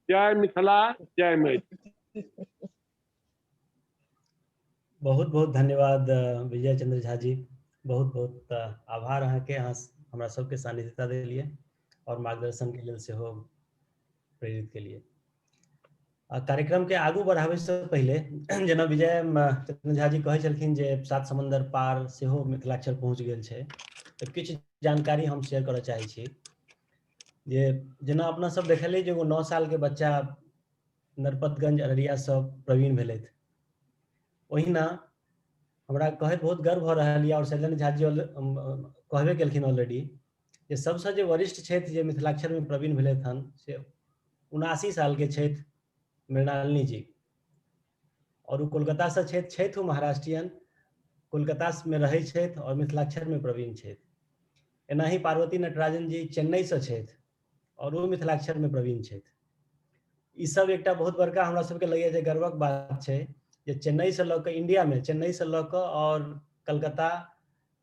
जय मिथिला, जय मैथिली। बहुत बहुत धन्यवाद विजय चंद्र झा जी, बहुत बहुत आभार अहाँके, अहाँ हमरा सबके सानिध्यता देलियै और मार्गदर्शन के लेल सेहो प्रेरित केलियै। कार्यक्रम के आगू बढ़ाबै से पहिले जेना विजय चंद्र झा जी कहै छलखिन जे सात समंदर पार सेहो मिथिलाक्षर पहुँच गेल छै, तऽ किछु जानकारी हम शेयर करऽ चाहै छी। जे जेना अपना सब देखलियै जे एगो 9 साल के बच्चा नरपतगंज अररिया सँ प्रवीण भेलथि, ओहिना हमरा कहैत बहुत गर्व भऽ रहल यऽ और शैलेन्द्र झा जी कहबे केलखिन ऑलरेडी जे सबसँ जे वरिष्ठ छथि जे मिथिलाक्षर में प्रवीण भेलथि हन से 79 साल के छथि मृणालिनी जी, और ओ कोलकाता से छथि ओ महाराष्ट्रियन, कोलकाता में रहै छथि और मिथिलाक्षर में प्रवीण छथि। एनाही पार्वती नटराजन जी चेन्नई से छथि और ओ मिथिलाक्षर में प्रवीण छथि। ई सब एकटा बहुत बड़का हमरा सबके लगैया जे गर्वक बात छै जे चेन्नई से लऽ कऽ इंडिया में, चेन्नई से लऽ कऽ और कलकत्ता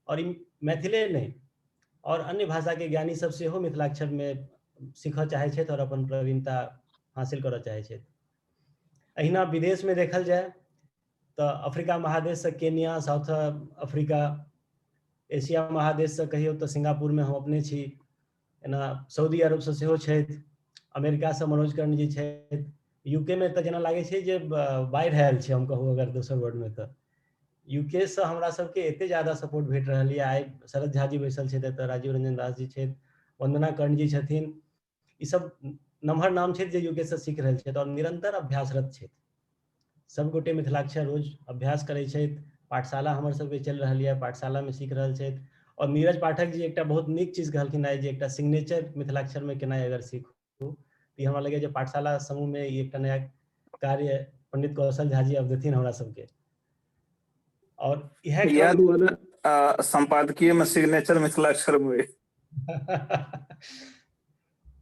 और मैथिले नहि और अन्य भाषा के ज्ञानी सब सेहो मिथिलाक्षर में सीखऽ चाहै छथि और अपन प्रवीणता हासिल करऽ चाहै छथि। एहिना विदेश में देखल जाय तऽ अफ्रीका महादेश से केनिया, साउथ अफ्रीका, एशिया महादेश से कहियौ तऽ सिंगापुर में हम अपने छी, एना सऊदी अरब से सेहो छथि, अमेरिका से मनोज कर्ण जी छथि, यूके में तऽ जेना लागै छै जे बाढ़ि आयल छै, हम कहू अगर दोसर वर्ड में तऽ यूके से हमरा सबके एते ज्यादा सपोर्ट भेट रहल यऽ। आइ शरद झा जी बैसल छथि एतऽ, राजीव रंजन दास जी छथि, वंदना कर्ण जी छथिन, ई सब नमहर नाम छथि जे यूके से सीख रहल छथि और निरंतर अभ्यासरत छथि। सब गोटे मिथिलाक्षर रोज अभ्यास करै छथि, पाठशाला हमर सबके चलि रहल यऽ, पाठशाला में सीख रहल छथि। और नीरज पाठक जी एकटा बहुत नीक चीज कहलखिन आइ जे एकटा सिग्नेचर मिथिलाक्षर में केनाइ अगर सीखू तऽ ई हमरा लगैया जे पाठशाला समूह में ई एकटा नया कार्य पंडित कौशल झा जी अब देथिन हमरा सबके। और इएह दुआरे संपादकीय में सिग्नेचर मिथिलाक्षर में।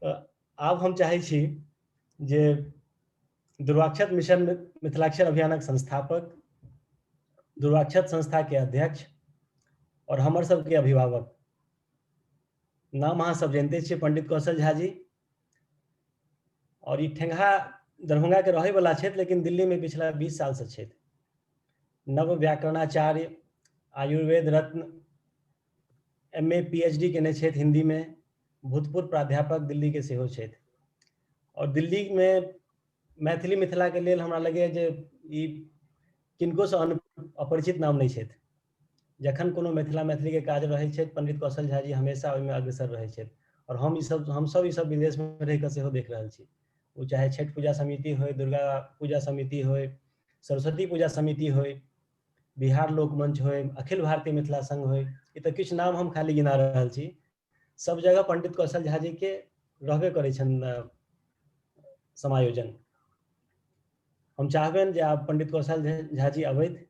तऽ आब हम चाहै छी जे दुर्वाक्षत मिशन मिथिलाक्षर अभियानक संस्थापक, दुर्वाक्षत संस्था के अध्यक्ष और हमर सबके अभिभावक, नाम अहाँ सब जानते छियै पंडित कौशल झा जी, और ई ठेंगहा दरभंगा के रहै वाला छथि लेकिन दिल्ली में पिछला 20 साल से छथि। नव व्याकरणाचार्य, आयुर्वेद रत्न, MA PhD केने छथि हिंदी में, भूतपूर्व प्राध्यापक दिल्ली के सेहो छथि। और दिल्ली में मैथिली मिथिला के लेल हमरा लगैया जे ई किनको से अपरिचित नाम नहि छथि। जखन कोनो मिथिला मैथिली के काज रहै छथि पंडित कौशल झा जी हमेशा ओहिमे अग्रसर रहै छथि। और हम सब ई सब विदेश में रहि कऽ सेहो देख रहल छी, ओ चाहे छठि पूजा समिति होय, दुर्गा पूजा समिति होय, सरस्वती पूजा समिति होय, बिहार लोक मंच होय, अखिल भारतीय मिथिला संघ होय, ई तऽ किछु नाम हम खाली गिना रहल छी। सब जगह पंडित कौशल झा जी के रहबे करै छनि समायोजन। हम चाहबनि जे आब पंडित कौशल झा जी अबैत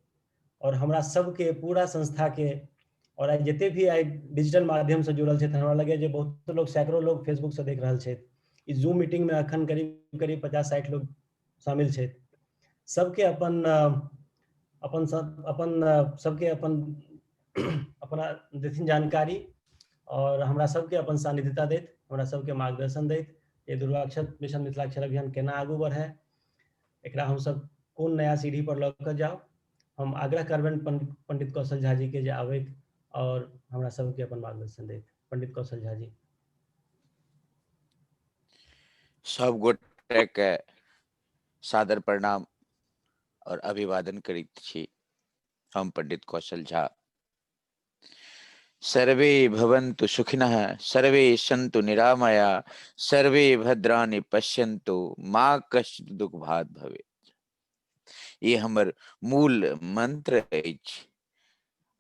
और हमरा सबके पूरा संस्था के और आइ जते भी आइ डिजिटल माध्यम से जुड़ल छथि, हमरा लगैया जे बहुत लोग, सैकड़ों लोग फेसबुक से देख रहल छथि। ई जूम मीटिंग में अखन करीब करीब 50-60 लोग शामिल छथि। सबके अपन अपन सब अपन सबके अपन अपना देथिन जानकारी और हमरा सबके अपन सानिध्यता दैत, हमरा सबके मार्गदर्शन दैत ये दुर्वाक्षत मिशन मिथिलाक्षर अभियान केना आगू बढ़े, एकरा हमसब कोन नया सीढ़ी पर लऽ कऽ जाउ। हम आग्रह करबनि पंडित कौशल झा जी के जे आबथि और हमरा सबके अपन मार्गदर्शन दैत। पंडित कौशल झा जी। सब गोटे के सादर प्रणाम और अभिवादन करैत छी। हम पंडित कौशल झा। सर्वे भवन्तु सुखिनः, सर्वे सन्तु निरामया, सर्वे भद्राणि पश्यन्तु मा कश्चित् दुःख भाग् भवेत्। ई हमर मूल मंत्र अछि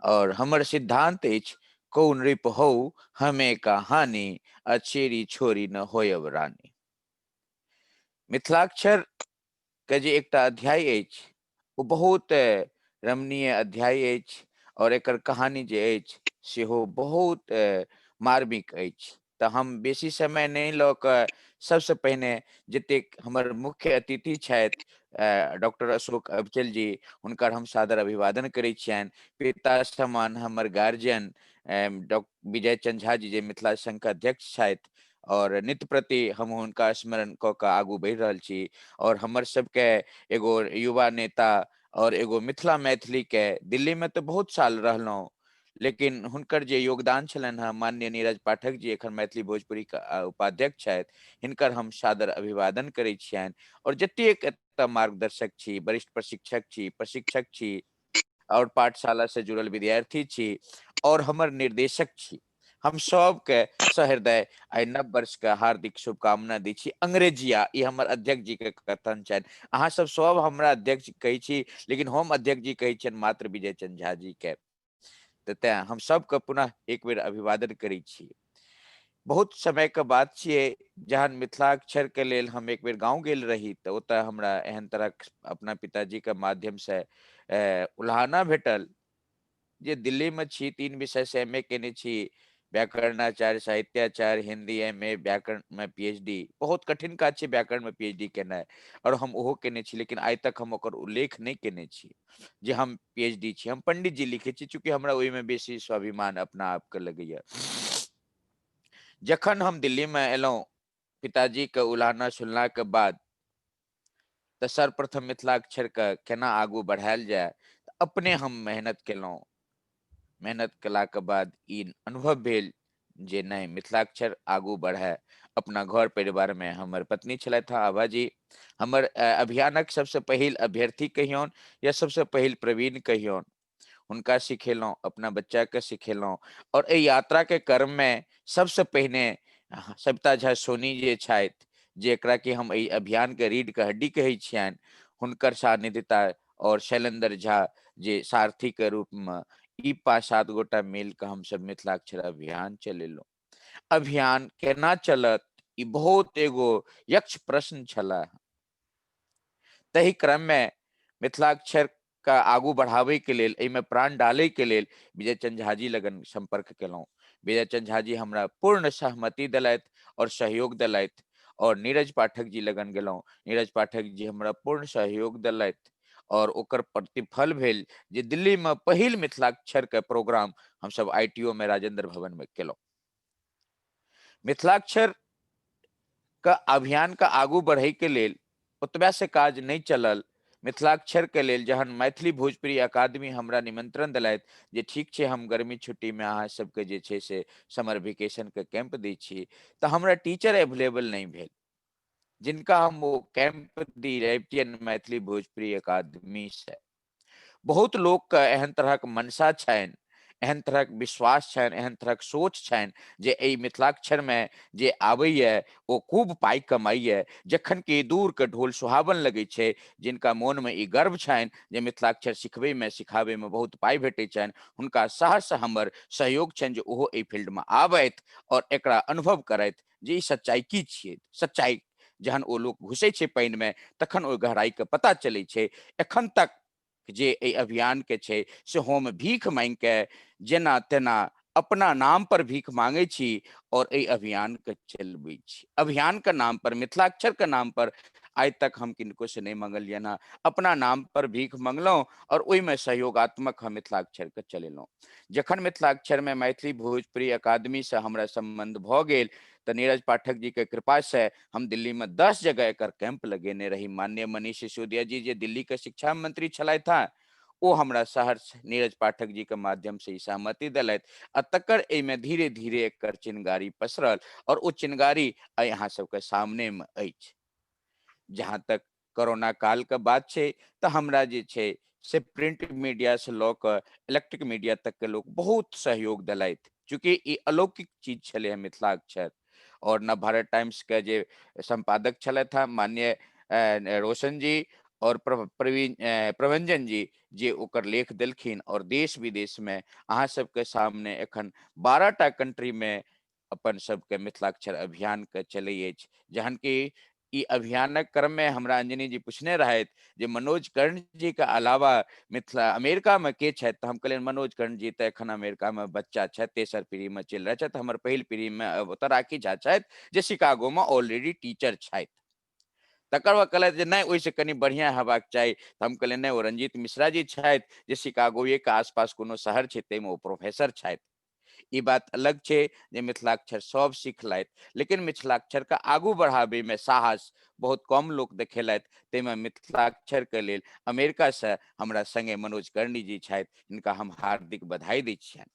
और हमर सिद्धांत अछि, कौ नृप हौ हमें का हानि, अछेरी छोरी न होयब रानी। मिथिलाक्षर के जे एकटा अध्याय अछि ओ बहुत रमणीय अध्याय अछि और एकर कहानी जे अछि सेहो बहुत मार्मिक अछि। तऽ हम बेसी समय नहि लऽ कऽ सबसँ पहिने जतेक हमर मुख्य अतिथि छथि डॉक्टर अशोक अविचल जी, हुनकर हम सादर अभिवादन करै छियनि। पिता समान हमर गार्जियन डॉक्टर विजय चंद्र झा जी जे मिथिला संघ के अध्यक्ष छथि और नित्य प्रति हम हुनका स्मरण कऽ कऽ आगू बढ़ि रहल छी। और हमर सबके एगो युवा नेता और एगो मिथिला मैथिली के दिल्ली में तऽ बहुत साल रहलहुँ, लेकिन हुनकर जे योगदान छलनि हँ माननीय नीरज पाठक जी एखन मैथिली भोजपुरी के उपाध्यक्ष छथि, हिनकर हम सादर अभिवादन करै छियनि। और जतेक एतऽ मार्गदर्शक छी, वरिष्ठ प्रशिक्षक छी, प्रशिक्षक छी और पाठशाला से जुड़ल विद्यार्थी छी और हमर निर्देशक छी, हम सबके सहृदय आइ नव वर्ष के हार्दिक शुभकामना दै छी। अंग्रेजिया ई हमर अध्यक्ष जी के कथन छनि। अहाँ सब सब हमरा अध्यक्ष कहै छी, लेकिन हम अध्यक्ष जी कहै छियनि मात्र विजय चंद्र झा जी के। तऽ तें हम सबके पुनः एक बेर अभिवादन करै छी। बहुत समय के बात छियै, जहन मिथिलाक्षर के लेल हम एक बेर गाँव गेल रही तऽ ओतऽ हमरा एहन तरहक अपना पिताजी के माध्यम से उल्हाना भेटल जे दिल्ली में छी, 3 विषय से एम ए केने छी, व्याकरणाचार्य, साहित्याचार्य, हिंदी एम ए, व्याकरण में पी एच डी। बहुत कठिन काज छै व्याकरण में पी एच डी केनाइ और हम ओहो केने छी, लेकिन आइ तक हम ओकर उल्लेख नहि केने छी जे हम पी एच डी छी। हम पंडित जी लिखै छी, चूँकि हमरा ओहिमे बेसी स्वाभिमान अपना आपके लगैया। जखन हम दिल्ली में एलहुँ पिताजी के उलाहना सुनला के बाद, तऽ सर्वप्रथम मिथिलाक्षर के केना आगू बढ़ायल जाय, अपने हम मेहनत केलहुँ। मेहनत केला के बाद ई अनुभव भेल जे नहि, मिथिलाक्षर आगू बढ़े। अपना घर परिवार में हमर पत्नी छलथि हँ आभा जी, हमर अभियानक सबसे पहिल अभ्यर्थी कहियौन या सबसे पहिल प्रवीण कहियौन, हुनका सिखेलहुँ, अपना बच्चा के सिखेलहुँ। और एहि यात्रा के क्रम में सबसे पहिने सविता झा सोनी जे छथि, जेकरा कि हम एहि अभियान के रीढ़ के हड्डी कहै छियनि, हुनकर सानिध्यता और शैलेंद्र झा जे सारथी के रूप में, ई 5-7 गोटा मिल के हम सब मिथिलाक्षर अभियान चलेलहुँ। अभियान केना चलत, ई बहुत एगो यक्ष प्रश्न छला। तही क्रम में मिथिलाक्षर का आगू बढ़ावे के लेल, एहिमे प्राण डाले के लेल विजय चंद्र झा जी लगन संपर्क केलहुँ। विजय चंद्र झा जी हमरा पूर्ण सहमति देलथि और सहयोग देलथि। और नीरज पाठक जी लगन गेलहुँ, नीरज पाठक जी हमरा पूर्ण सहयोग देलथि और ओकर प्रतिफल भेल जे दिल्ली में पहिल मिथिलाक्षर के प्रोग्राम हमसब I T O में राजेंद्र भवन में केलहुँ। मिथिलाक्षर के अभियान के आगू बढ़े के लेल ओतबे से काज नहीं चलल। मिथिलाक्षर के लेल जहन मैथिली भोजपुरी अकादमी हमरा निमंत्रण दिलथि जे ठीक छै, हम गर्मी छुट्टी में अहाँ सबके जे छै से समर वेकेशन के कैंप दै छी, तऽ हमरा टीचर अवेलेबल नहीं भेल जिनका हम वो कैंप दी रहितियनि मैथिली भोजपुरी अकादमी से। बहुत लोक के एहन तरहक मनसा छनि, एहन तरहक विश्वास छनि, एहन तरहक सोच छनि जे एहि मिथिलाक्षर में जे आबैए ओ खूब पाइ कमाइए, जखन कि दूर के ढोल सुहावन लगै छै। जिनका मोन में ई गर्व छनि जे मिथिलाक्षर सिखबै में सिखाबै में बहुत पाइ भेटै छनि, हुनका सहर्ष हमर सहयोग छनि जे ओहो एहि फील्ड में आबथि और एकरा अनुभव करथि जे ई सच्चाई की छियै। सच्चाई जहन ओ लोक घुसै छै पानि में तखन ओहि गहराई के पता चलै छै। एखन तक जे एहि अभियान के छै से हम भीख मांगि के जेना तेना अपना नाम पर भीख मांगै छी और एहि अभियान के चलबै छी। अभियान के नाम पर, मिथिलाक्षर के नाम पर आइ तक हम किनको से नहि मंगलियनि हँ। अपना नाम पर भीख मंगलहुँ और ओहिमे सहयोगात्मक हम मिथिलाक्षर के चलेलहुँ। जखन मिथिलाक्षर में मैथिली भोजपुरी अकादमी से हमरा संबंध भऽ गेल तऽ नीरज पाठक जी के कृपा से हम दिल्ली में 10 जगह एकर कैंप लगेने रही। माननीय मनीष सिसोदिया जी जे दिल्ली के शिक्षा मंत्री छलथि हँ, ओ हमरा सहर्ष नीरज पाठक जी के माध्यम से ई सहमति देलथि आ तकर एहिमे धीरे धीरे एकर चिनगारी पसरल और ओ चिनगारी आइ अहाँ सबके सामने में अछि। जहाँ तक कोरोना काल के बात छै तऽ हमरा जे छै से प्रिंट मीडिया से लऽ कऽ इलेक्ट्रिक मीडिया तक के लोक बहुत सहयोग देलथि। चूँकि ई अलौकिक चीज छलै हँ मिथिलाक्षर और नव भारत टाइम्स के जे संपादक छलथि हँ माननीय रोशन जी और प्रभंजन जी जे ओकर लेख देलखिन और देश विदेश में अहाँ सबके सामने एखन 12 टा कंट्री में अपन सबके मिथिलाक्षर अभियान के चलै अछि। जहन कि ई अभियानक क्रम में हमरा अंजनी जी पूछने रहथि जे मनोज कर्ण जी के अलावा मिथिला अमेरिका में के छथि, तऽ हम कहलियनि मनोज कर्ण जी तऽ एखन अमेरिका में बच्चा छथि, तेसर पीढ़ी में चलि रहल छथि। हमर पहिल पीढ़ी में ओतऽ राखी झा छथि जे शिकागो में ऑलरेडी टीचर छथि। तकर बाद कहलथि जे नहि, ओहिसँ कनि बढ़िआँ हेबाक चाही। तऽ हम कहलियनि नहि, ओ रंजीत मिश्रा जी छथि जे शिकागोए के आसपास कोनो शहर छै ताहिमे ओ प्रोफेसर छथि। ई बात अलग छै जे मिथिलाक्षर सब सिखलथि, लेकिन मिथिलाक्षर के आगू बढ़ाबे में साहस बहुत कम लोक देखेलथि। ताहिमे मिथिलाक्षर के लेल अमेरिका से हमरा संगे मनोज कर्णी जी छथि, हिनका हम हार्दिक बधाई दै छियनि।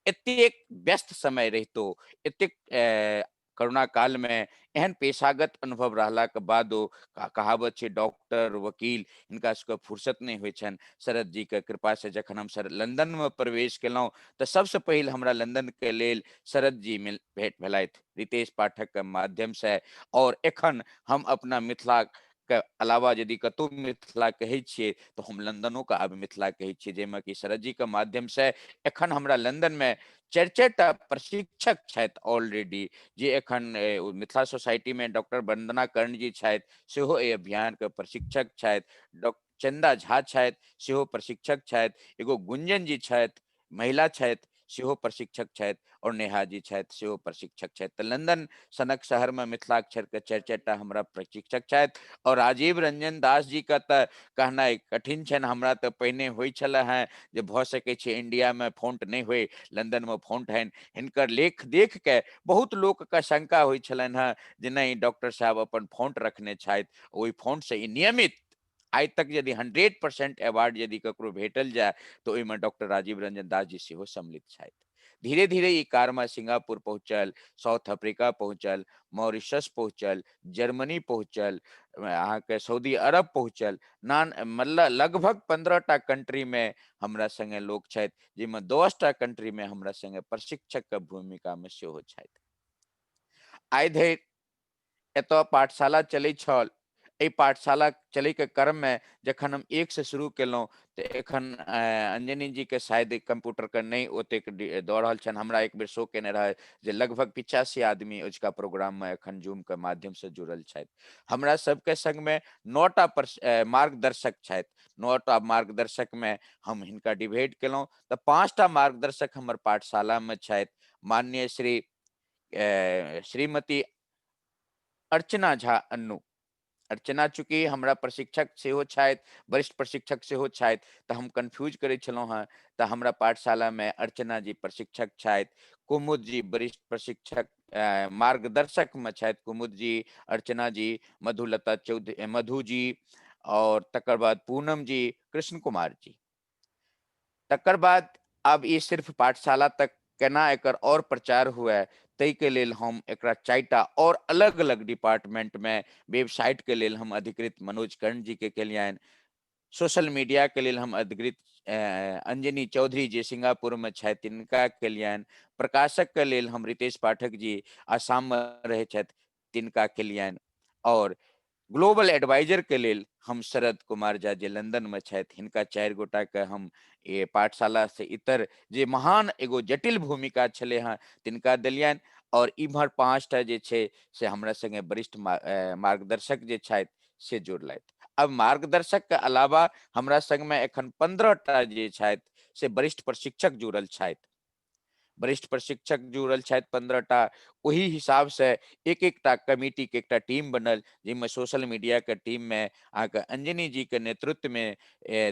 एतेक व्यस्त समय रहितो, एतेक कोरोना काल में एहन पेशागत अनुभव रहलाक बादो कहावत छै डॉक्टर वकील हिनका सबके फुर्सत नहि होइ छनि। शरद जी के कृपा से जखन हम सर लंदन में प्रवेश केलहुँ तऽ सबसे पहिल हमरा लंदन के लेल शरद जी भेंट भेलथि रितेश पाठक के माध्यम से। और एखन हम अपना मिथिला के अलावा यदि कतौ मिथिला कहै छियै तऽ हम लंदनो के आब मिथिला कहै छियै, जाहिमे कि शरद जी के माध्यम से एखन हमरा लंदन में 4-4 टा प्रशिक्षक छथि ऑलरेडी, जे एखन मिथिला सोसाइटी में डॉक्टर वंदना कर्ण जी छथि सेहो एहि अभियान के प्रशिक्षक छथि, डॉक्टर चंदा झा छथि सेहो प्रशिक्षक छथि, एगो गुंजन जी छथि महिला छथि सेहो प्रशिक्षक छथि और नेहा जी छथि सेहो प्रशिक्षक छथि। तऽ लंदन सनक शहर में मिथिलाक्षर के 4-4 टा हमरा प्रशिक्षक छथि। और राजीव रंजन दास जी के तऽ कहनाइ कठिन छनि, हमरा तऽ पहिने होइ छलै हेँ जे भऽ सकै छै इंडिया में फोंट नहि होइ, लंदन में फोंट होइन। हिनकर लेख देख के बहुत लोक के शंका होइ छलनि हेँ जे नहि, डॉक्टर साहब अपन फोंट रखने छथि, ओहि फोंट से ई नियमित आइ तक यदि 100% अवार्ड यदि ककरो भेटल जाय तऽ ओहिमे डॉक्टर राजीव रंजन दास जी सेहो सम्मिलित छथि। धीरे धीरे ई कारमा सिंगापुर पहुँचल, साउथ अफ्रीका पहुँचल, मॉरिशस पहुँचल, जर्मनी पहुँचल, अहाँके सऊदी अरब पहुँचल, नान मतलब लगभग 15 टा कंट्री में हमरा संगे लोक छथि, जाहिमे 10 टा कंट्री में हमरा संगे प्रशिक्षक के भूमिका में सेहो छथि। आइ धरि एतऽ पाठशाला चलै छल। एहि पाठशाला चलैके क्रममे जखन हम 1 से शुरू केलहुँ तऽ एखन अंजनी जीके शायद कम्प्यूटरके नहि ओतेक दऽ रहल छनि। हमरा एक बेर शो केने रहै जे लगभग 85 आदमी अजुका प्रोग्राममे एखन जूमके माध्यमसँ जुड़ल छथि। हमरा सबके संगमे 9 टा मार्गदर्शक छथि। 9 टा मार्गदर्शकमे हम हिनका डिवाइड केलहुँ तऽ 5 टा मार्गदर्शक हमर पाठशालामे छथि। माननीय श्रीमती अर्चना झा अन्नू, अर्चना चूँकि हमरा प्रशिक्षक सेहो छथि, वरिष्ठ प्रशिक्षक सेहो छथि, तऽ हम कन्फ्यूज करै छलहुँ हेँ, तऽ हमरा पाठशालामे अर्चना जी प्रशिक्षक छथि, कुमुद जी वरिष्ठ प्रशिक्षक मार्गदर्शकमे छथि, कुमुद जी, अर्चना जी, मधुलता चौधरी, मधु जी, और तकर बाद पूनम जी, कृष्ण कुमार जी। तकर बाद आब ई सिर्फ पाठशाला तक केना एकर और प्रचार हुए ताहिके लेल हम एकरा 4 टा और अलग अलग डिपार्टमेंट में वेबसाइट के लेल हम अधिकृत मनोज कर्ण जी के केलियनि, सोशल मीडिया के लेल हम अधिकृत अंजनी चौधरी जे सिंगापुर में छथि तिनका केलियनि, प्रकाशक के लेल हम रितेश पाठक जी आसाम में रहै छथि तिनका केलियनि, और ग्लोबल एडवाइजर के लेल हम शरद कुमार झा जे लंदन में छथि हिनका 4 गोटा के हम ये पाठशाला से इतर जे महान एगो जटिल भूमिका छलै हँ तिनका देलियनि। और इम्हर 5 टा जे छै से हमरा संगे वरिष्ठ मार्गदर्शक जे छथि से जुड़लथि। अब मार्गदर्शक के अलावा हमरा संग में एखन 15 टा जे छथि से वरिष्ठ प्रशिक्षक जुड़ल छथि। वरिष्ठ प्रशिक्षक जुड़ल छथि 15 टा। ओहि हिसाब से एक एकटा कमिटी के एकटा टीम बनल, जाहिमे सोशल मीडिया के टीम में अहाँके अंजनी जी के नेतृत्व में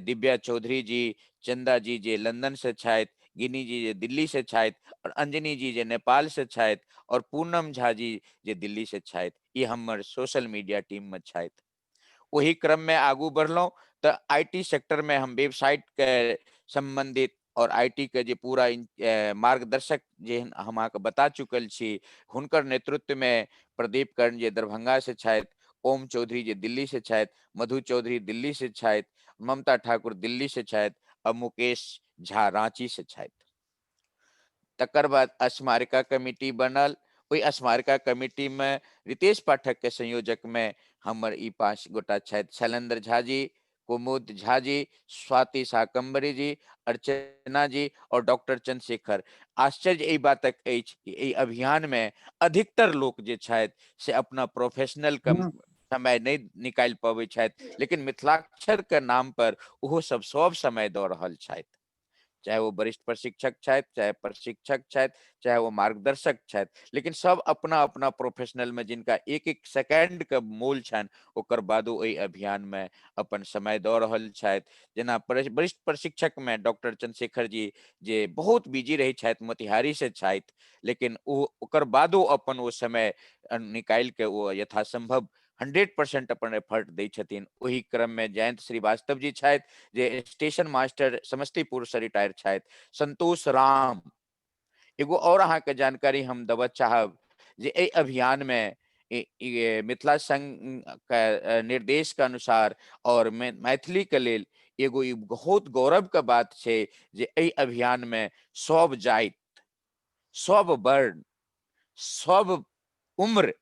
दिव्या चौधरी जी, चंदा जी जे लंदन से छथि, गिनी जी जे दिल्ली से छथि, और अंजनी जी जे नेपाल से छथि, और पूनम झा जी जे दिल्ली से छथि। ई हमर सोशल मीडिया टीम में छथि। ओहि क्रम में आगू बढ़लहुँ तऽ IT sector में हम वेबसाइट के संबंधित और IT के जे पूरा मार्गदर्शक जे हम अहाँके बता चुकल छी, हुनकर नेतृत्व में प्रदीप कर्ण जे दरभंगा से छथि, ओम चौधरी जे दिल्ली से छथि, मधु चौधरी दिल्ली से छथि, ममता ठाकुर दिल्ली से छथि, और मुकेश झा रांची से छथि। तकर बाद स्मारिका कमिटी बनल। ओहि स्मारिका कमिटी में रितेश पाठक के संयोजक में हमर ई 5 गोटा छथि, शैलेंद्र झा जी, कुमुद झा जी, स्वाति शाकंबरी जी, अर्चना जी और डॉक्टर चंद्रशेखर। आश्चर्य एहि बातक अछि कि एहि अभियान में अधिकतर लोक जे छथि से अपना प्रोफेशनल समय नहि निकालि पबै छथि, लेकिन मिथिलाक्षर के नाम पर ओहो सब समय दऽ रहल छथि। चाहे वो वरिष्ठ प्रशिक्षक छथि, चाहे प्रशिक्षक छथि, चाहे वो मार्गदर्शक छथि, लेकिन सब अपना अपना प्रोफेशनल में जिनका एक एक सेकेंड के मोल छनि, ओकर बादो एहि अभियान में अपन समय दऽ रहल छथि। जेना वरिष्ठ प्रशिक्षक में डॉक्टर चंद्रशेखर जी जे बहुत बिजी रहै छथि, मोतिहारी से छथि, लेकिन ओ ओकर बादो अपन ओ समय निकालि के ओ यथासंभव 100% अपन एफर्ट दै छथिन। ओहि क्रम में जयंत श्रीवास्तव जी छथि जे स्टेशन मास्टर समस्तीपुर से रिटायर छथि। संतोष राम, एगो और अहाँके जानकारी हम देबऽ चाहब जे एहि अभियान में मिथिला संघ के निर्देश के अनुसार और मैथिली के लेल एगो ई बहुत गौरव के बात छै जे एहि अभियान में सब जाति, सब वर्ण, सब उम्र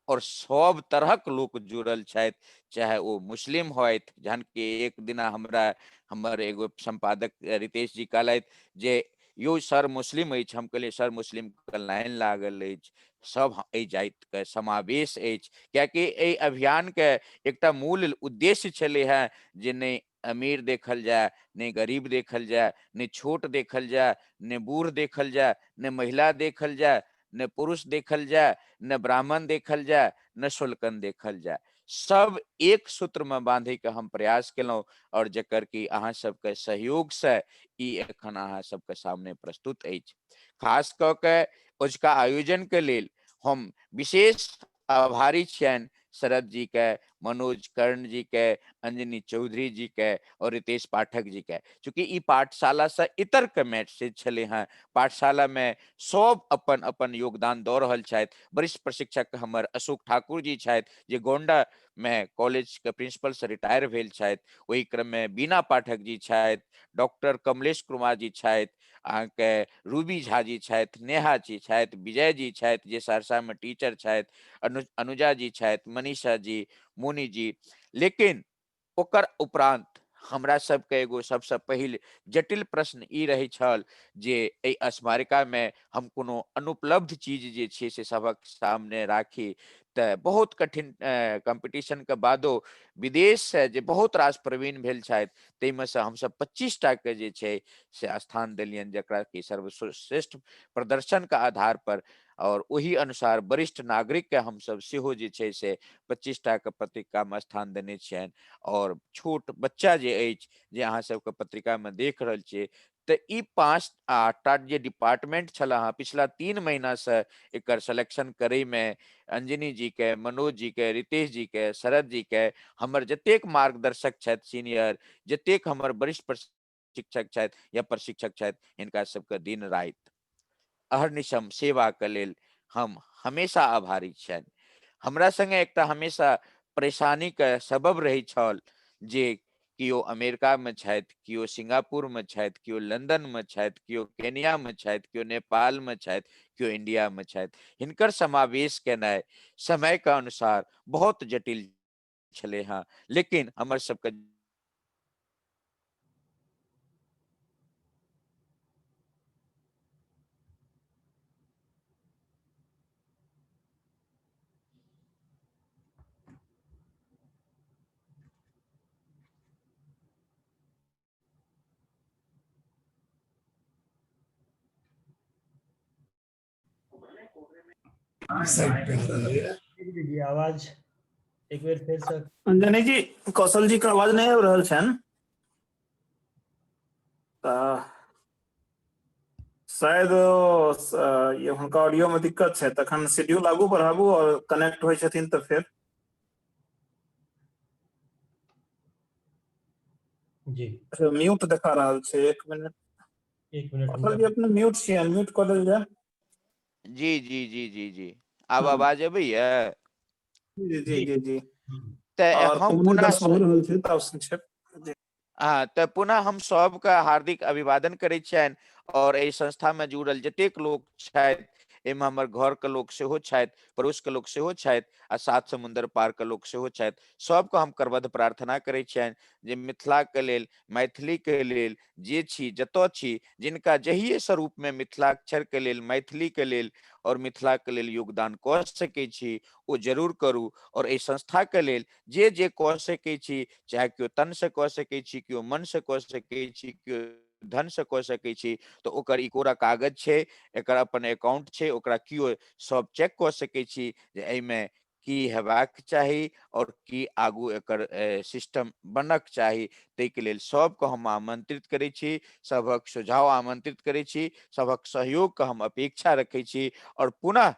और सब तरहक लोक जुड़ल छथि, चाहे ओ मुस्लिम होथि। जहन कि एक दिना हमरा हमर एगो संपादक रितेश जी कहलथि जे यो सर मुस्लिम अछि, हम कहलियै सर मुस्लिम के लाइन लागल अछि, सब एहि जाति के समावेश अछि। कियाकि एहि अभियान के एकटा मूल उद्देश्य छलै हेँ जे नहि अमीर देखल जाय, नहि गरीब देखल जाय, नहि छोट देखल जाय, नहि बूढ़ देखल जाय, नहि महिला देखल जाय, ने पुरुष देखल जाय, ने ब्राह्मण देखल जाय, ने शुल्कन देखल जाय, सब एक सूत्र में बांधे के हम प्रयास केलहुँ और जकर कि अहाँ सबके सहयोग से ई एखन अहाँ सबके सामने प्रस्तुत अछि। खास कऽ के ओझका आयोजन के लेल हम विशेष आभारी छियनि शरद जी के, मनोज कर्ण जी के, अंजनी चौधरी जी के और रितेश पाठक जी के। चूँकि ई पाठशाला से इतर के मैसेज छलै हँ, पाठशाला में सब अपन अपन योगदान दऽ रहल छथि। वरिष्ठ प्रशिक्षक हमर अशोक ठाकुर जी छथि जे गोंडा में कॉलेज के प्रिंसिपल से रिटायर भेल छथि। ओहि क्रम में बीना पाठक जी छथि, डॉक्टर कमलेश कुमार जी छथि, अहाँके रूबी झा जी छथि, नेहा जी छथि, विजय जी छथि जे सहरसा में टीचर छथि, अनुजा जी छथि, मनीषा जी, मोनी जी। लेकिन ओकर उपरांत हमरा सबके एगो सबसँ पहिल जटिल प्रश्न ई रहै छल जे एहि स्मारिका में हम कोनो अनुपलब्ध चीज जे छै से सबक सामने राखी, तऽ बहुत कठिन कॉम्पिटिशन के बादो विदेश से जे बहुत रास प्रवीण भेल छथि ताहिमे से हमसब 25 टा के जे छै से स्थान देलियनि, जकरा कि सर्वश्रेष्ठ प्रदर्शन के आधार पर, और ओहि अनुसार वरिष्ठ नागरिक के हमसब सेहो जे छै से 25 टा के पत्रिका में स्थान देने छियनि। और छोट बच्चा जे अछि जे अहाँ सबके पत्रिका में देख रहल छियै, तऽ ई 5 टा जे डिपार्टमेंट छल हँ पिछला 3 महीना से एकर सिलेक्शन करे में अंजनी जी के, मनोज जी के, रितेश जी के, शरद जी के, हमर जतेक मार्गदर्शक छथि सीनियर, जतेक हमर वरिष्ठ प्रशिक्षक छथि या प्रशिक्षक छथि, हिनका सबके दिन राति अहर्निशम सेवा के लेल हम हमेशा आभारी छियनि। हमरा संगे एकटा हमेशा परेशानी के सबब रहै छल जे केओ अमेरिका में छथि, केओ सिंगापुर में छथि, केओ लंदन में छथि, केओ केनिया में छथि, केओ नेपाल में छथि, केओ इंडिया में छथि। हिनकर समावेश केनाइ समय के अनुसार बहुत जटिल छलै हँ, लेकिन हमर सबके जी आवाज एक बेर फेर से। अंजनी जी, कौशल जी के आवाज नहि आबि रहल छनि, तऽ शायद ये हुनका ऑडियो में दिक्कत छै। तखन शेड्यूल आगू बढ़ाबू और कनेक्ट होइ छथिन तऽ फेर जी म्यूट देखा रहल छै। एक मिनट, एक मिनट। कौशल जी, अपने म्यूट छियै, अनम्यूट कऽ देल जाय। जी जी जी जी जी, आब आवाज अबैया? जी जी जी जी। तऽ और हम पौने पुनः 10 भऽ रहल छै, तऽ आब संक्षेप। जी। हाँ, तऽ पुनः हम सबके हार्दिक अभिवादन करै छियनि और एहि संस्था में जुड़ल जतेक लोक छथि, एहिमे हमर घर के लोक सेहो छथि, पड़ोस के लोक सेहो छथि आ सात समुद्र पार के लोक सेहो छथि, सबके हम करबद्ध प्रार्थना करै छियनि जे मिथिला के लेल, मैथिली के लेल जे छी, जतऽ छी, जिनका जहिए स्वरूप में मिथिलाक्षर के लेल, मैथिली के लेल और मिथिला के लेल योगदान कऽ सकै छी ओ जरूर करू। और एहि संस्था के लेल जे जे कऽ सकै छी, चाहे केओ तन से कऽ सकै छी, केओ मन से कऽ सकै छी, केओ धन से कऽ सकै छी, तऽ ओकर ई कोरा कागज छै, एकर अपन अकाउंट छै, ओकरा केओ सब चेक कऽ सकै छी जे एहिमे की हेबाक चाही और की आगू एकर सिस्टम बनक चाही। ताहिके लेल सबके हम आमंत्रित करै छी, सभक सुझाव आमंत्रित करै छी, सभक सहयोगके हम अपेक्षा रखै छी। और पुनः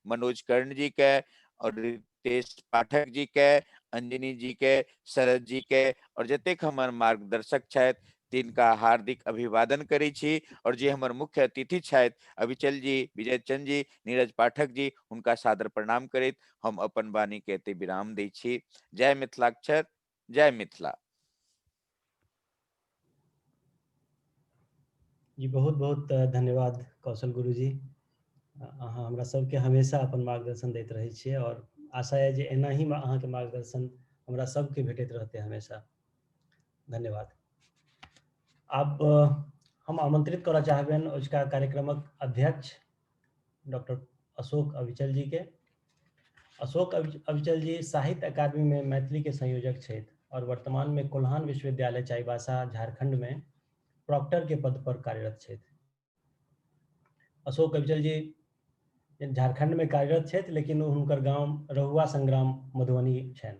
मनोज कर्ण जी के और रितेश पाठक जी के, अंजनी जी के, शरद जी के और जतेक हमर मार्गदर्शक छथि तिनका हार्दिक अभिवादन करै छी। और जे हमर मुख्य अतिथि छथि अविचल जी, विजय चंद जी, नीरज पाठक जी, हुनका सादर प्रणाम करैत हम अपन वाणी के एते विराम दै छी। जय मिथिलाक्षर, जय मिथिला। जी बहुत बहुत धन्यवाद कौशल गुरु जी, अहाँ हमरा सबके हमेशा अपन मार्गदर्शन दैत रहै छियै और आशा है जे एना ही अहाँके मार्गदर्शन हमरा सबके भेटैत रहतै हमेशा। धन्यवाद। आब हम आमंत्रित करऽ चाहबनि अजुका कार्यक्रमक अध्यक्ष डॉक्टर अशोक अविचल जी के। अशोक अविचल जी साहित्य अकादमी में मैथिली के संयोजक छथि और वर्तमान में कोल्हान विश्वविद्यालय चाईबासा झारखंड में प्रॉक्टर के पद पर कार्यरत छथि। अशोक अविचल जी झारखंड में कार्यरत छथि, लेकिन हुनकर गांव रहुआ संग्राम मधुबनी छनि।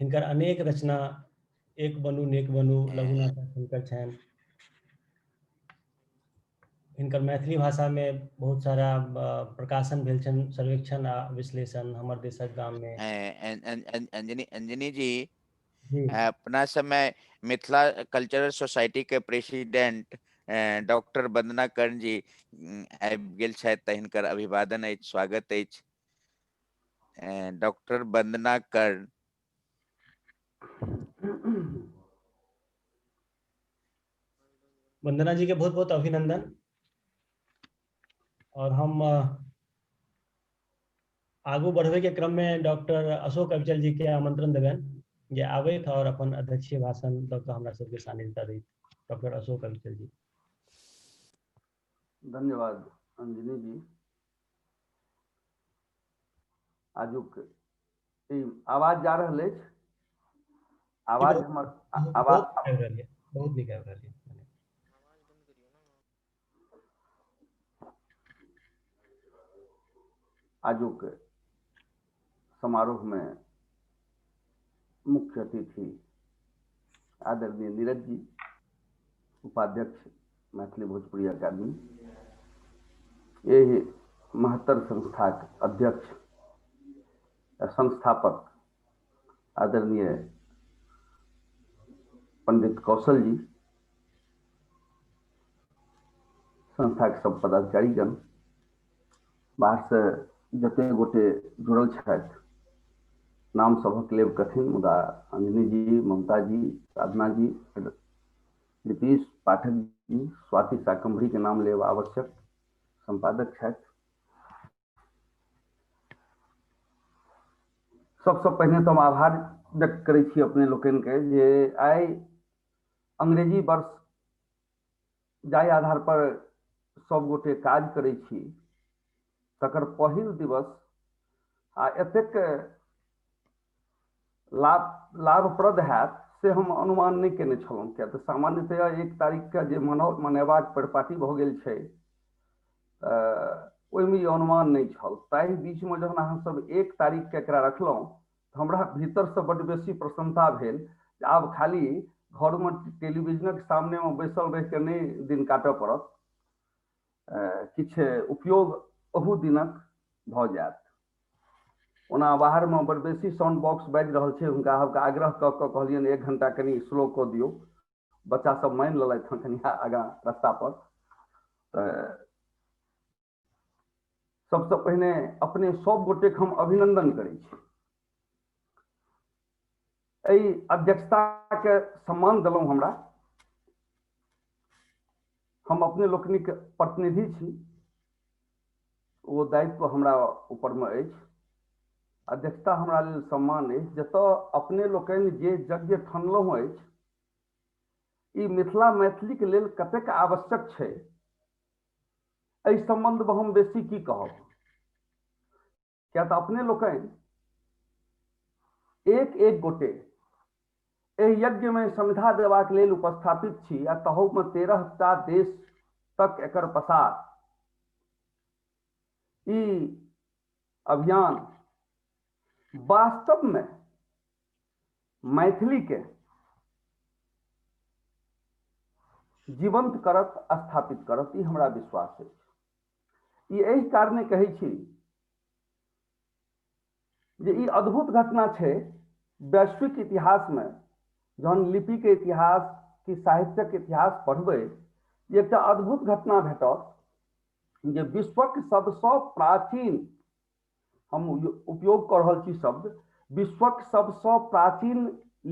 हिनकर अनेक रचना एक बनू नेक बनू लघु नाटक हिनकर छनि। हिनकर मैथिली भाषा में बहुत सारा प्रकाशन भेल छनि, सर्वेक्षण आ विश्लेषण हमर देशक गाम में। अंजनी अंजनी जी, अपना समय मिथिला कल्चरल सोसाइटी के प्रेसिडेंट डॉक्टर वंदना कर्ण जी आबि गेल छथि, तऽ हिनकर अभिवादन अछि, स्वागत अछि। डॉक्टर वंदना कर्ण। वंदना जी के बहुत बहुत अभिनंदन। और हम आगू बढ़वे के क्रम में डॉक्टर अशोक अविचल जी के आमंत्रण देबनि जे आबथि और अपन अध्यक्षीय भाषण दऽ कऽ हमरा सबके सान्निध्यता दैत। डॉक्टर अशोक अविचल जी। धन्यवाद अंजनी जी। आजुक ई आवाज जा रहल अछि? आवाज हमर आवाज बहुत नीक आबि रहल। आजुक समारोह में मुख्य अतिथि आदरणीय नीरज जी, उपाध्यक्ष मैथिली भोजपुरी अकादमी, एहि महत्तर संस्थाक अध्यक्ष संस्थापक आदरणीय पंडित कौशल जी, संस्था के सब पदाधिकारीगण, बाहर से जते गोटे जुड़ल छथि, नाम सभक लेब कठिन, मुदा अंजनी जी, ममता जी, साधना जी, नीतीश पाठक जी, स्वाति शाकंभरी के नाम लेब आवश्यक, संपादक छथि। सबसँ पहिने तऽ हम आभार व्यक्त करै छी अपने लोकनि के जे आइ अंग्रेजी वर्ष जाहि आधार पर सब गोटे काज करै छी तकर पहिल दिवस आ एतेक लाभप्रद हैत से हम अनुमान नहि केने छलहुँ, किया तऽ सामान्यतया 1 तारीखके जे मनेबाक परिपाटी भऽ गेल छै, ओहिमे ई अनुमान नहि छल। ताहि बीचमे जहन अहाँ सब 1 तारीखके एकरा रखलहुँ तऽ हमरा भीतरसँ बड्ड बेसी प्रसन्नता भेल जे आब खाली घरमे टेलीविजनक सामनेमे बैसल रहिके नहि दिन काटऽ पड़त, किछु उपयोग अहू दिनक भऽ जायत। ओना बाहरमे बड़ बेसी साउंड बॉक्स बाजि रहल छै, हुनका सबके आग्रह कऽ कऽ कहलियनि 1 घंटा कनि स्लो कऽ दियौ, बच्चा सब मानि लेलथि हँ कनि आगाँ रास्ता पर। तऽ सबसँ पहिने अपने सब गोटेक हम अभिनंदन करै छी, एहि अध्यक्षताके सम्मान देलहुँ हमरा। हम अपने लोकनिक प्रतिनिधि छी, ओ दायित्व हमरा ऊपरमे अछि। अध्यक्षता हमरा लेल सम्मान अछि। जतय अपने लोकनि जे यज्ञ ठनलहुँ अछि, ई मिथिला मैथिलीके लेल कतेक आवश्यक छै, एहि सम्बन्धमे हम बेसी की कहब, किया तऽ अपने लोकनि एक एक गोटे एहि यज्ञमे समिधा देबाक लेल उपस्थापित छी, आ तहूमे 13 टा देश तक एकर पसार। ई अभियान वास्तवमे मैथिलीके जीवंत करत, स्थापित करत, ई हमरा विश्वास अछि। ई एहि कारणे कहै छी जे ई अद्भुत घटना छै वैश्विक इतिहासमे। जहन लिपिके इतिहास कि साहित्यक इतिहास पढ़बै, एकटा अद्भुत घटना भेटत जे विश्वक सबसँ प्राचीन, हम उपयोग कऽ रहल छी शब्द, विश्वक सबसँ प्राचीन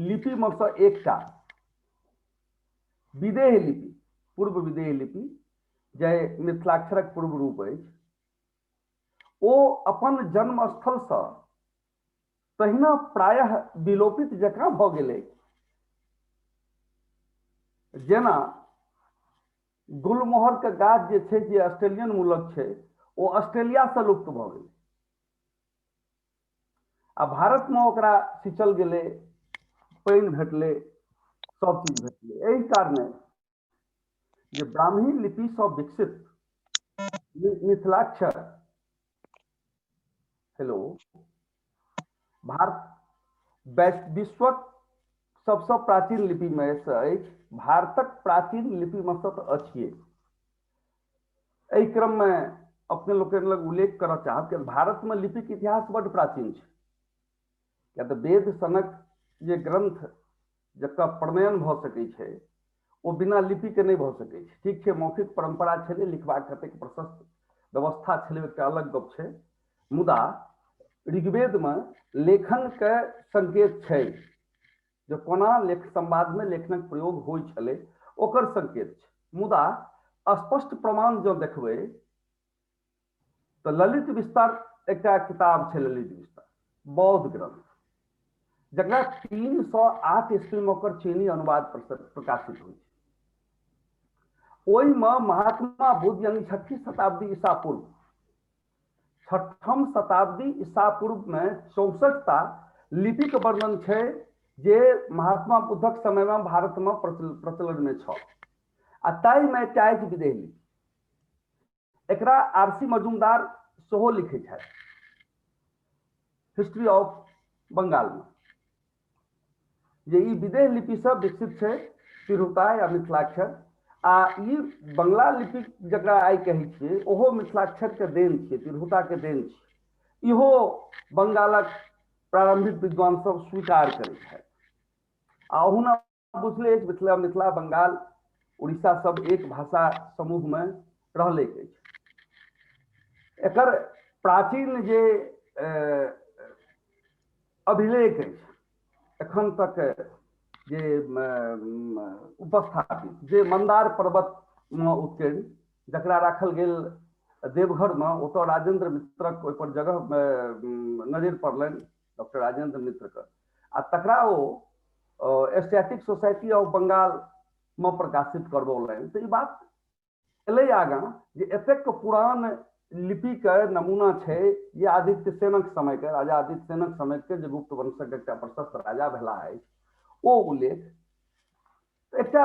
लिपिमे सँ एकटा विदेह लिपि, पूर्व विदेह लिपि, जे मिथिलाक्षरक पूर्व रूप अछि, ओ अपन जन्मस्थलसँ तहिना प्रायः विलोपित जकाँ भऽ गेलै जेना गुलमोहरके गाछ जे छै, जे ऑस्ट्रेलियन मूलक छै, ओ ऑस्ट्रेलियासँ लुप्त भऽ गेलै आ भारतमे ओकरा सिंचल गेलै, पानि भेटलै, सब चीज भेटलै। एहि कारणे जे ब्राह्मी लिपिसँ विकसित मिथिलाक्षर, हेलो, भारत विश्वक सबसँ प्राचीन लिपिमे सँ अछि, भारतक प्राचीन लिपिमे सँ तऽ अछिए। एहि क्रममे अपने लोकनि लग उल्लेख करऽ चाहब कि भारतमे लिपिक इतिहास बड्ड प्राचीन छै, किया तऽ वेद सनक जे ग्रंथ जकर प्रणयन भऽ सकै छै ओ बिना लिपिके नहि भऽ सकै छै। ठीक छै, मौखिक परम्परा छलै, लिखबाक कतेक प्रशस्त व्यवस्था छलै एकटा अलग गप छै, मुदा ऋग्वेदमे लेखनके संकेत छै जे कोना लेख संवादमे लेखनक प्रयोग होइ छलै, ओकर संकेत छै। मुदा स्पष्ट प्रमाण जँ देखबै तऽ ललित विस्तार एकटा किताब छै, ललित विस्तार बौद्ध ग्रंथ, जकरा 308 ईस्वीमे ओकर चीनी अनुवाद प्रकाशित होइ छै। ओहिमे महात्मा बुद्ध यानी 6ठी शताब्दी ईसा पूर्व, 6ठम शताब्दी ईसा पूर्वमे 64 टा लिपिक वर्णन छै जे महात्मा बुद्धक समयमे भारतमे प्रचलनमे छल, आ ताहिमे एकटा अछि विदेह लिपि। एकरा आर.सी. मजूमदार सेहो लिखै छथि हिस्ट्री ऑफ बंगालमे, जे ई विदेह लिपिसँ विकसित छै तिरहुता या मिथिलाक्षर। आ ई बंगला लिपि जकरा आइ कहै छियै ओहो मिथिलाक्षरके देन छियै, तिरहुताके देन छियै। इहो बंगालक प्रारंभिक विद्वान सब स्वीकार करै छथि। आ ओहुना बुझले अछि मिथिला मिथिला बंगाल उड़ीसा सब एक भाषा समूहमे रहलै अछि। एकर प्राचीन जे अभिलेख अछि एखन तक जे उपस्थापित, जे मंदार पर्वतमे उत्कीर्ण, जकरा राखल गेल देवघरमे, ओतऽ राजेंद्र मित्रक ओहिपर जगह नजरि पड़लनि डॉक्टर राजेंद्र मित्रके, आ तकरा ओ एशियाटिक सोसाइटी ऑफ बंगालमे प्रकाशित करबौलनि। तऽ ई बात एलै आगाँ जे एतेक पुरान लिपिके नमूना छै जे आदित्य सेनक समयके, राजा आदित्य सेनक समयके, जे गुप्त वंशक एकटा प्रशस्त राजा भेला अछि, ओ उल्लेख। एकटा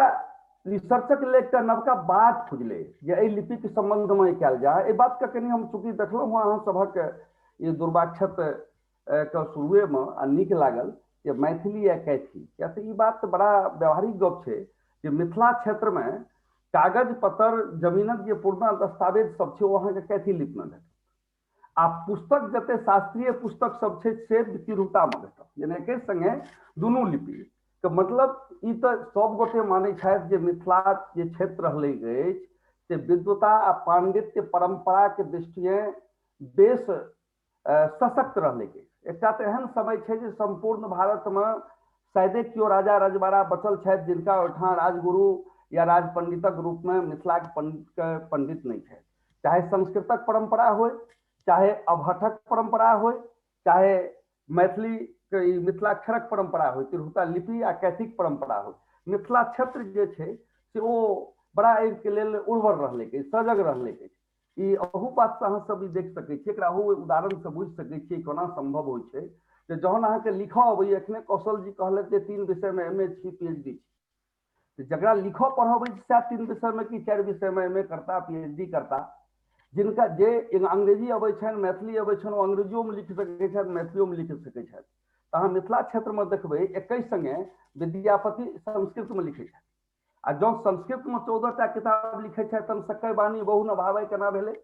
रिसर्चक लेल एकटा नवका बात खुजलै जे एहि लिपिके सम्बन्धमे कयल जाय। एहि बातके कनि हम चूँकि देखलहुँ हँ अहाँ सभक ई दुर्वाक्षत के शुरुएमे, आ नीक लागल जे मैथिली या कैथी, किया तऽ ई बात बड़ा व्यवहारिक गप छै जे मिथिला क्षेत्रमे कागज पत्र जमीनक जे पुरना दस्तावेज सब छै ओ अहाँके कैथी लिपिमे भेटत, आ पुस्तक जते शास्त्रीय पुस्तक सब छै से तिरहुतामे भेटत, यानी एके संगे दुनू लिपि के मतलब। ई तऽ सब गोटे मानै छथि जे मिथिला जे क्षेत्र रहलै अछि से विद्वता आ पांडित्य परंपराके दृष्टिए बेस सशक्त रहलै अछि। एकटा तऽ एहन समय छै जे सम्पूर्ण भारतमे शायदे केओ राजा रजवाड़ा बचल छथि जिनका ओहिठाम राजगुरु या राजपंडितक रूपमे मिथिलाके पंडित नहि छथि। चाहे संस्कृतक परंपरा होय, चाहे अवहट्ठक परंपरा होय, चाहे मैथिली के मिथिलाक्षरक परंपरा होय, तिरहुता लिपि आ कैथिक परंपरा होय, मिथिला क्षेत्र जे छै से ओ बड़ा एहिके लेल उर्वर रहलै, सजग रहलै। ई अहू बातसँ अहाँ सब ई देख सकै छियै, एकरा अहू उदाहरणसँ बुझि सकै छियै कोना सम्भव होइ छै जे जहन अहाँके लिखऽ अबैया, एखने कौशल जी कहलथि जे 3 विषयमे एम ए छी, पी एच डी छी, जकरा लिखऽ पढ़ऽ अबै छै सएह 3 विषयमे कि 4 विषयमे एम ए करता, पी एच डी करता। जिनका जे अंग्रेजी अबै छनि, मैथिली अबै छनि, ओ अंग्रेजियोमे लिख सकै छथि, मैथिलियोमे लिख सकै छथि। तऽ अहाँ मिथिला क्षेत्रमे देखबै एकै सङ्गे विद्यापति संस्कृतमे लिखै छथि, आ जँ संस्कृतमे 14 टा किताब लिखै छथि तहन सकै वाणी बहु न भाबै केना भेलै?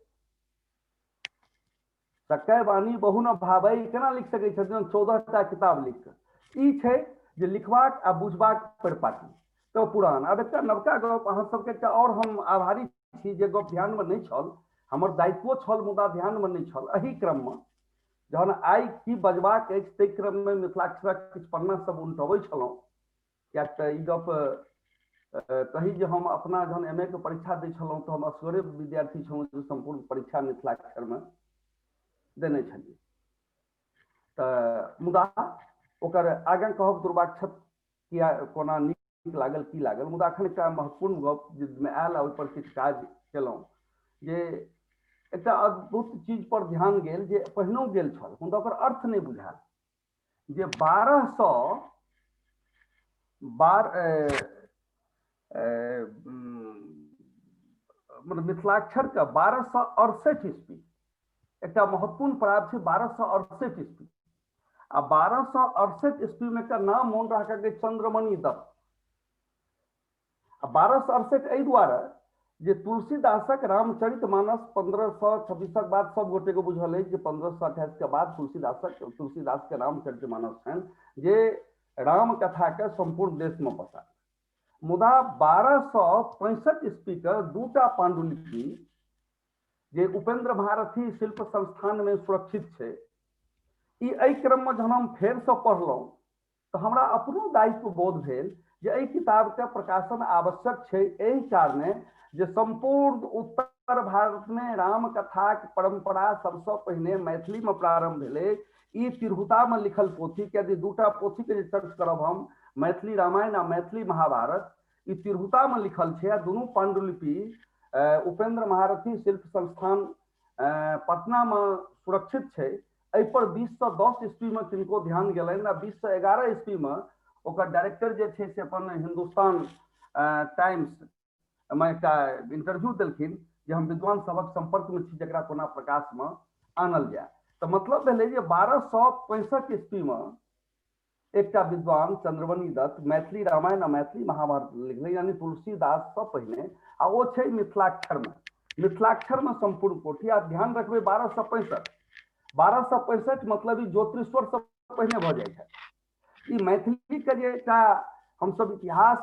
सकै वाणी बहु न भाबै केना लिख सकै छथि जँ 14 टा किताब लिख कऽ? ई छै जे लिखबाक आ बुझबाक परिपाटी तऽ पुरान। आब एकटा नवका गप अहाँ सबके एकटा आओर हम आभारी छी जे गप ध्यानमे नहि छल, हमर दायित्वो छल मुदा ध्यानमे नहि छल। एहि क्रममे जहन आइ की बजबाक अछि ताहि क्रममे मिथिलाक्षरक किछु पन्ना सब उनटबै छलहुँ, किएक तऽ ई गप कही जे हम अपना जहन एम ए के परीक्षा दै छलहुँ तऽ हम असगरे विद्यार्थी छलहुँ जे सम्पूर्ण परीक्षा मिथिलाक्षरमे देने छलियै। तऽ मुदा ओकर आगाँ कहब दुर्वाक्षत किया कोना नीक लागल की लागल, मुदा एखन एकटा महत्वपूर्ण गप जे आयल आ ओहिपर किछु काज केलहुँ जे एकटा अद्भुत चीज पर ध्यान गेल जे पहिनहुँ गेल छल मुदा ओकर अर्थ नहि बुझायल, जे 1212 मतलब मिथिलाक्षर के 1268 ईस्वी एकटा महत्वपूर्ण प्राप्त छै, 1268 ईस्वी। आ 1268 ईस्वी में एकटा नाम मोन राखके चंद्रमणि दत्त। आ 1268 एहि दुआरे जे तुलसीदासक रामचरित मानस 1526 बाद सब गोटे के बुझल अछि जे 1528 के बाद तुलसीदास के रामचरित मानस छनि जे राम कथा के सम्पूर्ण देश में पसार। मुदा 1265 ईस्वी के दूटा पांडुलिपि जे उपेंद्र भारती शिल्प संस्थान में सुरक्षित छै, ई एहि क्रम में जहन हम फेरसँ पढ़लहुँ तऽ हमरा अपनो दायित्व बोध भेल जे एहि किताबके प्रकाशन आवश्यक छै, एहि कारणे जे सम्पूर्ण उत्तर भारतमे रामकथाक परम्परा सबसँ पहिने मैथिलीमे प्रारम्भ भेलै। ई तिरहुतामे लिखल पोथी, कियाकि दूटा पोथीके जे चर्च करब हम, मैथिली रामायण आ मैथिली महाभारत, ई तिरहुतामे लिखल छै आ दुनू पांडुलिपि उपेंद्र महारथी शिल्प संस्थान पटनामे सुरक्षित छै। एहिपर 2010 ईस्वीमे किनको ध्यान गेलनि आ 2011 ईस्वीमे ओकर डायरेक्टर जे छै से अपन हिंदुस्तान टाइम्स मे एकटा इंटरव्यू देलखिन जे हम विद्वान सभक संपर्कमे छी जकरा कोना प्रकाशमे आनल जाय। तऽ मतलब भेलै जे 1265 ईस्वीमे एकटा विद्वान चंद्रमणि दत्त मैथिली रामायण आ मैथिली महाभारत लिखलै, यानी तुलसीदाससँ पहिने, आ ओ छै मिथिलाक्षरमे, मिथिलाक्षरमे सम्पूर्ण पोथी। आ ध्यान रखबै 1265, 1265 मतलब ई ज्योतिश्वरसँ पहिने भऽ जाइ छै। ई मैथिलीके जे एकटा हमसब इतिहास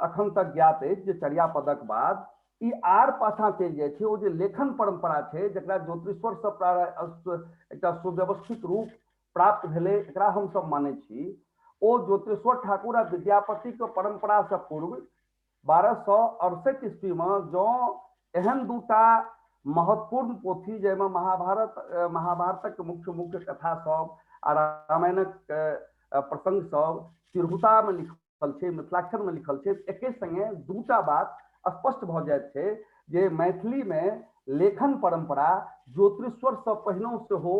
अखन तक ज्ञात अछि जे चर्यापदक बाद ई आर पाछाँ चलि जाइ छै। ओ जे लेखन परम्परा छै जकरा ज्योतिश्वरसँ एकटा सुव्यवस्थित रूप प्राप्त भेलै, एकरा हमसब मानै छी, ओ ज्योतिश्वर ठाकुर आ विद्यापतिके परम्परासँ पूर्व 1268 ईस्वीमे जँ एहन दूटा महत्वपूर्ण पोथी जाहिमे महाभारतक मुख्य मुख्य कथा सब आ रामायणक प्रसंग सब तिरहुतामे लिखल छै, मिथिलाक्षरमे लिखल छै, एके संगे दूटा बात स्पष्ट भऽ जाइत छै जे मैथिलीमे लेखन परम्परा ज्योतिश्वरसँ पहिनहुँ सेहो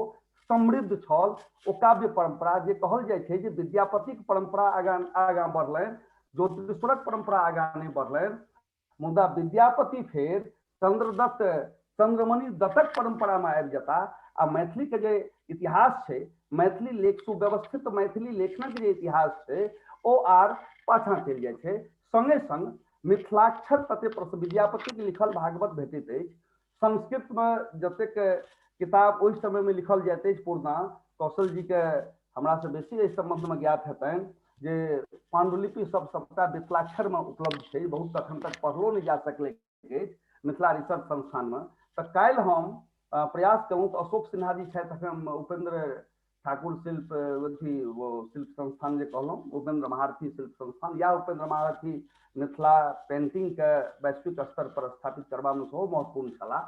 समृद्ध छल। ओ काव्य परम्परा जे कहल जाइ छै जे विद्यापतिक परम्परा आगाँ आगाँ बढ़लनि, ज्योतिश्वरक परंपरा आगाँ नहि बढ़लनि, मुदा विद्यापति फेर चंद्रदत्त चंद्रमणि दत्तक परंपरामे आबि जेता आ मैथिलीके जे इतिहास छै, मैथिली लेख सुव्यवस्थित मैथिली लेखनक जे इतिहास छै ओ आर पाछाँ चलि जाइ छै। संगे संग मिथिलाक्षर तते विद्यापतिके लिखल भागवत भेटैत अछि, संस्कृतमे जतेक किताब ओहि समयमे लिखल जाइत अछि, पूर्णा कौशल जीके हमरासँ बेसी एहि सम्बन्धमे ज्ञात हेतनि जे पांडुलिपि सब सबटा मिथिलाक्षरमे उपलब्ध छै, बहुत अखन तक पढ़लो नहि जा सकलै अछि मिथिला रिसर्च संस्थानमे। तऽ काल्हि हम प्रयास केलहुँ तऽ अशोक सिन्हा जी छथि अखन उपेंद्र ठाकुर शिल्प अथी वो शिल्प संस्थान जे कहलहुँ, उपेंद्र महारथी शिल्प संस्थान या उपेंद्र महारथी मिथिला पेंटिंगके वैश्विक स्तर पर स्थापित करबामे सेहो महत्वपूर्ण छलाह।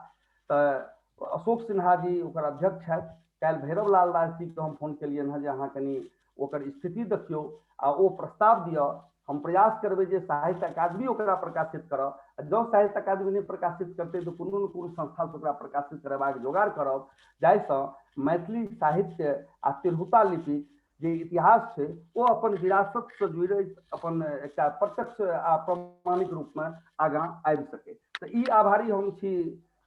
तऽ अशोक सिन्हा जी ओकर अध्यक्ष छथि। काल्हि भैरव लाल दास जीके हम फोन केलियनि हँ जे अहाँ कनि ओकर स्थिति देखियौ आ ओ प्रस्ताव दिअ, हम प्रयास करबै जे साहित्य अकादमी ओकरा प्रकाशित करऽ, आ जँ साहित्य अकादमी नहि प्रकाशित करतै तऽ कोनो ने कोनो संस्थासँ ओकरा प्रकाशित करेबाक जोगाड़ करब, जाहिसँ मैथिली साहित्य आ तिरहुता लिपि जे इतिहास छै ओ अपन विरासतसँ जुड़ैत अपन एकटा प्रत्यक्ष आ प्रमाणिक रूपमे आगाँ आबि सकै। तऽ ई आभारी हम छी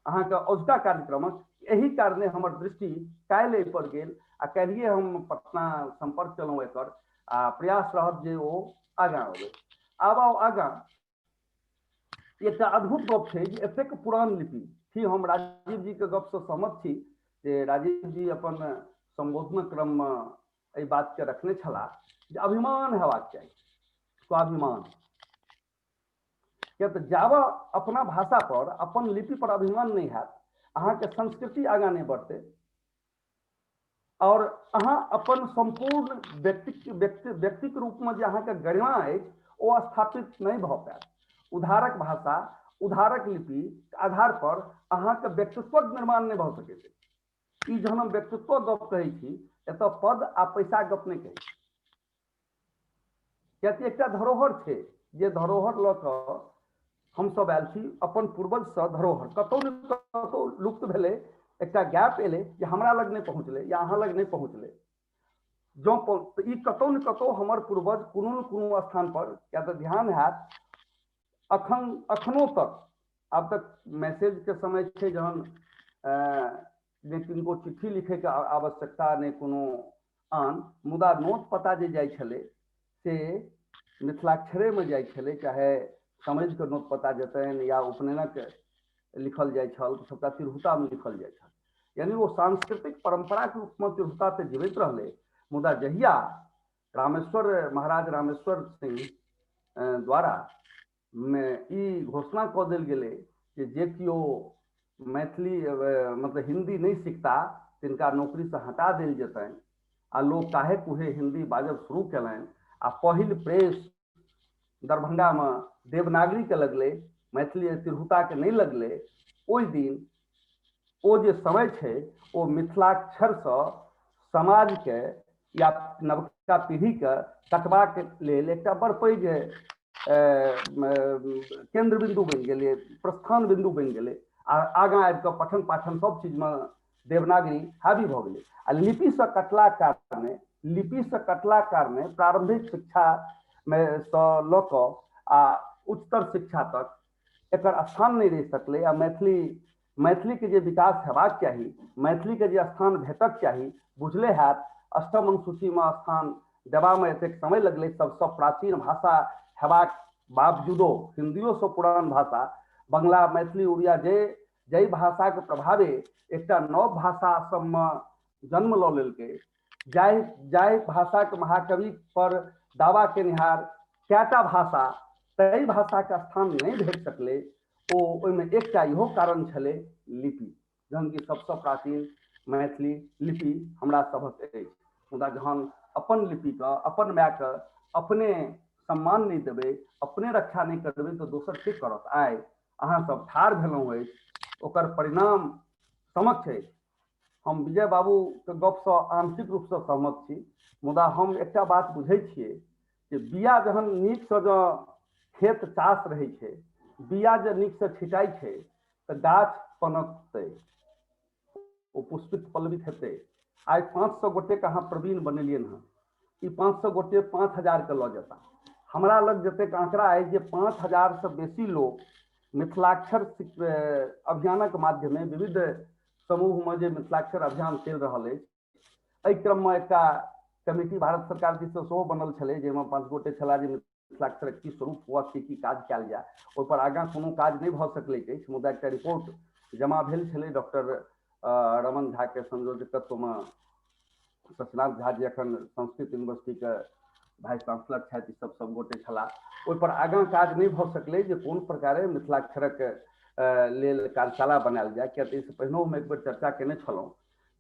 अहाँके अजुका कार्यक्रमक। एहि कारणे हमर दृष्टि काल्हि एहि पर गेल आ काल्हिए हम पटना सम्पर्क केलहुँ एकर, आ प्रयास रहत जे ओ आगाँ अबै। आब आउ आगाँ। एकटा अद्भुत गप छै जे एतेक पुरान लिपि छी, हम राजीव जीके गपसँ सहमत छी जे राजीव जी अपन सम्बोधनक क्रममे एहि बातके रखने छलाह जे अभिमान हेबाक चाही, स्वाभिमान। किया तऽ जाबऽ अपना भाषा पर अपन लिपि पर अभिमान नहि हैत, अहाँके संस्कृति आगाँ नहि बढ़तै और अहाँ अपन सम्पूर्ण व्यक्तिक रूपमे जे अहाँके गरिमा अछि ओ स्थापित नहि भऽ पायत। उधारक भाषा उधारक लिपि आधार पर अहाँके व्यक्तित्वक निर्माण नहि भऽ सकैत अछि। ई जहन हम व्यक्तित्वक गप कहै छी, एतऽ पद आ पैसा गप नहि कहै छी, कियाकि एकटा धरोहर छै जे धरोहर लऽ कऽ हमसब आयल छी अपन पूर्वजसँ। धरोहर कतहु ने कतहु लुप्त भेलै, एकटा गैप एलै जे हमरा लग नहि पहुँचलै या अहाँ लग नहि पहुँचलै। जँ ई कतहु ने कतहु हमर पूर्वज कोनो ने कोनो स्थान पर, किया तऽ ध्यान हैत अखनो तक, आब तक मैसेजके समय छै जहन नहि किनको चिट्ठी लिखैके आवश्यकता नहि कोनो आन, मुदा नोत पता जे जाइ छलै से मिथिलाक्षरेमे जाइ छलै, चाहे समझिकऽ नोत पता जेतनि या उपनयनक लिखल जाइ छल तऽ सबटा तिरहुतामे लिखल जाइ छल। यानी ओ सांस्कृतिक परम्पराके रूपमे तिरहुता तऽ जीवित रहलै, मुदा जहिया रामेश्वर महाराज रामेश्वर सिंह द्वारा मे ई घोषणा कऽ देल गेलै जे जे केओ मैथिली मतलब हिन्दी नहि सिखता तिनका नौकरीसँ हटा देल जेतनि, आ लोक काहे कुहे हिन्दी बाजब शुरू केलनि आ पहिल प्रेस दरभंगामे देवनागरीके लगलै, मैथिली तिरहुताके नहि लगलै। ओहि दिन ओ जे समय छै ओ मिथिलाक्षरसँ समाजके या नवका पीढ़ीके कटबाक लेल एकटा बड़ पैघ केन्द्र बिन्दु बनि गेलै, प्रस्थान बिन्दु बनि गेलै आ आगाँ आबि कऽ पठन पाठन सब चीजमे देवनागरी हावी भऽ गेलै। आ लिपिसँ कटला कारणे प्रारंभिक शिक्षामे सँ लऽ कऽ आ उच्चतर शिक्षा तक एकर स्थान नहि रहि सकलै। आ मैथिलीके जे विकास हेबाक चाही, मैथिलीके जे स्थान भेटक चाही, बुझले हैत अष्टम अनुसूचीमे स्थान देबामे एतेक समय लगलै। सबसँ प्राचीन भाषा हेबाक बावजूदो हिन्दियोसँ पुरान भाषा बंगला, मैथिली, उड़िया जाहि भाषाके प्रभावे एकटा नव भाषा सबमे जन्म लऽ लेलकै, जाहि भाषाके महाकवि पर दावा केनिहार कएटा भाषा, ताहि भाषाके स्थान नहि भेट सकलै। ओ ओहिमे एकटा इहो कारण छलै लिपि, जहन कि सबसँ प्राचीन मैथिली लिपि हमरा सभक अछि। मुदा जहन अपन लिपिके अपन मायके अपने सम्मान नहि देबै, अपने रक्षा नहि करबै तऽ दोसर के करत? आइ अहाँ सब ठाढ़ भेलहुँ अछि, ओकर परिणाम समक्ष अछि। हम विजय बाबूके गपसँ आंशिक रूपसँ सहमत छी, मुदा हम एकटा बात बुझै छियै जे बिया जहन नीकसँ जँ खेत चास रहै छै, बिया जे नीकसँ छिटाइ छै तऽ गाछ पनपतै, ओ पुष्पित पल्लवित हेतै। आइ 500 गोटेके अहाँ प्रवीण बनेलियनि हँ, ई 500 गोटे 5000 के लऽ जेता, हमरा लग जतेक आंकड़ा अछि जे 5000 से बेसी लोक मिथिलाक्षर अभियानक माध्यमे विविध समूहमे जे मिथिलाक्षर अभियान चलि रहल अछि, एहि क्रममे एकटा कमिटी भारत सरकार दिससँ सेहो बनल छलै, जाहिमे 5 गोटे छलाह जे मिथिलाक्षरक की स्वरूप हुआ, की की काज कयल जाय। ओहिपर आगाँ कोनो काज नहि भऽ सकलै अछि, मुदा एकटा रिपोर्ट जमा भेल छलै डॉक्टर रमन झा के संयोजकत्वमे। शशिनाथ झा जे एखन संस्कृत यूनिवर्सिटीके वाइस चांसलर छथि, ई सब सब गोटे छलाह। ओहिपर आगाँ काज नहि भऽ सकलै जे कोन प्रकारे मिथिलाक्षरक लेल कार्यशाला बनायल जाय, किया तऽ एहिसँ पहिनो हम एक बेर चर्चा केने छलहुँ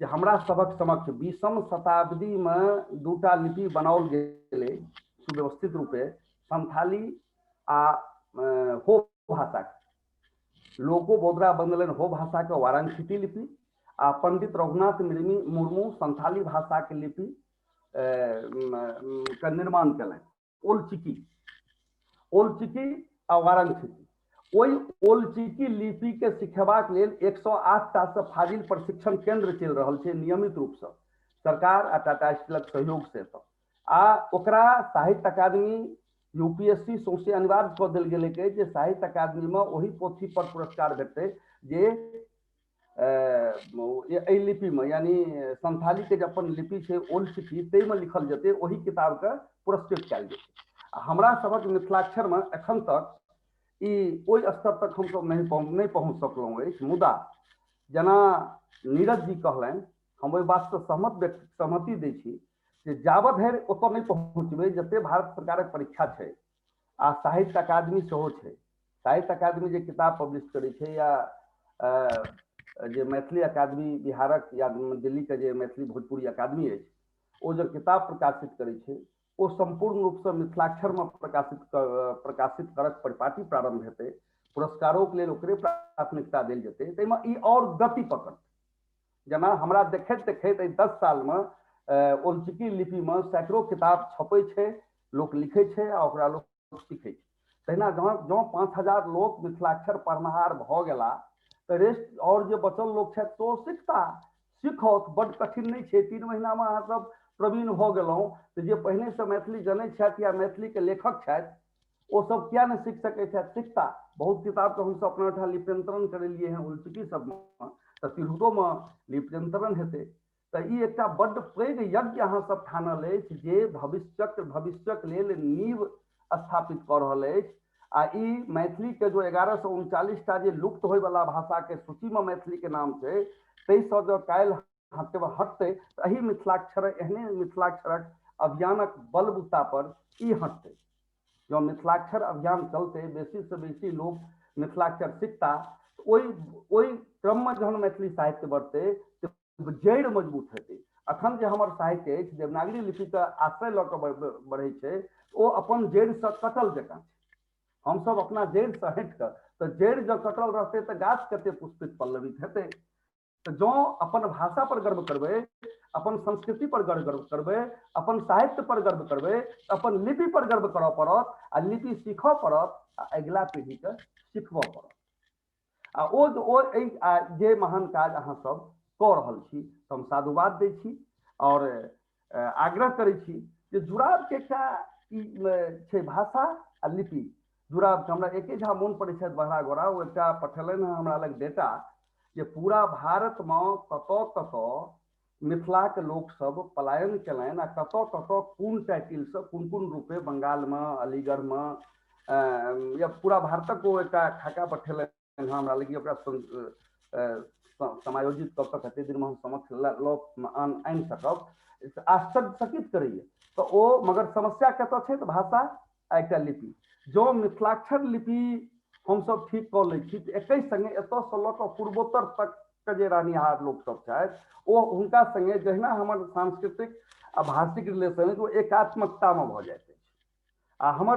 जे हमरा सभक समक्ष 20म शताब्दीमे 2टा लिपि बनाओल गेलै सुव्यवस्थित रूपे, संथाली आ हो भाषाके। लोको बोदरा बनलनि हो भाषाके वाराणसी लिपि, आ पंडित रघुनाथ मुर्मू संथाली भाषाके लिपि के निर्माण केलनि, ओलचिकी, ओलचिकी आ वाराणसी। ओहि ओलचिकी लिपि के सिखेबाक लेल 108टा से फाजिल प्रशिक्षण केंद्र चलि रहल छै नियमित रूपसँ सरकार आ टाटा स्टीलक सहयोग से। तऽ आ ओकरा साहित्य अकादमी यूपीएससी सौंसे अनिवार्य कऽ देल गेलै जे साहित्य अकादमीमे ओहि पोथी पर पुरस्कार भेटतै जे एहि लिपिमे, यानी संथालीके जे अपन लिपि छै ओलचिकी, ताहिमे लिखल जेतै, ओहि किताबके पुरस्कृत कयल जेतै। आ हमरा सभक मिथिलाक्षरमे एखन तक ई ओहि स्तर तक हमसभ नहि पहुँच सकलहुँ अछि। मुदा जेना नीरज जी कहलनि, हम ओहि बातसँ सहमति दै छी जे जाबत धरि ओतऽ नहि पहुँचबै जते भारत सरकारक परीक्षा छै आ साहित्य अकादमी सेहो छै, साहित्य अकादमी जे किताब पब्लिश करै छै या जे मैथिली अकादमी बिहारक या दिल्लीके जे मैथिली भोजपुरी अकादमी अछि ओ जे किताब प्रकाशित करै छै ओ सम्पूर्ण रूपसँ मिथिलाक्षरमे प्रकाशित करक परिपाटी प्रारम्भ हेतै, पुरस्कारोके लेल ओकरे प्राथमिकता देल जेतै, ताहिमे ई आओर गति पकड़तै। जेना हमरा देखैत देखैत एहि 10 सालमे ओलचिकी लिपिमे सैकड़ो किताब छपै छै, लोक लिखै छै आ ओकरा लोक सीखै छै। तहिना जँ 5000 लोक मिथिलाक्षर पढ़निहार भऽ गेला तऽ रेस्ट आओर जे बचल लोक छथि तो सीखता, सीखत, बड्ड कठिन नहि छै। 3 महीनामे अहाँ सब प्रवीण भऽ गेलहुँ तऽ जे पहिनेसँ मैथिली जनै छथि या मैथिलीके लेखक छथि ओ सब किया नहि सीख सकै छथि, सीखता। बहुत किताबके हमसब अपना ओहिठाम लिप्यंतरण करेलियै हँ ओलचिकी सबमे, तऽ तिरहुतोमे लिप्यंतरण हेतै। तऽ ई एकटा बड्ड पैघ यज्ञ अहाँ सब ठानल अछि जे भविष्यक लेल नींव स्थापित कऽ रहल अछि। आ ई मैथिलीके जो 1139टा जे लुप्त होयवला भाषाके सूचीमे मैथिलीके नाम छै, ताहिसँ जँ काल्हि हटतै तऽ एहि मिथिलाक्षर, एहने मिथिलाक्षरक अभियानक बलबूता पर ई हटतै। जँ मिथिलाक्षर अभियान चलतै, बेसीसँ बेसी लोक मिथिलाक्षर सीखता, ओहि क्रममे जहन मैथिली साहित्य बढ़तै तऽ जड़ि मजबूत हेतै। अखन जे हमर साहित्य अछि देवनागरी लिपिके आश्रय लऽ कऽ बढ़ै छै, ओ अपन जड़िसँ कटल जकाँ छै। हमसभ अपना जड़िसँ हटि कऽ, तऽ जड़ि जँ कटल रहतै तऽ गाछ कते पुष्पित पल्लवित हेतै। तऽ जँ अपन भाषा पर गर्व करबै, अपन संस्कृति पर गर्व करबै, अपन साहित्य पर गर्व करबै, अपन लिपि पर गर्व करऽ पड़त आ लिपि सीखऽ पड़त आ अगिला पीढ़ीके सिखबऽ पड़त। आ ओ एहि जे महान काज अहाँ सब कऽ रहल छी, हम साधुवाद दै छी आओर आग्रह करै छी जे जुड़ावके एकटा ई छै भाषा आ लिपि जुड़ावके। हमरा एके झा मोन पड़ै छथि बहरा गोरा, ओ एकटा पठेलनि हँ हमरा लग डेटा जे पूरा भारतमे कतऽ कतऽ मिथिलाके लोकसभ पलायन केलनि आ कतऽ कतऽ कोन टाइटिलसँ कोन कोन रूपे बंगालमे, अलीगढ़मे या पूरा भारतक ओ एकटा खाका पठेलनि हँ हमरा लग, ओकरा समायोजित कऽ कऽ कते दिनमे हम समक्ष लऽ आनि सकब, आश्चर्यचकित करैए। तऽ ओ मगर समस्या कतऽ छै तऽ भाषा आ एकटा लिपि। जँ मिथिलाक्षर लिपि हमसभ ठीक कऽ लै छी तऽ एकहि सङ्गे एतऽसँ लऽ कऽ पूर्वोत्तर तकके जे रहनिहार लोकसभ छथि ओ हुनका सङ्गे जहिना हमर सांस्कृतिक आ भाषिक रिलेशन अछि ओ एकात्मकतामे भऽ जाइत अछि आ हमर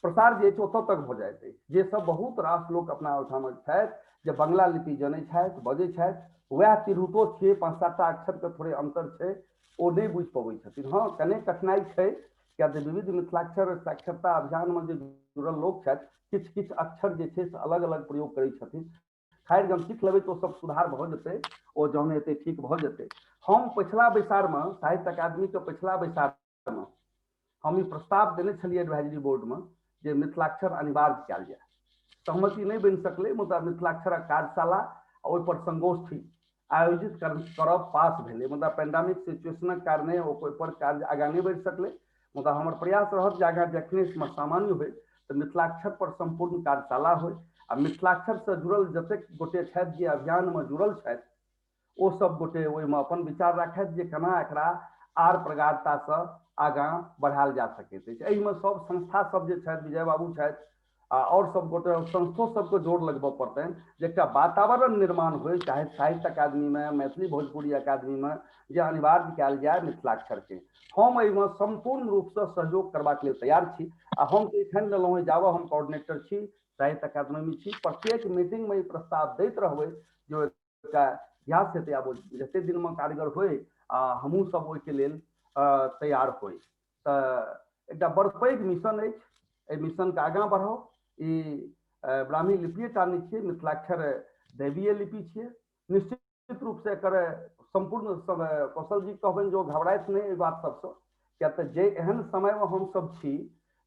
प्रसार जे अछि ओतऽ तक भऽ जाइत अछि। जे सब बहुत रास लोक अपना ओहिठाम छथि जे बंगला लिपि जनै छथि, बजै छथि, वएह तिरहुतो छियै, 5-7 टा अक्षरके थोड़े अन्तर छै, ओ नहि बुझि पबै छथिन। हँ, कने कठिनाइ छै, किया तऽ विविध मिथिलाक्षर साक्षरता अभियानमे जे जुड़ल लोक छथि किछु किछु अक्षर जे छै से अलग अलग प्रयोग करै छथिन। खैर जब सीख लेबै तऽ ओ सब सुधार भऽ जेतै, ओ जहन हेतै ठीक भऽ जेतै। हम पछिला बैसारमे, साहित्य अकादमीके पछिला बैसारमे हम ई प्रस्ताव देने छलियै एडवाइजरी बोर्डमे जे मिथिलाक्षर अनिवार्य कयल जाय। सहमति नहि बनि सकलै, मुदा मिथिलाक्षरक कार्यशाला आ ओहिपर संगोष्ठी आयोजित करब पास भेलै, मुदा पेंडेमिक सिचुएशनक कारणे ओहिपर कार्य आगाँ नहि बढ़ि सकलै। मुदा हमर प्रयास रहत जे आगाँ जखने सामान्य होइ तऽ मिथिलाक्षर पर सम्पूर्ण कार्यशाला होइ आ मिथिलाक्षरसँ जुड़ल जतेक गोटे छथि जे अभियानमे जुड़ल छथि ओ सब गोटे ओहिमे अपन विचार राखथि जे केना एकरा आर प्रगाढ़तासँ आगाँ बढ़ायल जा सकैत अछि। एहिमे सब संस्था सब जे छथि, विजय बाबू छथि आ आओर सब गोटे, संस्थो सबके जोर लगबऽ पड़तनि जे एकटा वातावरण निर्माण होइ, चाहे साहित्य अकादमीमे, मैथिली भोजपुरी अकादमीमे, जे अनिवार्य कयल जाय मिथिलाक्षरके। हम एहिमे सम्पूर्ण रूपसँ सहयोग करबाक लेल तैयार छी आ हम तऽ एखन लेलहुँ हँ, जाबऽ हम कोऑर्डिनेटर छी साहित्य अकादमीमे छी, प्रत्येक मीटिंगमे ई प्रस्ताव दैत रहबै जे एकटा इतिहास हेतै। आब जतेक दिनमे कारगर होइ आ हमहूँ सब ओहिके लेल तैयार होइ। तऽ एकटा बड़ पैघ मिशन अछि, एहि मिशनके आगाँ बढ़ाउ। ई ब्राह्मी लिपिए टा नहि छियै, मिथिलाक्षर दैवीय लिपि छियै। निश्चित रूपसँ एकर सम्पूर्ण कौशल जी कहबनि जे ओ घबराइत नहि एहि बात सबसँ, किया तऽ जे एहन समयमे हमसब छी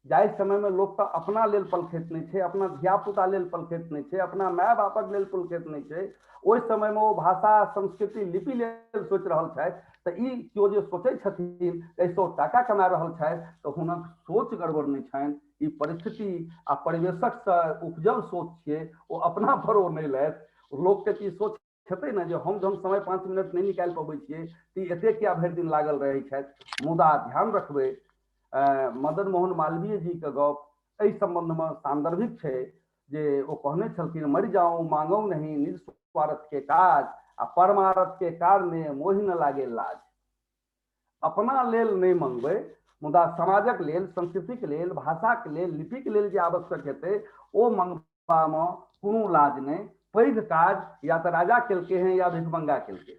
जाहि समयमे लोक तऽ अपना लेल पलखैत नहि छै, अपना धियापुता लेल पलखैत नहि छै, अपना माय बापक लेल पलखैत नहि छै, ओहि समयमे ओ भाषा संस्कृति लिपि लेल सोचि रहल छथि। तऽ ई केओ जे सोचै छथिन एहिसँ ओ टाका कमा रहल छथि तऽ हुनक सोच गड़बड़ नहि छनि। ई परिस्थिति आ परिवेशकसँ उपजल सोच छियै, ओ अपना पर ओ नहि लथि। लोकके तऽ ई सोच हेतै ने जे हम जहन समय 5 मिनट नहि निकालि पबै छियै तऽ एते किया भरि दिन लागल रहै छथि। मुदा ध्यान रखबै, मदन मोहन मालवीय जी के गप एहि सम्बन्धमे सान्दर्भिक छै जे ओ कहने छलखिन, मरि जाऊं मांगौ नहीं निज स्वार्थ के काज, आ परमार्थ के कारणे मोहि न लागे लाज। अपना लेल नहि मंगबै, मुदा समाजक लेल, संस्कृतिक लेल, भाषाक लेल, लिपिक लेल जे आवश्यक हेतै ओ मंगबामे कोनो लाज नहि। पैघ काज या तऽ राजा केलकै हैं या भिखमंगा केलकै,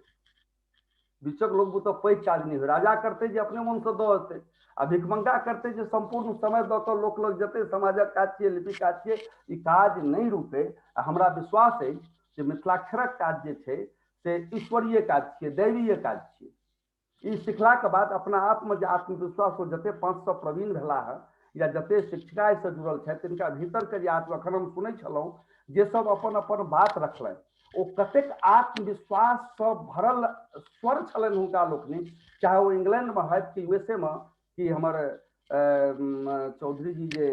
बीचक लोक बुते पैघ काज नहि होइ। राजा करतै जे अपने मोनसँ दऽ देतै आ भिखमंगा करतै जे सम्पूर्ण समय दऽ कऽ लोक लग जते समाजक काज छियै, लिपि काज छियै, ई काज नहि रुकै। आ हमरा विश्वास अछि जे मिथिलाक्षरक काज जे छै से ईश्वरीय काज छियै, दैवीय काज छियै। ई सिखलाके बाद अपना आपमे जे आत्मविश्वास हो, जते 500 प्रवीण भेला हँ या जते शिक्षिका एहिसँ जुड़ल छथि तिनका भीतरके जे आत्म, एखन हम सुनै छलहुँ जे सब अपन अपन बात रखलनि ओ कतेक आत्मविश्वाससँ भरल स्वर छलनि हुनका लोकनिक, चाहे ओ इंग्लैंडमे होथि कि USA मे, कि हमर चौधरी जी जे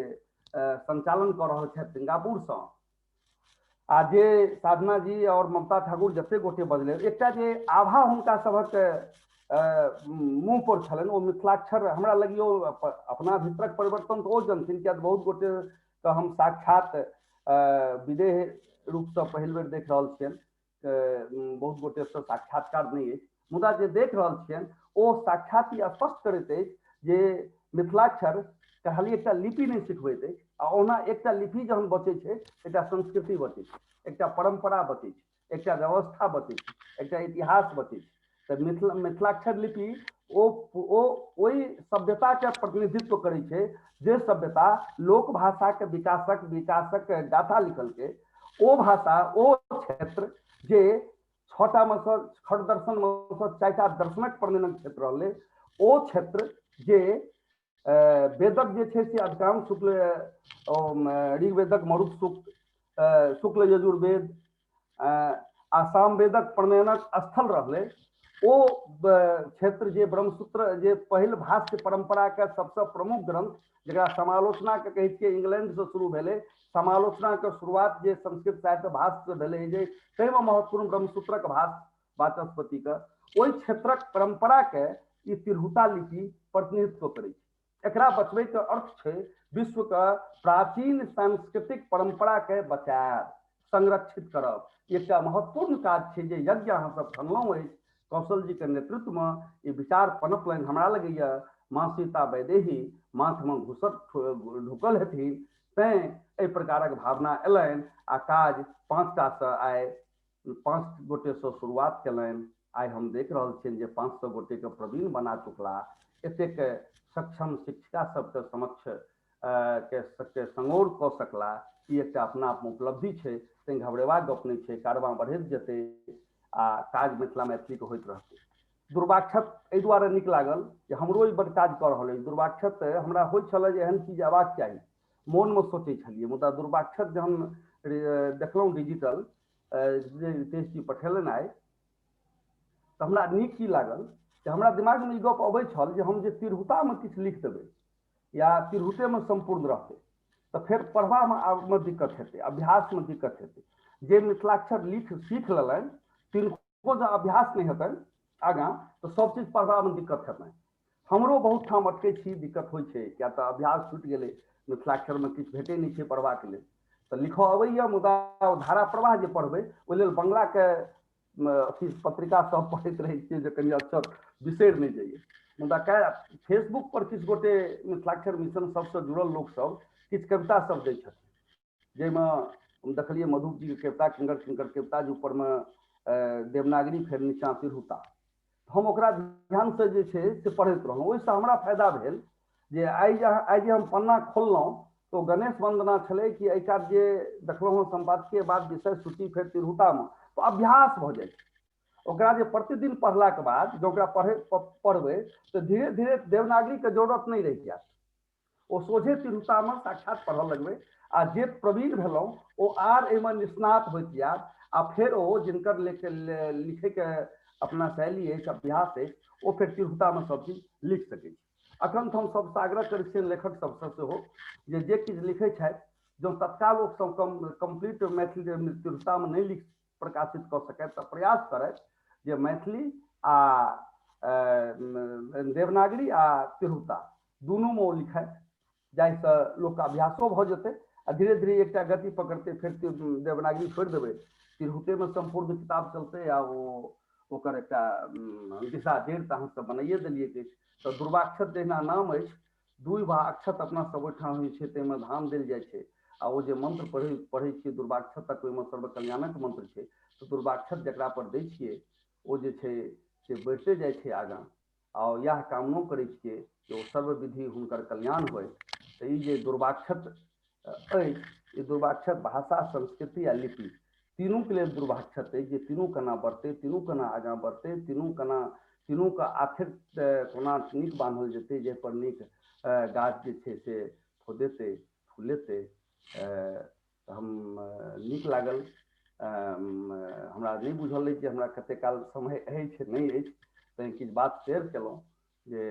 संचालन कऽ रहल छथि सिंगापुरसँ, आ जे साधना जी और ममता ठाकुर जते गोटे बजले, एकटा जे आभा हुनका सभक मुँह पर छलनि ओ मिथिलाक्षर हमरा लगियो अपना भीतरक परिवर्तन तऽ ओ जनथिन, किया बहुत गोटे तऽ हम साक्षात विदेह रूपसँ पहिल बेर देख रहल छियनि, बहुत गोटेसँ साक्षात्कार नहि अछि, मुदा जे देख रहल छियनि ओ साक्षात ई स्पष्ट करैत अछि जे मिथिलाक्षर खाली एकटा लिपि नहि सिखबैत अछि, आ ओना एकटा लिपि जहन बचै छै एकटा संस्कृति बचै छै, एकटा परम्परा बचै छै, एकटा व्यवस्था बचै छै, एकटा इतिहास बचै छै। तऽ मिथिलाक्षर लिपि ओ ओहि सभ्यताके प्रतिनिधित्व करै छै जे सभ्यता लोक भाषाके विकासक गाथा लिखलकै। ओ भाषा, ओ क्षेत्र जे 6टा मे सँ 6 दर्शन मे सँ 4टा दर्शनक प्रणयनक क्षेत्र रहलै, ओ क्षेत्र जे वेदक जे छै से अधिकांश शुक्ल ऋग्वेदक मरुत सूक्त, शुक्ल यजुर्वेद आ सामवेदक प्रणयनक स्थल रहलै, ओ क्षेत्र जे ब्रह्मसूत्र जे पहिल भाष्य परम्पराके सबसँ प्रमुख ग्रंथ जकरा समालोचनाके कहै छियै इंग्लैंडसँ शुरू भेलै, समालोचनाके शुरुआत जे संस्कृत साहित्य भाष्यसँ भेलै जे ताहिमे महत्वपूर्ण ब्रह्मसूत्रक भाष्य वाचस्पतिके, ओहि क्षेत्रक परम्पराके ई तिरहुता लिपि प्रतिनिधित्व करै छै। एकरा बचबैके अर्थ छै विश्वके प्राचीन सांस्कृतिक परम्पराके बचायब, संरक्षित करब। एकटा महत्वपूर्ण काज छै जे यज्ञ अहाँ सब ठनलहुँ अछि कौशल जी के नेतृत्वमे, ई विचार पनपलनि। हमरा लगैए माँ सीता वैदेही माथमे घुसक ढुकल हेथिन, तैँ एहि प्रकारक भावना एलनि आ काज 5टासँ आइ 5 गोटेसँ शुरुआत केलनि। आइ हम देख रहल छियनि जे 500 गोटेके प्रवीण बना चुकला। एतेक सक्षम शिक्षिका सबके समक्ष के संगोर कऽ सकला, ई एकटा अपना आपमे उपलब्धि छै। तैँ घबरेबाक गप नहि छै, कारवां बढ़ैत जेतै आ काज मिथिला मैथिलीके होइत रहतै। दुर्वाक्षत एहि दुआरे नीक लागल जे हमरो ई बड्ड काज कऽ रहल अछि। दुर्वाक्षत हमरा होइत छलै जे एहन चीज अयबाक चाही, मोनमे सोचै छलियै, मुदा दुर्वाक्षत जहन देखलहुँ डिजिटल जे रितेश जी पठेलनि आइ, तऽ हमरा नीक की लागल जे हमरा दिमागमे ई गप अबै छल जे हम जे तिरहुतामे किछु लिख देबै या तिरहुतेमे सम्पूर्ण रहतै तऽ फेर पढ़बामे आबमे दिक्कत हेतै, अभ्यासमे दिक्कत हेतै। जे मिथिलाक्षर लिख सीख लेलनि तिनको जँ अभ्यास नहि हेतनि आगाँ तऽ सब चीज पढ़बामे दिक्कत हेतनि। हमरो बहुत ठाम अटकै छी, दिक्कत होइ छै, किया तऽ अभ्यास छुटि गेलै, मिथिलाक्षरमे किछु भेटै नहि छै पढ़बाके लेल। तऽ लिखऽ अबैए मुदा धारा प्रवाह जे पढ़बै ओहि लेल बंगलाके अथी पत्रिका सब पढ़ैत रहै छियै जे कनि अक्षर बिसरि नहि जाइए। मुदा फेसबुक पर किछु गोटे मिथिलाक्षर मिशन सबसँ जुड़ल लोकसब किछु कविता सब दै छथिन, जाहिमे हम देखलियै मधुप जीके कविता किनकर किनकर कविता जे ऊपरमे देवनागरी फेर नीचाँ तिरहुता, हम ओकरा ध्यानसँ जे छै से पढ़ैत रहलहुँ। ओहिसँ हमरा फायदा भेल जे आइ जे हम पन्ना खोललहुँ तऽ गणेश वन्दना छलै कि एहि कात जे देखलहुँ हँ सम्पादकीय बाद विषय सूची फेर तिरहुतामे, तऽ अभ्यास भऽ जाइ छै। ओकरा जे प्रतिदिन पढ़लाके बाद जँ ओकरा पढ़बै तऽ धीरे धीरे देवनागरीके जरूरत नहि रहि जायत, ओ सोझे तिरहुतामे साक्षात पढ़ऽ लगबै आ जे प्रवीण भेलहुँ ओ आर एहिमे निष्णात होइत जायत आ फेर ओ जिनकर लिखैके अपना शैली अछि, अभ्यास अछि, ओ फेर तिरहुतामे सब चीज लिख सकै छै। अखन तऽ हम सबसँ आग्रह करै छियनि लेखक सबसँ सेहो जे जे किछु लिखै छथि जँ तत्काल ओ सब कम्प्लीट मैथिली तिरहुतामे नहि लिख प्रकाशित कऽ सकथि तऽ प्रयास करथि जे मैथिली आ देवनागरी आ तिरहुता दुनूमे ओ लिखथि, जाहिसँ लोकके अभ्यासो भऽ जेतै आ धीरे धीरे एकटा गति पकड़तै। फेर देवनागरी छोड़ि देबै, तिरहुतेमे सम्पूर्ण किताब चलतै आ ओ ओकर एकटा दिशा जड़ि तऽ अहाँ सब बनाइए देलियै अछि। तऽ दुर्वाक्षत जहिना नाम अछि, दुइ वा अक्षत अपना सब ओहिठाम होइ छै, ताहिमे धान देल जाइ छै आ ओ जे मंत्र पढ़ै छियै दुर्वाक्षतक, ओहिमे सर्वकल्याणक मंत्र छै। तऽ दुर्वाक्षत जकरा पर दै छियै ओ जे छै से बढ़िते जाइ छै आगाँ। आ इएह कामनो करै छियै जे ओ सर्वविधि हुनकर कल्याण होइ। तऽ ई जे दुर्वाक्षत अछि, ई दुर्वाक्षत भाषा, संस्कृति आ लिपि तीनूके लेल दुर्वाक्षत अछि जे तीनू केना बढ़तै, तीनू केना आगाँ बढ़तै, तीनूके आखिर कोना नीक बान्हल जेतै जाहिपर नीक गाछ जे छै से फुदेतै फुलेतै। तऽ हम नीक लागल, हमरा नहि बुझल अछि जे हमरा कतेक काल समय अछि नहि अछि, तैँ किछु बात शेयर केलहुँ जे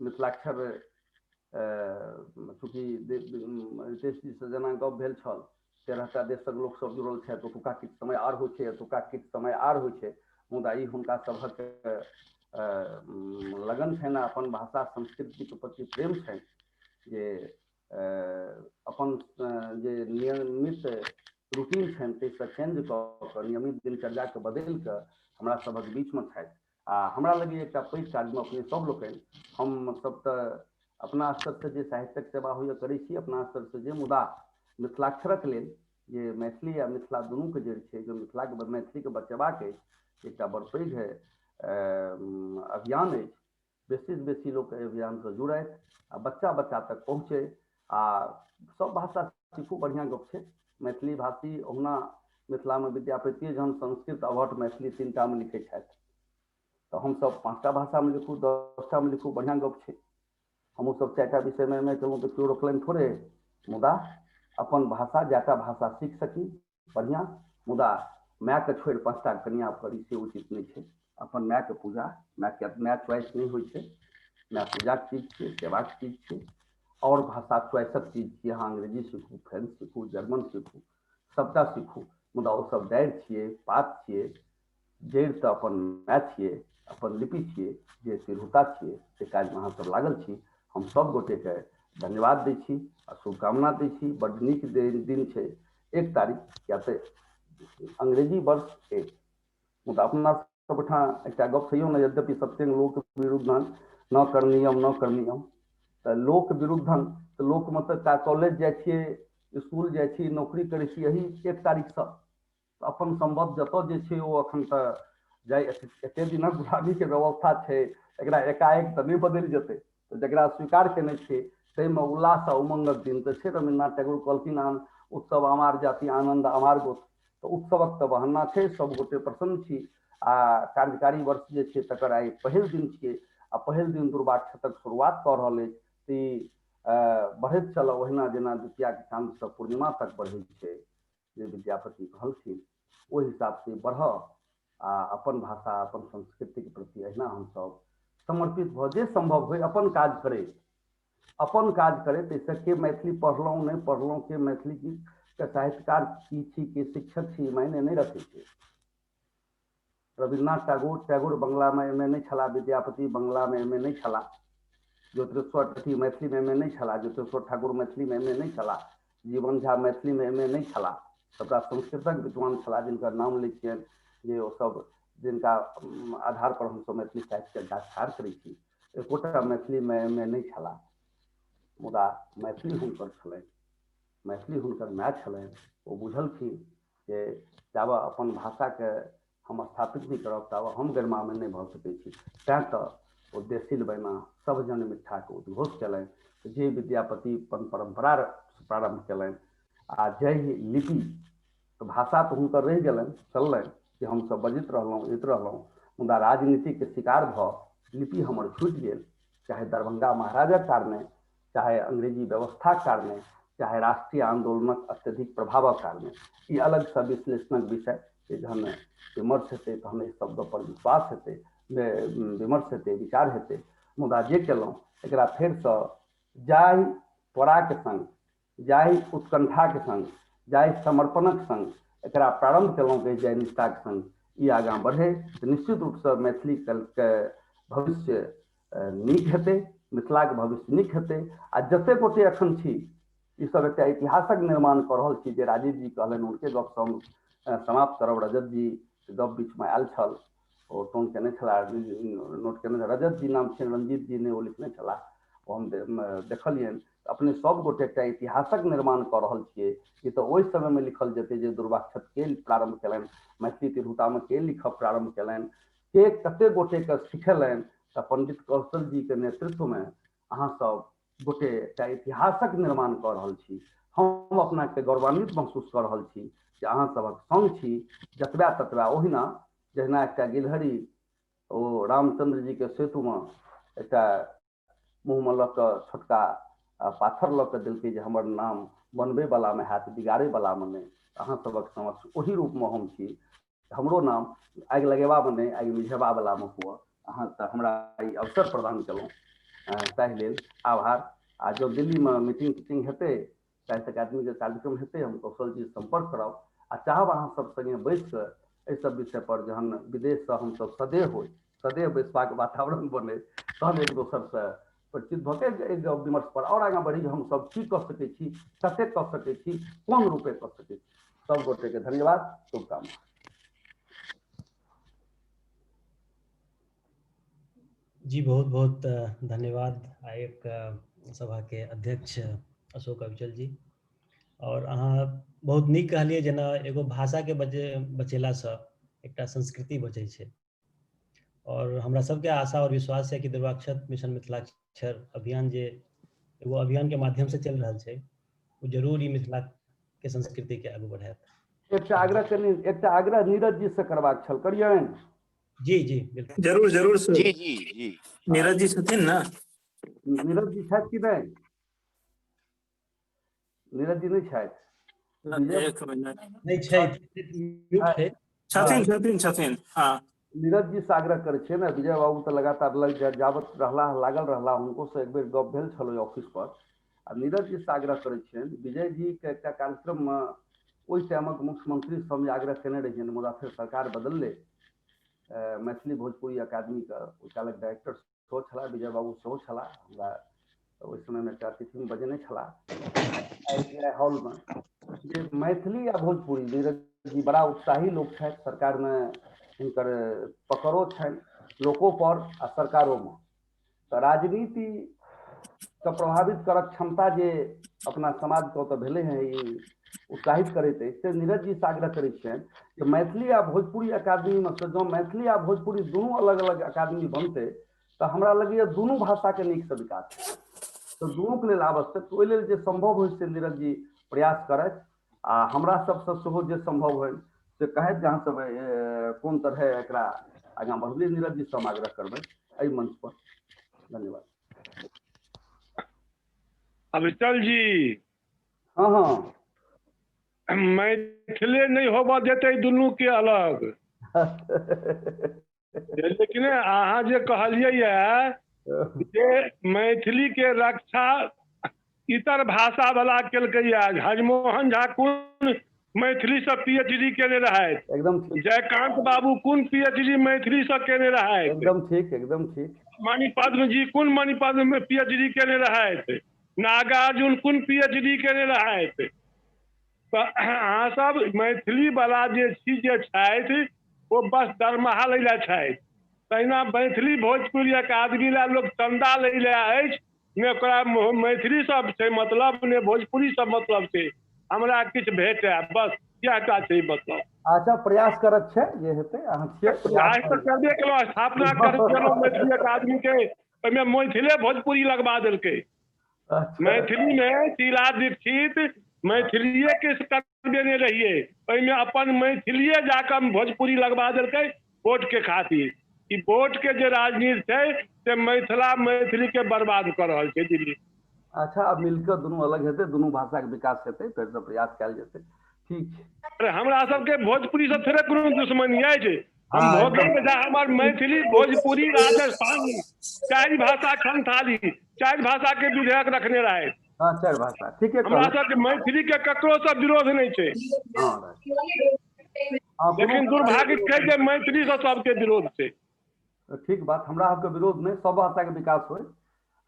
मिथिलाक्षर चूँकि रितेश जीसँ जेना गप भेल छल 13टा देशक लोकसब जुड़ल छथि, ओतुका किछु समय आर होइ छै, एतुका किछु समय आर होइ छै, मुदा ई हुनका सभक लगन छनि आ अपन भाषा संस्कृतिके प्रति प्रेम छनि जे अपन जे नियमित रूटीन छनि ताहिसँ चेंज कऽ कऽ नियमित दिनचर्याके बदलि कऽ हमरा सभक बीचमे छथि। आ हमरा लगैए एकटा पैघ काजमे अपने सब लोकनि, हम सब तऽ अपना स्तरसँ जे साहित्यक सेवा होइए करै छी अपना स्तरसँ जे, मुदा मिथिलाक्षरक लेल जे मैथिली आ मिथिला दुनूके जड़ि छै, जे मिथिलाके मैथिलीके बचेबाक अछि, एकटा बड़ पैघ अभियान अछि। बेसीसँ बेसी लोक एहि अभियानसँ जुड़थि आ बच्चा बच्चा तक पहुँचै आ सब भाषा सीखू, बढ़िआँ गप छै। मैथिली भाषी ओहुना मिथिलामे विद्यापतिए जहन संस्कृत अवहट्ठ मैथिली 3टामे लिखै छथि तऽ हमसब 5टा भाषामे लिखू, 10टामे लिखू, बढ़िआँ गप छै। हमहूँ सब 4टा विषयमे एम ए केलहुँ तऽ केओ रोकलनि थोड़े, मुदा अपन भाषा 2टा भाषा सीख सकी बढ़िआँ, मुदा मायके छोड़ि 5टा कनिया करी से उचित नहि छै। अपन मायके पूजा, मायके माय चॉइस नहि होइ छै, माय पूजाके चीज छियै, सेवाके चीज छियै, आओर भाषा चॉइसक चीज छियै। अहाँ अंग्रेजी सीखू, फ्रेंच सीखू, जर्मन सीखू, सबटा सीखू, मुदा ओ सब डारि छियै, पात छियै, जड़ि तऽ अपन माय छियै, अपन लिपि छियै, जे तिरहुता छियै, से काजमे अहाँ सब लागल छी। हम सब गोटेके धन्यवाद दै छी आ शुभकामना दै छी। बड्ड नीक दिन छै 1 तारीख, किया तऽ अंग्रेजी वर्ष अछि, मुदा अपना सब ओहिठाम एकटा गप छैहो ने, यद्यपि सत्यं लोक विरुद्धं न करणीयम न करणीयम, तऽ लोक विरुद्धं तऽ लोकमे तऽ कॉलेज जाइ छियै, स्कूल जाइ छी, नौकरी करै छी, यही 1 तारीखसँ अपन सम्बद्ध जतऽ जे छै ओ अखन तऽ जाइ एते दिनक गुलामीके व्यवस्था छै, एकरा एकाएक तऽ नहि बदलि जेतै, तऽ जकरा स्वीकार केने छै ताहिमे उल्लास आ उमङ्गक दिन तऽ छै। रवीन्द्रनाथ टैगोर कहलखिन आन उत्सव अमार जाति आनन्द अमार गोत्र, तऽ उत्सवक तऽ बहाना छै, सब गोटे प्रसन्न छी आ कार्यकारी वर्ष जे छै तकर आइ पहिल दिन छियै आ पहिल दिन दुर्वाक्षतक शुरुआत कऽ रहल अछि। तऽ ई बढ़ैत चलऽ ओहिना जेना द्वितीयाके चाँदसँ पूर्णिमा तक बढ़ै छै, जे विद्यापति कहलखिन ओहि हिसाबसँ बढ़ऽ आ अपन भाषा अपन संस्कृतिके प्रति अहिना हमसभ समर्पित भऽ जे सम्भव होइ अपन काज करैत, अपन काज करैत। एहिसँ के मैथिली पढ़लहुँ नहि पढ़लहुँ, के मैथिली के साहित्यकार की छी, के शिक्षक छी, मायने नहि रखै छै। रविन्द्रनाथ टैगोर टैगोर बंगलामे एम ए नहि छलाह, विद्यापति बंगलामे एम ए नहि छलाह, ज्योतिश्वर अथी मैथिलीमे एम ए नहि छलाह, ज्योतिश्वर ठाकुर मैथिलीमे एम ए नहि छलाह, जीवन झा मैथिलीमे एम ए नहि छलाह, सबटा संस्कृतक विद्वान छलाह जिनकर नाम लै छियनि जे ओसभ जिनका आधार पर हमसभ मैथिली साहित्यके गाछ ठाढ़ करै छी, एकोटा मैथिलीमे एम ए नहि छलाह, मुदा मैथिली हुनकर छलनि, मैथिली हुनकर माय छलनि। ओ बुझलखिन जे जाबऽ अपन भाषाके हम स्थापित नहि करब ताबऽ हम गरिमामे नहि भऽ सकै छी। तैँ तऽ ओ देसिल बैना सब जन मिट्ठाके उद्घोष कयलनि। जे विद्यापति अपन परम्परा प्रारम्भ कयलनि आ जाहि लिपि, तऽ भाषा तऽ हुनकर रहि गेलनि, चललनि कि हमसभ बजैत रहलहुँ इत रहलहुँ, मुदा राजनीतिके शिकार भऽ लिपि हमर छूटि गेल, चाहे दरभंगा महाराजक कारणे, चाहे अंग्रेजी व्यवस्थाक कारणे, चाहे राष्ट्रीय आन्दोलनक अत्यधिक प्रभावक कारणे। ई अलगसँ विश्लेषणक विषय जे जहन विमर्श हेतै तहन एहि शब्द पर विश्वास हेतै, विमर्श हेतै, विचार हेतै। मुदा जे केलहुँ एकरा फेरसँ जाहि त्वराके सङ्ग, जाहि उत्कण्ठाके सङ्ग, जाहि समर्पणक सङ्ग एकरा प्रारम्भ केलहुँ, जाहि निष्ठाके सङ्ग ई आगाँ बढ़े तऽ निश्चित रूपसँ मैथिली के भविष्य नीक हेतै, मिथिलाके भविष्य नीक हेतै। आ जतेक गोटे एखन छी ई सब एकटा इतिहासक निर्माण कऽ रहल छी। जे राजीव जी कहलनि हुनके गपसँ हम समाप्त करब। रजत जी गप बीचमे आयल छल, ओ टोन केने छलाह, नोट केने, रजत जी नाम छियनि, रंजीत जी नहि, ओ लिखने छलाह, ओ हम देखलियनि। अपने सब गोटे एकटा इतिहासक निर्माण कऽ रहल छियै। ई तऽ ओहि समयमे लिखल जेतै जे दुर्वाक्षत के प्रारम्भ केलनि, मैथिली तिरहुतामे के लिखब प्रारम्भ केलनि, के कते गोटेके सिखेलनि। तऽ पंडित कौशल जीके नेतृत्वमे अहाँ सब गोटे एकटा इतिहासक निर्माण कऽ रहल छी। हम अपनाके गौरवान्वित महसूस कऽ रहल छी जे अहाँ सभक सङ्ग छी। जतबा ततबा ओहिना जहिना एकटा गिलहरी ओ रामचंद्र जीके सेतुमे एकटा मुँहमे लऽ कऽ छोटका पाथर लऽ कऽ देलकै जे हमर नाम बनबैवलामे हैत, बिगाड़ैवलामे नहि। अहाँ सभक समक्ष ओही रूपमे हम छी। हमरो नाम आगि लगेबामे नहि, आगि मिझेबावलामे हुअ। अहाँ तऽ हमरा ई अवसर प्रदान केलहुँ, ताहि लेल आभार। आ जँ दिल्लीमे मीटिंग तीटिंग हेतै, साहित्य अकादमीके कार्यक्रम हेतै, हम कौशल जी सम्पर्क करब आ चाहब अहाँ सब सङ्गे बैस कऽ एहि सब विषय पर जहन विदेशसँ हमसब सदैव होइ, सदैव बैसबाक वातावरण बनै, तहन एक दोसरसँ परिचित भऽ के एक विमर्श पर आओर आगाँ बढ़ी। हमसब की कऽ सकै छी, कतेक कऽ सकै छी, कोन रूपे कऽ सकै छी। सब गोटेके धन्यवाद, शुभकामना। जी बहुत बहुत धन्यवाद आइ सभा के अध्यक्ष अशोक अविचल जी। और अहाँ बहुत नीक कहलियै जेना एगो भाषा के बचेलासँ एकटा संस्कृति बचै छै। और हमरा सबके आशा और विश्वास है कि दुर्वाक्षत मिशन मिथिलाक्षर अभियान जे एगो अभियान के माध्यम से चलि रहल छै, ओ जरूर ई मिथिला के संस्कृति के आगू बढ़ायत। एकटा आग्रह कनि, एकटा आग्रह नीरज जी से करबाक छल, करियनि? जी जी बिल्कुल, जरूर जरूर सर। जी जी जी नीरज जी छथिन ना? नीरज जी छथि कि नहि? नीरज जी नहि छथि? एक मिनट। नहि छथि, छथिन छथिन छथिन। हाँ, नीरज जी से आग्रह करै छियै ने। विजय बाबू तऽ लगातार लग जाबत रहला, लागल रहला, हुनको से एक बेर गप भेल छल ओहि ऑफिस पर। आ नीरज जी से आग्रह करै छियनि, विजय जी के एकटा कार्यक्रममे ओहि टाइमक मुख्यमंत्री से आग्रह केने रहियनि, मुदा फेर सरकार बदललै। मैथिली भोजपुरी अकादमीके ओहि कालक डायरेक्टर सेहो छलाह, विजय बाबू सेहो छलाह। हमरा ओहि समयमे एकटा अतिथिमे बजेने छलाह आई हॉलमे जे मैथिली आ भोजपुरी। नीरज जी बड़ा उत्साही लोक छथि, सरकारमे हिनकर पकड़ो छनि लोकोपर आ सरकारोमे। तऽ राजनीति के प्रभावित करक क्षमता जे अपना समाजके ओतऽ भेलै हँ, ई उत्साहित करैत अछि। से नीरज जी से आग्रह करै छियनि जे मैथिली आ भोजपुरी अकादमीमे से जँ मैथिली आ भोजपुरी दुनू अलग अलग अकादमी बनतै तऽ हमरा लगैए दुनू भाषाके नीकसँ विकास हेतै। तऽ दुनूके लेल आवश्यक, ओहि लेल जे सम्भव होइ से नीरज जी प्रयास करथि आ हमरा सबसँ सेहो जे सम्भव होइ से कहैत जे अहाँ सब कोन तरहे एकरा आगाँ बढ़लियै। नीरज जी से हम आग्रह करबै एहि मंच पर। धन्यवाद। अभिचल जी। हँ हँ। मैथिले नहि होबऽ देतै दुनू के अलग। लेकिन अहाँ जे कहलियै जे मैथिली के रक्षा इतर भाषा वाला केलकै। हरिमोहन झा कोन मैथिली से पीएचडी केने रहथि? एकदम ठीक। जयकांत बाबू कोन पीएचडी मैथिली से केने रहथि? एकदम ठीक, एकदम ठीक। मणिपद्म जी कोन मणिपद्म में पीएचडी केने रहथि? नागार्जुन कोन पीएचडी केने रहथि? तऽ अहाँ सब मैथिली वाला जे छी जे छथि ओ बस दरमाहा लै लए छथि। तहिना मैथिली भोजपुरी अकादमी लए लोक चन्दा लै लए अछि, ने ओकरा मैथिली सब छै मतलब, ने भोजपुरी सब मतलब छै। हमरा किछु भेटए बस इएह टा छै मतलब। अच्छा, प्रयास करत छै जे हेतै, अहाँ छियै प्रयास तऽ करबे केलहुँ, स्थापना कर केलहुँ मैथिली अकादमी के, ओहिमे मैथिले भोजपुरी लगबा देलकै। मैथिली में शीला दीक्षित मैथिलीए के करबेने रहियै, ओहिमे अपन मैथिलीए जाकऽ भोजपुरी लगबा देलकै वोट के खातिर। ई वोट के जे राजनीति छै से मिथिला मैथिली के बर्बाद कऽ रहल छै दिल्ली। अच्छा, आब मिलकर दुनू अलग हेतै, दुनू भाषा के विकास हेतै, फेर से प्रयास कयल जेतै। ठीक छै। अरे हमरा सबके भोजपुरी से थोड़े कोनो दुश्मनी अछि। हम भोगल झा, हमर मैथिली भोजपुरी राजस्थानी चारि भाषा संथाली चारि भाषा के विधेयक रखने रहे। हाँ, चारि भाषा ठीके। हमरा सबके मैथिली के ककरो से विरोध नहीं छै, लेकिन दुर्भाग्य छै जे मैथिली से सबके विरोध छै। ठीक बात, हमरा सबके विरोध नहीं, सब भाषा के विकास होय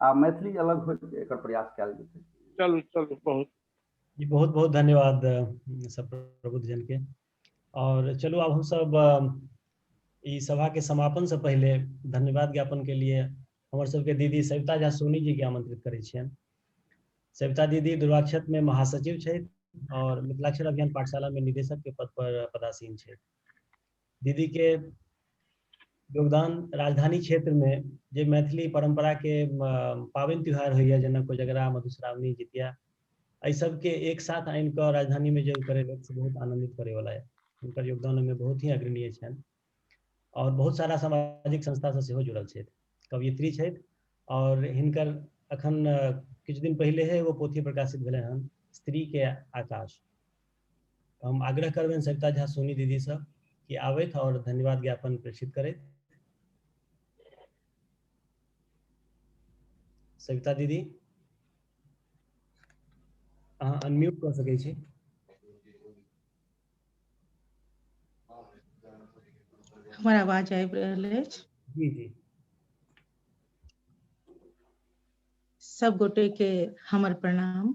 आ मैथिली अलग होय, एकर प्रयास कयल जेतै। चलू चलू, बहुत जी बहुत बहुत धन्यवाद सब प्रबुद्ध जन के। और चलू अब हम सब ई सभा के समापन से पहले धन्यवाद ज्ञापन के लिए हमर सबके दीदी सविता झा सोनी जी के आमंत्रित करै छियनि। सविता दीदी दुर्वाक्षत में महासचिव छथि और मिथिलाक्षर अभियान पाठशाला में निदेशक के पद पर पदासीन छथि। दीदी के योगदान राजधानी क्षेत्र में जे मैथिली परंपरा के पाबनि त्योहार होइए, जेना कोजगरा, मधुश्रावणी, जितिया, एहि सबके एक साथ आनि कऽ राजधानी में जे करेलक से बहुत आनंदित करे वाला है। हुनकर योगदान में बहुत ही अग्रणीय छनि और बहुत सारा सामाजिक संस्था से सेहो जुड़ल छथि, कवयित्री छथि और हिनकर अखन किछु दिन पहले है एगो पोथी प्रकाशित भेलै हन, स्त्री के आकाश। हम आग्रह करबनि सविता झा सोनी दीदी से कि आबथि और धन्यवाद ज्ञापन प्रेषित करथि। सविता दीदी अहाँ अनम्यूट कऽ सकै छी। हमर आवाज आबि रहल अछि? जी जी। सब गोटे के हमर प्रणाम।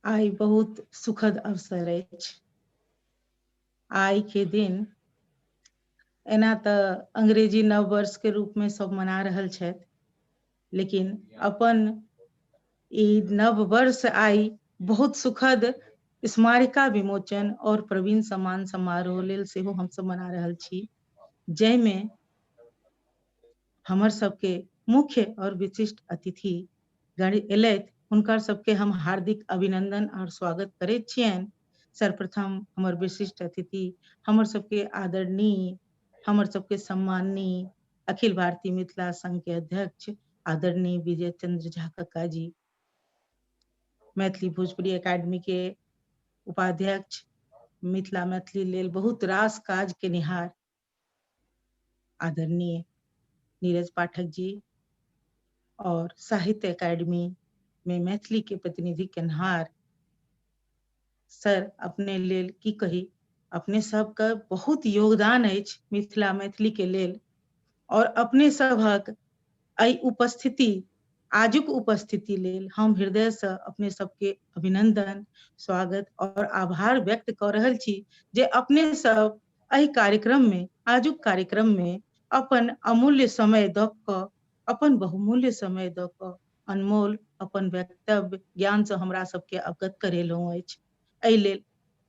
आइ बहुत सुखद अवसर अछि। आइ के दिन एना तऽ अंग्रेजी नव वर्ष के रूप में सब मना रहल छथि, लेकिन अपन ई नव वर्ष आइ बहुत सुखद स्मारिका विमोचन और प्रवीण सम्मान समारोह लेल सेहो हमसब मना रहल छी, जाहिमे हमर सबके मुख्य और विशिष्ट अतिथि गण एलथि, हुनकर सबके हम हार्दिक अभिनंदन और स्वागत करैत छियनि। सर्वप्रथम हमर विशिष्ट अतिथि हमर सबके आदरणीय, हमर सबके सम्माननीय अखिल भारतीय मिथिला संघ के अध्यक्ष आदरणीय विजय चंद्र झा कक्का जी, मैथिली भोजपुरी एकेडमी के उपाध्यक्ष, मिथिला मैथिली लेल बहुत रास काज केनिहार आदरणीय नीरज पाठक जी और साहित्य एकेडमी में मैथिली के प्रतिनिधि केनहार सर, अपने लेल की कही, अपने सबके बहुत योगदान अछि मिथिला मैथिली के लेल और अपने सबहक एहि उपस्थिति, आजुक उपस्थिति लेल हम हृदय से अपने सबके अभिनंदन, स्वागत और आभार व्यक्त कऽ रहल छी जे अपने सब एहि कार्यक्रम में, आजुक कार्यक्रम में अपन अमूल्य समय दऽ कऽ, अपन बहुमूल्य समय दऽ कऽ अनमोल अपन वक्तव्य ज्ञान से हमरा सबके अवगत करेलहुँ अछि। एहि लेल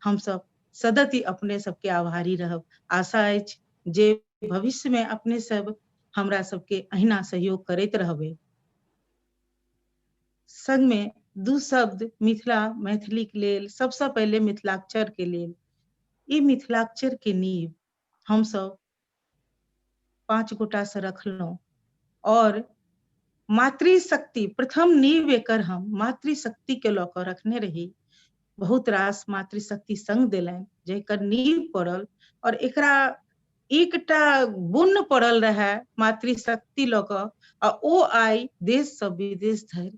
हमसब सदति अपने सबके आभारी रहब। आशा अछि जे भविष्य में अपने सब हमरा सबके अहिना सहयोग करैत रहबै। संग में दू शब्द मिथिला मैथिलीक लेल, सबसँ पहिले मिथिलाक्षर के लेल। ई मिथिलाक्षर के नींव हमसब 5 गोटा से रखलहुँ और मातृशक्ति प्रथम नींव एकर हम मातृशक्ति के लऽ कऽ रखने रही। बहुत रास मातृशक्ति संग देलनि जेकर नींव पड़ल और एकरा एकटा बुन्न पड़ल रहै मातृशक्ति लऽ कऽ आ ओ आइ देश सँ विदेश धरि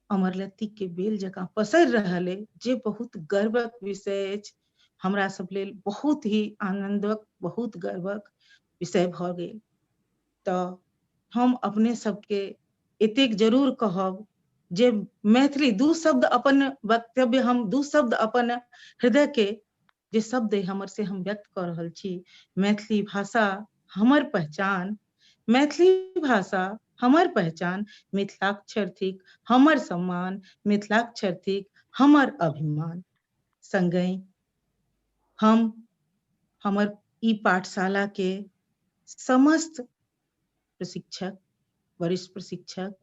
अमरलत्ती के बेल जकाँ पसरि रहल अइ, जे बहुत गर्वक विषय अछि। हमरा सब लेल बहुत ही आनंदक, बहुत गर्वक विषय भऽ गेल। तऽ हम अपने सबके एतेक जरूर कहब जे मैथिली दू शब्द अपन वक्तव्य, हम दू शब्द अपन हृदय के जे शब्द अइ हमर से हम व्यक्त कऽ रहल छी। मैथिली भाषा हमर पहचान, मैथिली भाषा हमर पहचान, मिथिलाक्षर थिक हमर सम्मान, मिथिलाक्षर थिक हमर अभिमान। संगहि हम हमर ई पाठशाला के समस्त प्रशिक्षक, वरिष्ठ प्रशिक्षक,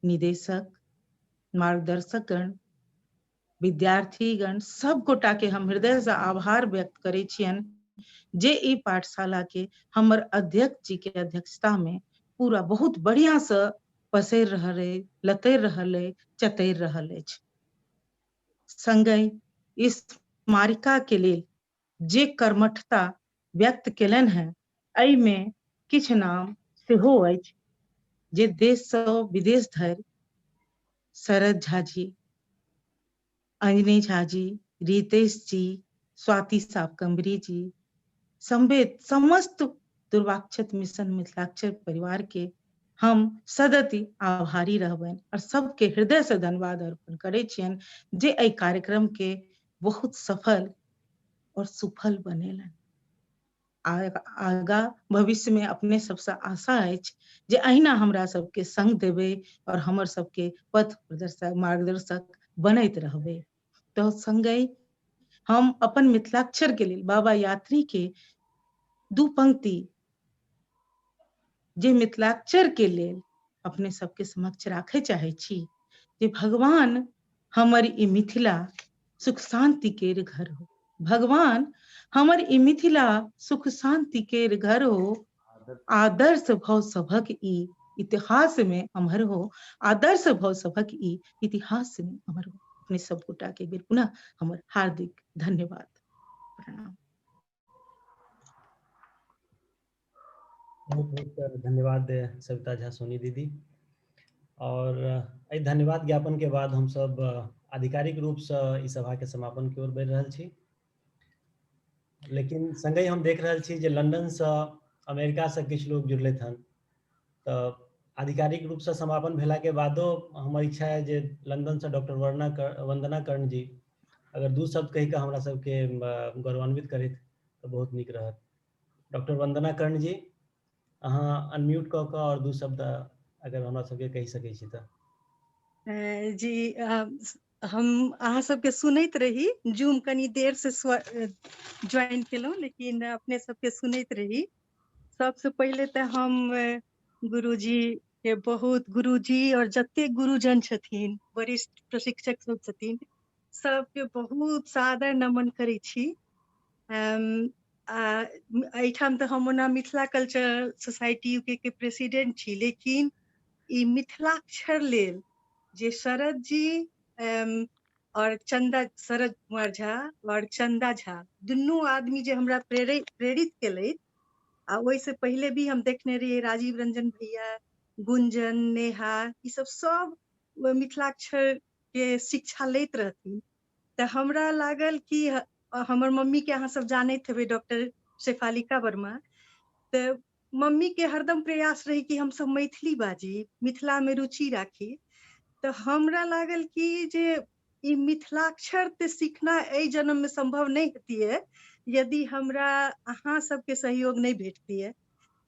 निदेशक, मार्गदर्शकगण, विद्यार्थीगण सब गोटा के हम हृदय से आभार व्यक्त करै छियनि जे ई पाठशाला के हमर अध्यक्ष जी के अध्यक्षता में पूरा बहुत बढ़िया से पसरि रहल अइ, लतरि रहल अइ, चतरि रहल अछि। संगहि इस स्मारिका के लेल जे कर्मठता व्यक्त केलनि हेँ एहिमे किछु नाम सेहो अछि जे देशसँ विदेश धरि शरद झा जी, अंजनी झा जी, रितेश जी, स्वाति शाकम्भरी जी समेत समस्त दुर्वाक्षत मिशन मिथिलाक्षर परिवार के हम सदति आभारी रहबनि और सबके हृदय से धन्यवाद अर्पण करै छियनि जे एहि कार्यक्रम के बहुत सफल और सुफल बनेलनि। आगा भविष्य में अपने सबसे आशा अछि जे अहिना हमरा सबके संग देबै और हमर सबके पथ प्रदर्शक, मार्गदर्शक बनैत रहबै। तो संगहि हम अपन मिथिलाक्षर के लेल बाबा यात्री के दू पंक्ति जे मिथिलाक्षर के लेल अपने सबके समक्ष राखै चाहै छी जे भगवान हमर ई मिथिला सुख शांति केर घर हो, भगवान हमर ई मिथिला सुख शांति केर घर हो, आदर्श भव सभक ई इतिहास में अमर हो, आदर्श भव सभक ई इतिहास में अमर हो। अपने सब गोटा के बेर पुनः हमर हार्दिक धन्यवाद, प्रणाम। बहुत बहुत धन्यवाद सविता झा सोनी दीदी। और एहि धन्यवाद ज्ञापन के बाद हम सब आधिकारिक रूप से इस सभा के समापन की ओर बढ़ि रहल छी। लेकिन संगहि हम देख रहल छी जे लंदन से, अमेरिका से किछु लोग जुड़लथि हन, तऽ आधिकारिक रूप से समापन भेला के बादो हमर इच्छा है जे लंदन से डॉक्टर वंदना कर्ण जी अगर दू शब्द कहि कऽ हमरा सबके गौरवान्वित करैत तऽ बहुत नीक रहत। डॉक्टर वंदना कर्ण जी, अहाँ अनम्यूट कऽ कऽ और दू शब्द अगर हमरा सबके कहि सकै छी तऽ। जी, हम अहाँ सबके सुनैत रही, जूम कनी देर से ज्वाइन केलहुँ, लेकिन अपने सबके सुनैत रही। सबसे पहिले तऽ हम गुरुजी के बहुत, गुरुजी और जते गुरुजन छथिन, वरिष्ठ प्रशिक्षक सब छथिन, सबके बहुत सादर नमन करै छी। एहिठाम तऽ हम ओना मिथिला कल्चरल सोसाइटी यूके के प्रेसिडेंट छी, लेकिन ई मिथिलाक्षर लेल जे शरद जी और चंदा, शरद कुमार झा और चंदा झा दुनू आदमी जे हमरा प्रेरित केलथि, आ ओहिसँ पहिले भी हम देखने रहियै राजीव रंजन भैया, गुंजन, नेहा, ई सब सब मिथिलाक्षर के शिक्षा लैत रहथिन। तऽ हमरा लागल कि हमर मम्मी के अहाँ सब जानैत हेबै, डॉक्टर शेफालिका वर्मा, तऽ मम्मी के हरदम प्रयास रही कि हमसब मैथिली बाजी, मिथिला में रुचि राखी। तऽ हमरा लागल कि जे ई मिथिलाक्षर तऽ सीखना एहि जन्म में संभव नहि हेतियै यदि हमरा अहाँ सबके सहयोग नहि भेटतियै।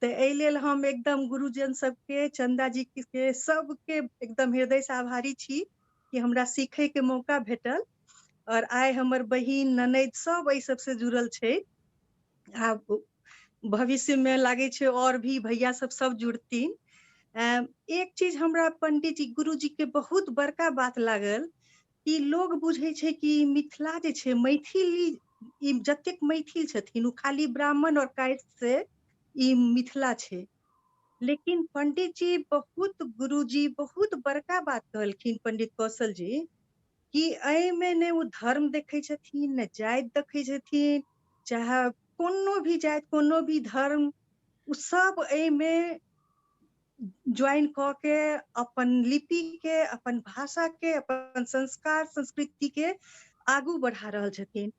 तऽ एहि लेल हम एकदम गुरुजन सबके, चंदा जी के, सबके एकदम हृदय से आभारी छी कि हमरा सीखे के मौका भेटल। और आइ हमर बहिन, ननैद सब एहि सबसे जुड़ल छै। आब भविष्य में लागे छै और भी भैया सब सब जुड़थिन। एक चीज हमरा पंडित जी गुरुजी के बहुत बड़का बात लागल कि लोग बुझै छै कि मिथिला जे छै मैथिली, ई जतेक मैथिल छथिन ओ खाली ब्राह्मण और कायस्थ से ई मिथिला छै। लेकिन पंडित जी बहुत, गुरुजी बहुत बड़का बात कहलखिन पंडित कौशल जी, कि एहिमे ने ओ धर्म देखै छथिन ने जाति देखै छथिन, चाहे कोनो भी जाति कोनो भी धर्म, ओ सब एहिमे ज्वाइन कऽ के अपन लिपि के, अपन भाषा के, अपन संस्कार संस्कृति के आगू बढ़ा रहल छथिन।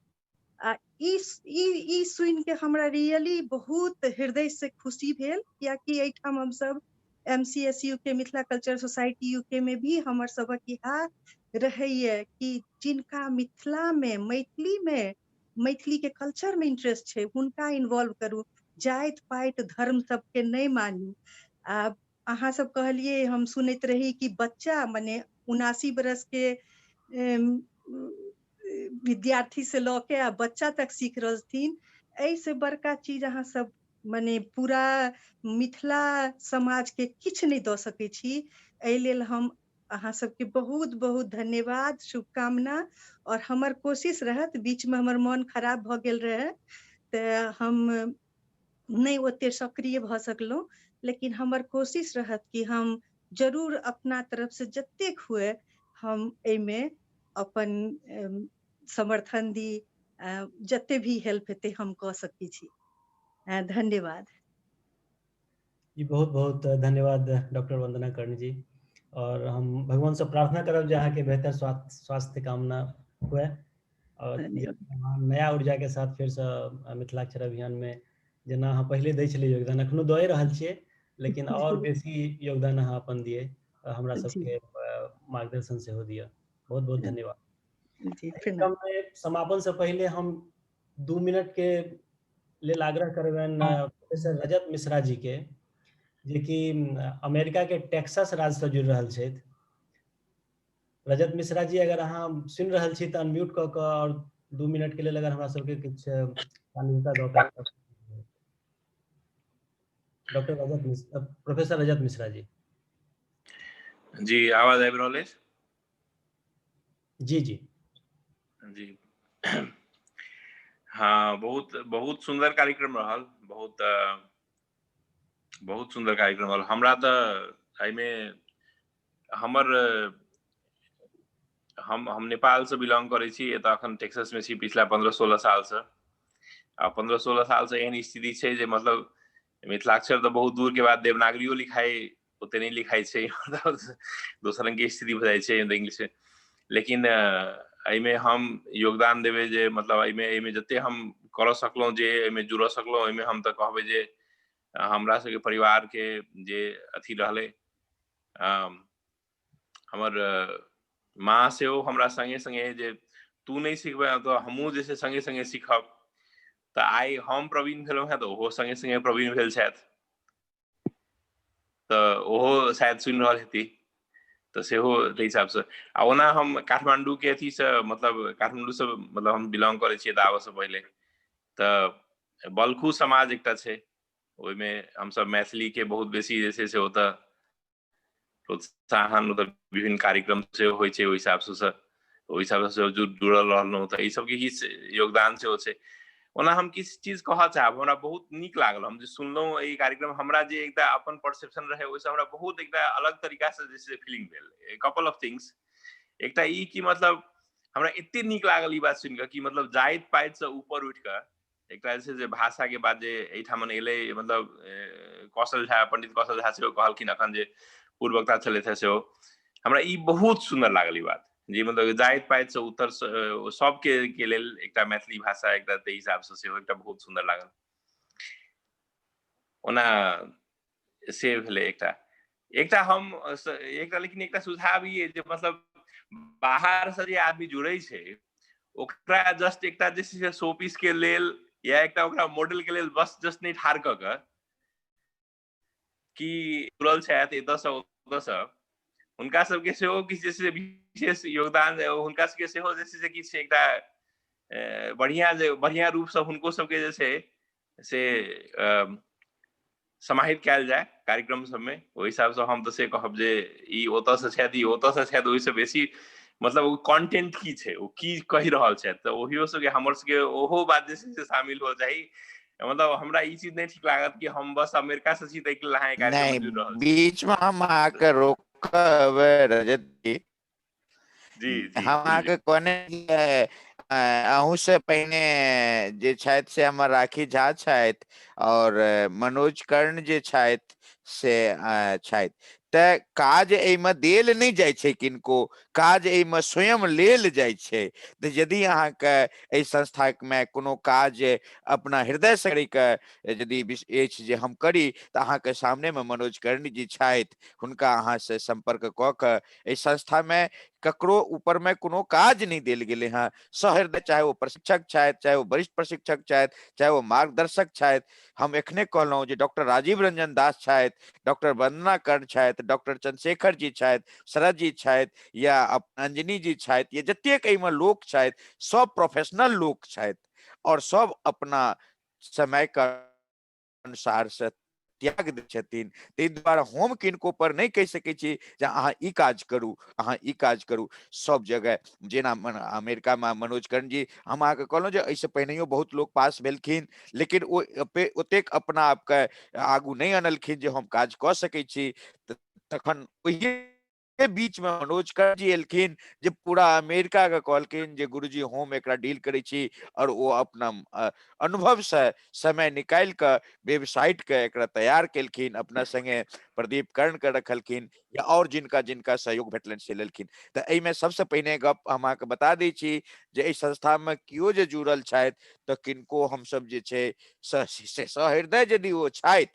आ ई ई ई सुनि के हमरा रियली बहुत हृदय से खुशी भेल, कियाकि एहिठाम हमसब MCSU के मिथिला कल्चर सोसाइटी यूके में भी हमर सबक इएह रहैया कि जिनका मिथिला में मैथिली में मैथिली के कल्चर में इंटरेस्ट छै हुनका इन्वॉल्व करू, जाति पाति धर्म सबके नहि मानू। आ अहाँ सब कहलियै, हम सुनैत रही कि बच्चा मने 79 बरस के विद्यार्थी से लऽ के आ बच्चा तक सीख रहलथिन। एहिसँ बड़का चीज अहाँ सब मने पूरा मिथिला समाज के किछु नहि दऽ सकै छी। एहि लेल हम अहाँ सबके बहुत बहुत धन्यवाद, शुभकामना। और हमर कोशिश रहत, बीच में हमर मन खराब भऽ गेल रहे तऽ हम नहि ओते सक्रिय भऽ सकलहुँ, लेकिन हमर कोशिश रहत कि हम जरूर अपना तरफ से जतेक हुए हम एहिमे अपन समर्थन दी, जते भी हेल्प हेतै हम कऽ सकै छी। धन्यवाद। जी बहुत बहुत धन्यवाद डॉक्टर वंदना कर्ण जी। और हम भगवान से प्रार्थना करब जे अहाँके बेहतर स्वास्थ्य कामना हुए और नया ऊर्जा के साथ फिर से मिथिलाक्षर अभियान में जेना अहाँ पहिले दै छलियै योगदान, अखनो दए रहल छियै, लेकिन और बेसी योगदान अहाँ अपन दियै, हमरा सबके मार्गदर्शन सेहो दिअ। बहुत बहुत धन्यवाद। समापन से पहिले हम 2 मिनट के लेल आग्रह करबनि प्रोफेसर रजत मिश्रा जी के, जे कि अमेरिका के टेक्सास राज्य से जुड़ रहल छथि। रजत मिश्रा जी, अगर अहाँ सुनि रहल छी तऽ अनम्यूट कऽ कऽ और 2 मिनट के लेल अगर हमरा सबके किछु दऽ पाबि। डॉक्टर रजत मिश्रा, प्रोफेसर रजत मिश्रा जी। जी आवाज आबि रहल अछि? जी जी जी हाँ, बहुत बहुत सुंदर कार्यक्रम रहल, बहुत बहुत सुंदर कार्यक्रम रहल। हमरा तऽ एहिमे हमर हम नेपाल से बिलोंग करै छी, एतऽ अखन टेक्सास में छी पिछला 15-16 साल से। आ 15-16 साल से एहन स्थिति छै जे मतलब मिथिलाक्षर तऽ बहुत दूर के बाद देवनागरियो लिखाइ ओते नहि लिखाइ छै, दोसर रंग के स्थिति भऽ जाइ छै इंग्लिश। लेकिन एहिमे हम योगदान देबै जे मतलब एहिमे जते हम करऽ सकलहुँ, जे एहिमे जुड़ऽ सकलहुँ, ओहिमे हम तऽ कहबै जे हमरा सबके परिवार के जे अथी रहलै, हमर माँ सेहो हमरा संगे संगे जे तू नहि सिखबै तऽ हमहूँ जे छै संगे संगे सीखब, तऽ आइ हम प्रवीण भेलहुँ हेँ तऽ ओहो संगे संगे प्रवीण भेल छथि, तऽ ओहो शायद सुनि रहल हेती, तऽ सेहो ताहि हिसाबसँ। आ ओना हम काठमाण्डू के अथीसँ मतलब काठमाण्डूसँ मतलब हम बिलोंग करै छियै तऽ आबऽसँ पहिले तऽ बलखू समाज एकटा छै, ओहिमे हमसब मैथिली के बहुत बेसी जे छै से ओतऽ प्रोत्साहन, ओतऽ विभिन्न कार्यक्रम सेहो होइ छै, ओहि हिसाबसँ जुड़ल रहलहुँ, तऽ एहि सबके किछु योगदान सेहो छै। ओना हम किछु चीज कहऽ चाहब, हमरा बहुत नीक लागल हम जे सुनलहुँ एहि कार्यक्रम, हमरा जे एकटा अपन परसेप्शन रहै ओहिसँ हमरा बहुत एकटा अलग तरीकासँ जे छै फीलिंग भेल। कपल ऑफ थिंग्स, एकटा ई कि मतलब हमरा एते नीक लागल ई बात सुनि कऽ कि मतलब जाति पातिसँ ऊपर उठि कऽ एकटा जे छै से भाषा के बात जे एहिठाम एलै, मतलब कौशल झा, पंडित कौशल झा सेहो कहलखिन अखन जे पूर्व वक्ता छलथि हे सेहो, हमरा ई बहुत सुन्दर लागल ई बात जे मतलब जाति पातिसँ उत्तर सबके के लेल एकटा मैथिली भाषा एकटा ताहि हिसाबसँ सेहो एकटा बहुत सुन्दर लागल। ओना से भेलै एकटा एकटा हम एकटा लेकिन एकटा सुझाव ई जे मतलब बाहर से जे आदमी जुड़ै छै ओकरा जस्ट एकटा जे छै से शो पीस के लेल या एकटा ओकरा मॉडल के लेल बस जस्ट नहि ठाढ़ कऽ कऽ कि जुड़ल छथि एतऽसँ ओतऽसँ, हुनका सबके सेहो किछु जे छै विशेष योगदान, हुनका सबके सेहो जे छै से किछु एकटा बढ़िया जे बढ़िया रूपसँ हुनको सबके जे छै से समाहित कयल जाय कार्यक्रम सबमे। ओहि हिसाबसँ हम तऽ से कहब जे ई ओतयसँ छथि, ई ओतयसँ छथि, ओहिसँ बेसी मतलब ओ कंटेंट की छै, ओ की कहि रहल छथि, तऽ ओहियो सबके हमर सबके ओहो बात जे छै से शामिल हो चाही। मतलब हमरा ई चीज नहि ठीक लागत कि हम बस अमेरिका से छी ताहिके लेल अहाँ कार्यक्रम नहि, जुड़ि रहल छी। बीच में हम अहाँके रोकब रजत जी। जी जी। हम अहाँके कहने अहूँ से पहिने जे छथि से हमर राखी झा छथि और मनोज कर्ण जे छथि से छथि। तऽ काज एहिमे देल नहि जाइ छै किनको, काज एहिमे स्वयं लेल जाइ छै। तऽ यदि अहाँके एहि संस्थामे कोनो काज अपना हृदयसँ करैके यदि अछि जे हम करी, तऽ अहाँके सामनेमे मनोज कर्ण जी छथि, हुनका अहाँसँ सम्पर्क कऽ कऽ एहि संस्थामे ककरो ऊपरमे कोनो काज नहि देल गेलै हँ। सहृदय, चाहे ओ प्रशिक्षक छथि, चाहे ओ वरिष्ठ प्रशिक्षक छथि, चाहे ओ मार्गदर्शक छथि। हम एखने कहलहुँ जे डॉक्टर राजीव रंजन दास छथि, डॉक्टर वंदना कर्ण छथि, डॉक्टर चंद्रशेखर जी छथि, शरद जी छथि या अंजनी जी छथि, या जतेक एहिमे लोक छथि सब प्रोफेशनल लोक छथि और सब अपना समय के अनुसार से त्याग दै छथिन। ताहि दुआरे हम किनको पर नहि कहि सकै छी जे अहाँ ई काज करू, अहाँ ई काज करू। सब जगह जेना अमेरिका में मनोज कर्ण जी, हम अहाँके कहलहुँ जे एहिसँ पहिनहियो बहुत लोक पास भेलखिन, लेकिन ओ ओतेक अपना आपके आगू नहि अनलखिन जे हम काज कऽ सकै छी। तखन ओहि बीच में मनोज कर्ण जी एलखिन जे पूरा अमेरिका के कहलखिन जे गुरुजी हम एकरा डील करै छी, और ओ अपना अनुभव से समय निकालि कऽ वेबसाइट के एकरा तैयार केलखिन, अपना संगे प्रदीप कर्ण के रखलखिन या और जिनका जिनका सहयोग भेटलनि से लेलखिन। तऽ एहिमे सबसे पहिने गप हम अहाँके बता दै छी जे एहि संस्था में केओ जे जुड़ल छथि तऽ किनको हमसब जे छै सहृदय यदि ओ छथि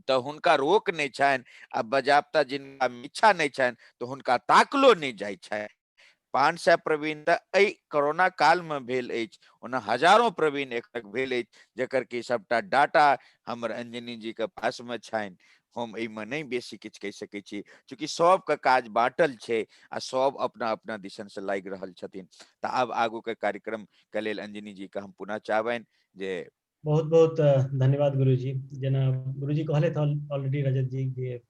तऽ हुनका रोक नहि छनि, आ बजाबता जिनका इच्छा नहि छनि तऽ हुनका ताकलो नहि जाइ छनि। 500 प्रवीण तऽ एहि कोरोना काल में भेल अछि, ओना हजारों प्रवीण एखन भेल अछि, जकर कि सबटा डाटा हमर अंजनी जी के पास में छनि। हम एहिमे नहि बेसी किछु कहि सकै छी, चूँकि सबके काज बाँटल छै आ सब अपना अपना दिसन से लागि रहल छथिन। तऽ आब आगू के कार्यक्रम के लेल अंजनी जी के हम पुनः चाहबनि जे बहुत बहुत धन्यवाद गुरुजी। जेना गुरुजी कहले ऑलरेडी रजत जी जे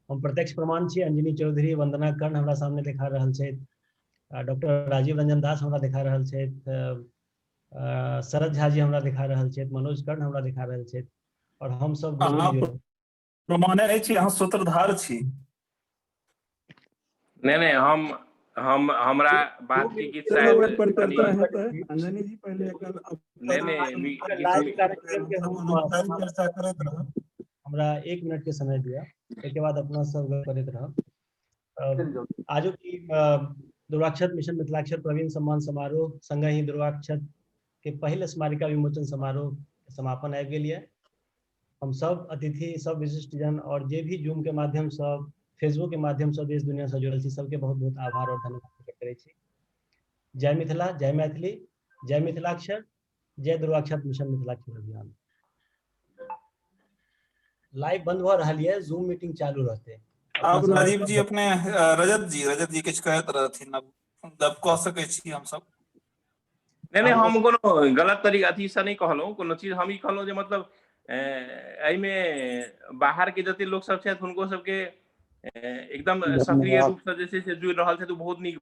हम प्रत्यक्ष प्रमाण छी, अंजनी चौधरी, वंदना कर्ण हमरा सामने देखा रहल छथि, डॉक्टर राजीव रंजन दास हमरा देखा रहल छथि, शरद झा जी हमरा देखा रहल छथि, मनोज कर्ण हमरा देखा रहल छथि, और हम सब प्रमाणे नहि छी, अहाँ सूत्रधार छी। नहीं नहीं, हम हमरा बात की किछु शायद अंजनी जी पहले नहीं नहीं चर्चा करैत रहब, हमरा 1 मिनट के समय दिया, के बाद अपना सब करैत रहब। आजो की दुर्वाक्षत मिशन मिथिलाक्षर प्रवीण सम्मान समारोह संगहि दुर्वाक्षत के पहिल स्मारिका विमोचन समारोह समापन आबि गेल ये। हम सब अतिथि, सब विशिष्ट जन और जे भी जूम के माध्यम से, फेसबुक के माध्यम से देश दुनिया से जुड़ल छी, सबके बहुत बहुत आभार और धन्यवाद प्रकट करै छी। जय मिथिला, जय मैथिली, जय मिथिलाक्षर, जय दुर्वाक्षत मिशन मिथिलाक्षर अभियान। लाइव बंद भऽ रहल ये, जूम मीटिंग चालू रहते। अब राजीव जी अपने रजत जी किछु कहैत रहथिन, अब गप कऽ सकै छी हम सब। नहीं नहीं, हम कोनो गलत तरीका अथी से नहीं कहलहुँ कोनो चीज। हम ई कहलहुँ जे मतलब एहिमे बाहर के जते लोक सब छथि हुनको सबके एकदम सक्रिय रूप से जे छै से जुड़ि रहल छथि, बहुत नीक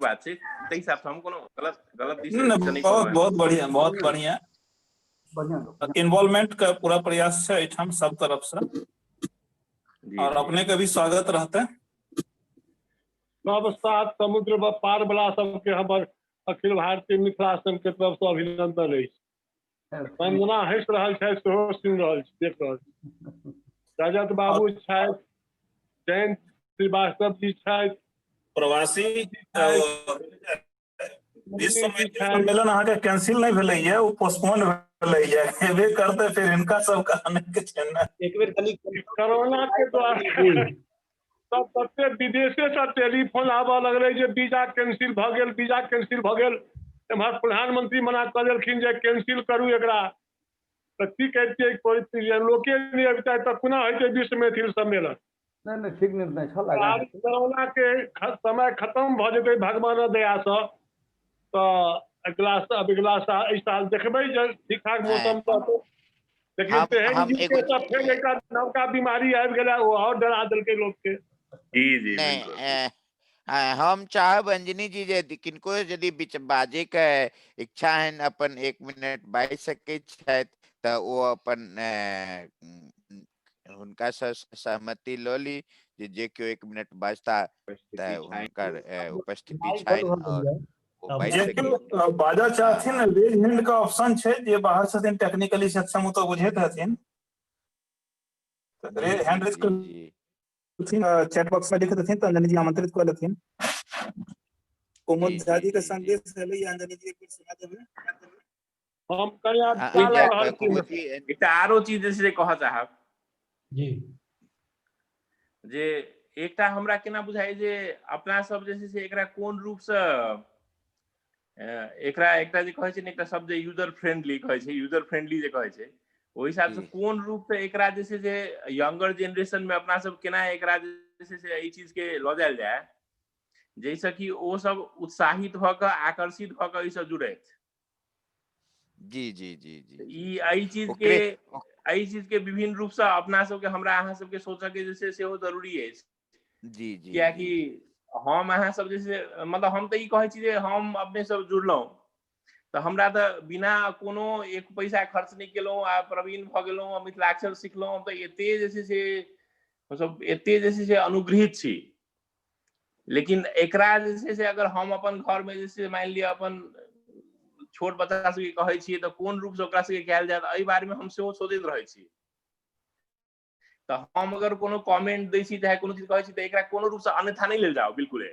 बात छै। ताहि हिसाब से हम कोनो गलत गलत दिश नहीं। बहुत बहुत बढ़िया, बहुत बढ़िया इन्वॉल्वमेंट का पूरा प्रयास है एहिठाम सब तरफ से, और अपने के भी स्वागत रहते। सब सात समुद्र पार वाला सबके हमर अखिल भारतीय मिथिला संघ के तरफ से अभिनंदन अछि। वंदना हँसि रहल छथि, सेहो सुनि रहल छी, देख रहल छी। रजत बाबू छथि, जयंत श्रीवास्तव जी छथि, प्रवासी विश्व मैथिली सम्मेलन अहाँके कैंसिल नहि भेलैया, ओ पोस्टपोन भेलैया, हेबे करतै, फिर हिनका सबके आनै के छै ने। एक बेर कनि कोरोना के द्वारा सब तते विदेशे से टेलीफोन आबऽ लगलै जे वीजा कैंसिल भऽ गेल, वीजा कैंसिल भऽ गेल। एम्हर प्रधानमंत्री मना कऽ देलखिन जे कैंसिल करू एकरा, तऽ की करितियै, कोइ लोके नहि अबितै तऽ कोना होइतै विश्व मैथिल सम्मेलन। नहीं नहीं, ठीक निर्णय छल। आब कोरोना के समय खत्म भऽ जेतै भगवानक दयासँ, तऽ अगिला साल एहि साल देखबै जे ठीक ठाक मौसम रहतै। लेकिन हम तेहन हम युग एगो के तऽ फेर एकटा नवका बीमारी आबि गेलै, ओ आओर डरा देलकै लोकके। जी जी नहि, बिल्कुल। हम चाहब अंजनी जी जे किनको यदि बीच बाजे के इच्छा है, अपन 1 मिनट बाजि सकै छथि, तऽ ओ अपन हुनका सँ सहमति लऽ ली जे जे केओ 1 मिनट बाजता तऽ हुनकर उपस्थिति छनि और ओ बाजि जे सकै। केओ बाजऽ चाहथिन, रेज हैंड के ऑप्शन छै। जे बाहर छथिन टेक्निकली सक्षम, ओ तऽ बुझैत हथिन। जी जी हैंड रेज जी जी करथिन, चैट बॉक्स में लिख देथिन तऽ अंजनी जी आमंत्रित कऽ लेथिन। कुमुद जी झा जी जी के जी जी संदेश एलै, अंजनी जी एक बेर सुना देबै। हम कनि आब आ, जा आ, रहल छी। कुमुद जी। एकटा आरो चीज जे छै से कहऽ चाहब जी जे एकटा हमरा केना बुझाइ जे अपना सब जे छै से एकरा कोन रूपसँ एकरा एकटा जे कहै छै ने, एकटा शब्द जे यूजर फ्रेंडली कहै छै, यूजर फ्रेंडली जे कहै छै, ओहि हिसाबसँ जी कोन रूपसँ एकरा जे छै से यंगर जेनरेशन मे अपना सब केना एकरा जे छै से एहि चीज के लऽ जायल जाय, जाहिसँ कि ओ सब उत्साहित भऽ कऽ, आकर्षित भऽ कऽ एहिसँ जुड़थि। जी जी जी जी जी ई एहि चीज के ओकरे एहि चीज के विभिन्न रूपसँ अपना सबके, हमरा अहाँ सबके सोचऽ के जे छै सेहो जरूरी अछि। जी जी जी कियाकि हम अहाँ सब जे छै, मतलब हम तऽ ई कहै छी जे हम अपने सब जुड़लहुँ तऽ हमरा तऽ बिना कोनो एक पैसा खर्च नहि केलहुँ आ प्रवीण भऽ गेलहुँ आ मिथिलाक्षर सिखलहुँ। हम तऽ एते जे छै से हमसब एते जे छै से अनुगृहित छी। लेकिन एकरा जे छै से अगर हम अपन घरमे जे छै मानि लिअ अपन छोट बच्चा सबके कहै छियै तऽ कोन रूपसँ ओकरा सबके कयल जायत, एहि बारेमे हम सेहो सोचैत रहै छी। तऽ हम अगर कोनो कमेंट दै छी चाहे कोनो चीज कहै छी तऽ एकरा कोनो रूपसँ अन्यथा नहि लेल जाओ बिल्कुले।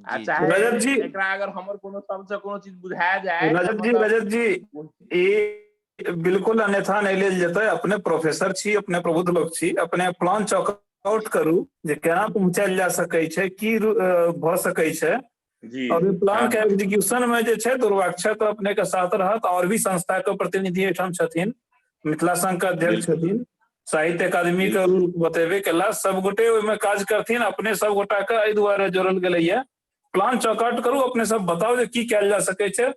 आ जी जी चाहे रजत जी, एकरा अगर हमर कोनो शब्दसँ कोनो चीज बुझाया जाय तऽ रजत जी, मतलब रजत जी, ई बिल्कुल अन्यथा नहि लेल जेतै। अपने प्रोफेसर छी, अपने प्रबुद्ध लोक छी, अपने प्लान चौक आउट करू जे केना पहुँचायल जा सकै छै, की भऽ सकै छै। जी और प्लान हाँ के एग्जीक्यूशन में जे छै दुर्वाक्षर तो अपने के साथ रहत, और भी संस्था के प्रतिनिधि एहिठाम छथिन, मिथिला संघ के अध्यक्ष बिल्कुल छथिन, साहित्य अकादमी के बिल्कुल रूल बतेबे केला, सब गोटे ओहिमे काज करथिन। अपने सब गोटा के एहि दुआरे जोड़ल गेलैया। प्लान चौकआउट करू, अपने सब बताउ जे की कयल जा सकै छै।